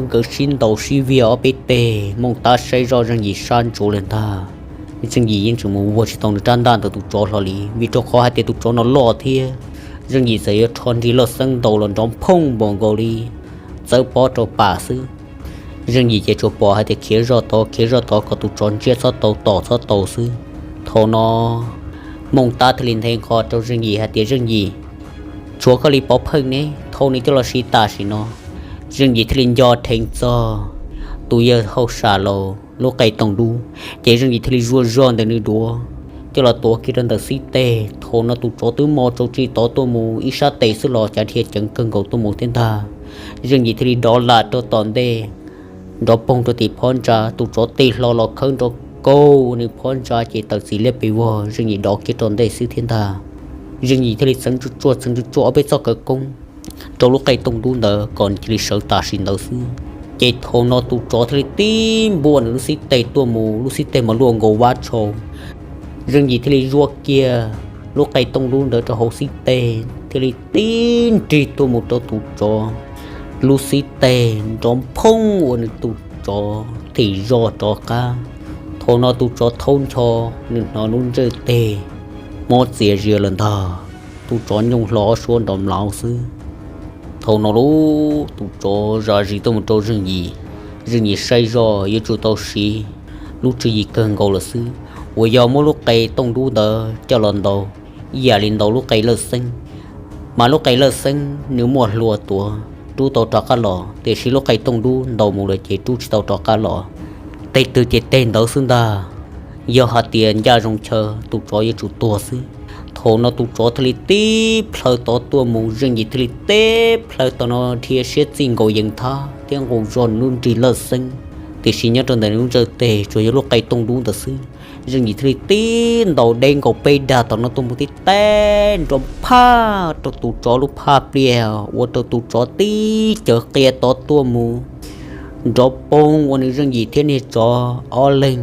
nkawd sib ntaus sib viag ob peb teg, Mooj Tab saib zoj Zeej Yim sab ntsuav lawm ntag. Zeej Yim yeej tseem mus vuag tsis tau nws rab ntaj ntawm tus tsov hlo li, vim rau qhov hais tias tus tsov no loj thiab. Zeej Yim txawm yuav rho nrig lawj xeeb ntaus los nrov nphoob npaum nkaus li txawb pob rau pam xwb. Zeej Yim ces tsuas pom hais tias khiav zoj tod khiav zoj tod kom tus tsov ntsiab txhob tau tom txhob tau xwb. Thaum no Mooj Tab thiaj li nthe nqho rau Zeej Yim hais tias, Zeej Yim, tshuav koj li pov pheej ne, thau nws coj los siv tam sim no. Zeej Yim thiaj li nco dheev txog tus yawg hauj sam laus lub qe tooj dub, ces Zeej Yim thiaj li zuaj zog ntawm nws duav coj los tuav kiag rau ntawm xib teg. Thaum no tus tsov twb mos tsaus tsi tod tuaj mus ib sab tes xwb los cav dhia ceev kawg nkaus tuaj mus thiab ntag. Zeej Yim thiaj li dov lam rau tom ntej, nrov poog rau tim phab ntsa, tus tsov tig hlo los khawb nrov kaug nws phab ntsa ces tawm txim liab pes vog, Zeej Yim dov kiag rau ntej xwb thiab ntag. Zeej Yim thiaj li txeev tsuj tsuaj txeev tsuj tsuaj ob peb txoj khawv koob rau lub qe tooj dub ntawd kom nws cia li sawv tam sim ntawd xwb. Ces thaum no tus tsov thiaj li tib npuaj nws lub xib teg tuaj mus, lub xib teg mas luaj nkaus vab tshau. Zeej Yim thiaj li zuaj kiag lub qe tooj dub ntawd rau hauv xib teg, thiaj li tib nrig tuaj mus rau tus tsov lub xib teg, nrov nphoob ua nws tus tsov thim zog rov qab. Thaum no tus tsov thaub ncho, nws hnov lub ntsej teg mob txias zias lawm ntag. Tus tsov nyooj hlo ob suab nrov mlauv xwb. Thaum no lub tus tsov zam zis tuaj mus rau Zeej Yim. Zeej Yim saib zoj yuav tsum tau siv lub tswv yim kawg nkaus lawm xwb, uas yog muab lub qe tooj dub ntawd coj los ntaus ib yam li ntaus lub qe lawj xeeb. Mas lub qe lawj xeeb nws muaj hlua tuav, rub tau rov qab los, tiam sis lub qe tooj dub ntaus mus lawm ces rub tsis tau rov qab los. Teg twg ces teg ntawd xwb ntag. Yog hais tias ncaj zoo chaw tus tsov yuav tsum tuag xwb. Thaum no tus tsov thiaj li tib plhaw tod tuaj mus, Zeej Yim thiaj li tib plhaw tom no dhia siab txij nkaus yees thab thiab nqus zog nws lub nrig lawj xeeb, tiam sis nyob rau ntawm nws lub ntsej teg tsuas yog lub qe tooj dub ntawd xwb. Zeej Yim thiaj li tib ntaus deb nkaus peb dag tom no tuaj mus tib teg nrov phaj rau tus tsov lub phaj pliaj, ua rau tus tsov tib cawv qia tod tuaj mus, nrov poog ua nws Zeej Yim thiab niag tsov ob leeg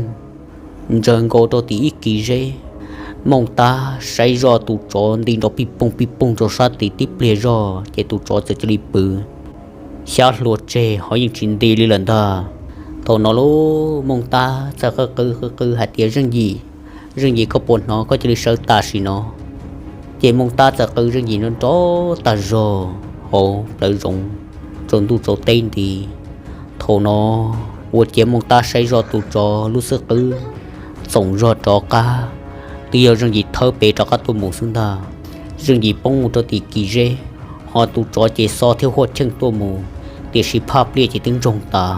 ntsaws nkaus rau tim ib kis zeb. Mooj Tab saib zoj tus tsov nti nrov pij pooj pij pooj rau sab tid tib pliag zog ces tus tsov txawm cia li pw xyab hlua tseg ho yeej tsis nti li lawm ntag. Thaum no lub Mooj Tab txawm qw qw qw qw hais tias, Zeej Yim, Zeej Yim, koj puas hnov? Koj cia li sawv tam sim no. Ces Mooj Tab txawm qw Zeej Yim nrov nrov tag zog hauv plawv zoov, tsaus ntuj tsaus teb nti. Thaum no ua ciav Mooj Tab saib zoj tus tsov lub xub qwb txoom zog rov qab, twb yog Zeej Yim thawb pem rov qab tuaj mus xwb ntag. Zeej Yim poob mus rau tim kis zeb, ho tus tsov ces xo thiab huaj cheej tuaj mus, tiam sis phaj pliaj ces twb ntsoog tas.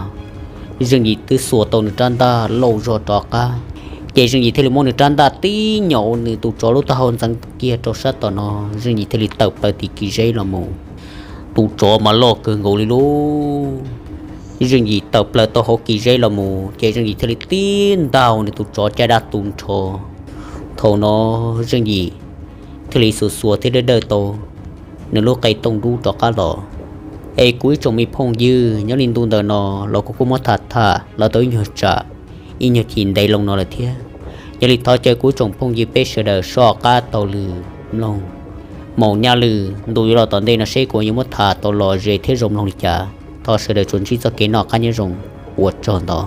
Zeej Yim twb xuas tau nws rab ntaj lauj zog rov qab, ces Zeej Yim thiaj li muab nws rab ntaj tib nyom ua nws tus tsov lub taub hau ntxeev kiag rau sab tom no, Zeej Yim thiaj li tawm plaws tim kis zeb los mus. Tus tsov mas loj kawg nkaus li lub. Zeej Yim tawm plaws tau hauv kis zeb los mus ces Zeej Yim thiaj li tib ntaug nws tus tsov caj dab tu nrho. Thaum no Zeej Yim thiaj li xuas xuas thiab dawj dawj tau nws lub qe tooj dub rov qab los. Es kuv ib tsoom me phooj ywg, nyob li ntu ntawm no los kuv kuj muab tham tham los tau ib nyuag tsam, ib nyuag chim ntev loo no lawm thiab. Yog li thov caw kuv ib tsoom phooj ywg peb sawv daws soj qab taug lw mloog. Maum Nyaj Lwm ntu yuav los tom ntej no seb kuv yuav muab tham tau lom zem thiab zoo mloog li cas. Thov sawv daws tsuas ntsib txoj kev noj qab nyob zoo, ua tsaug ntau.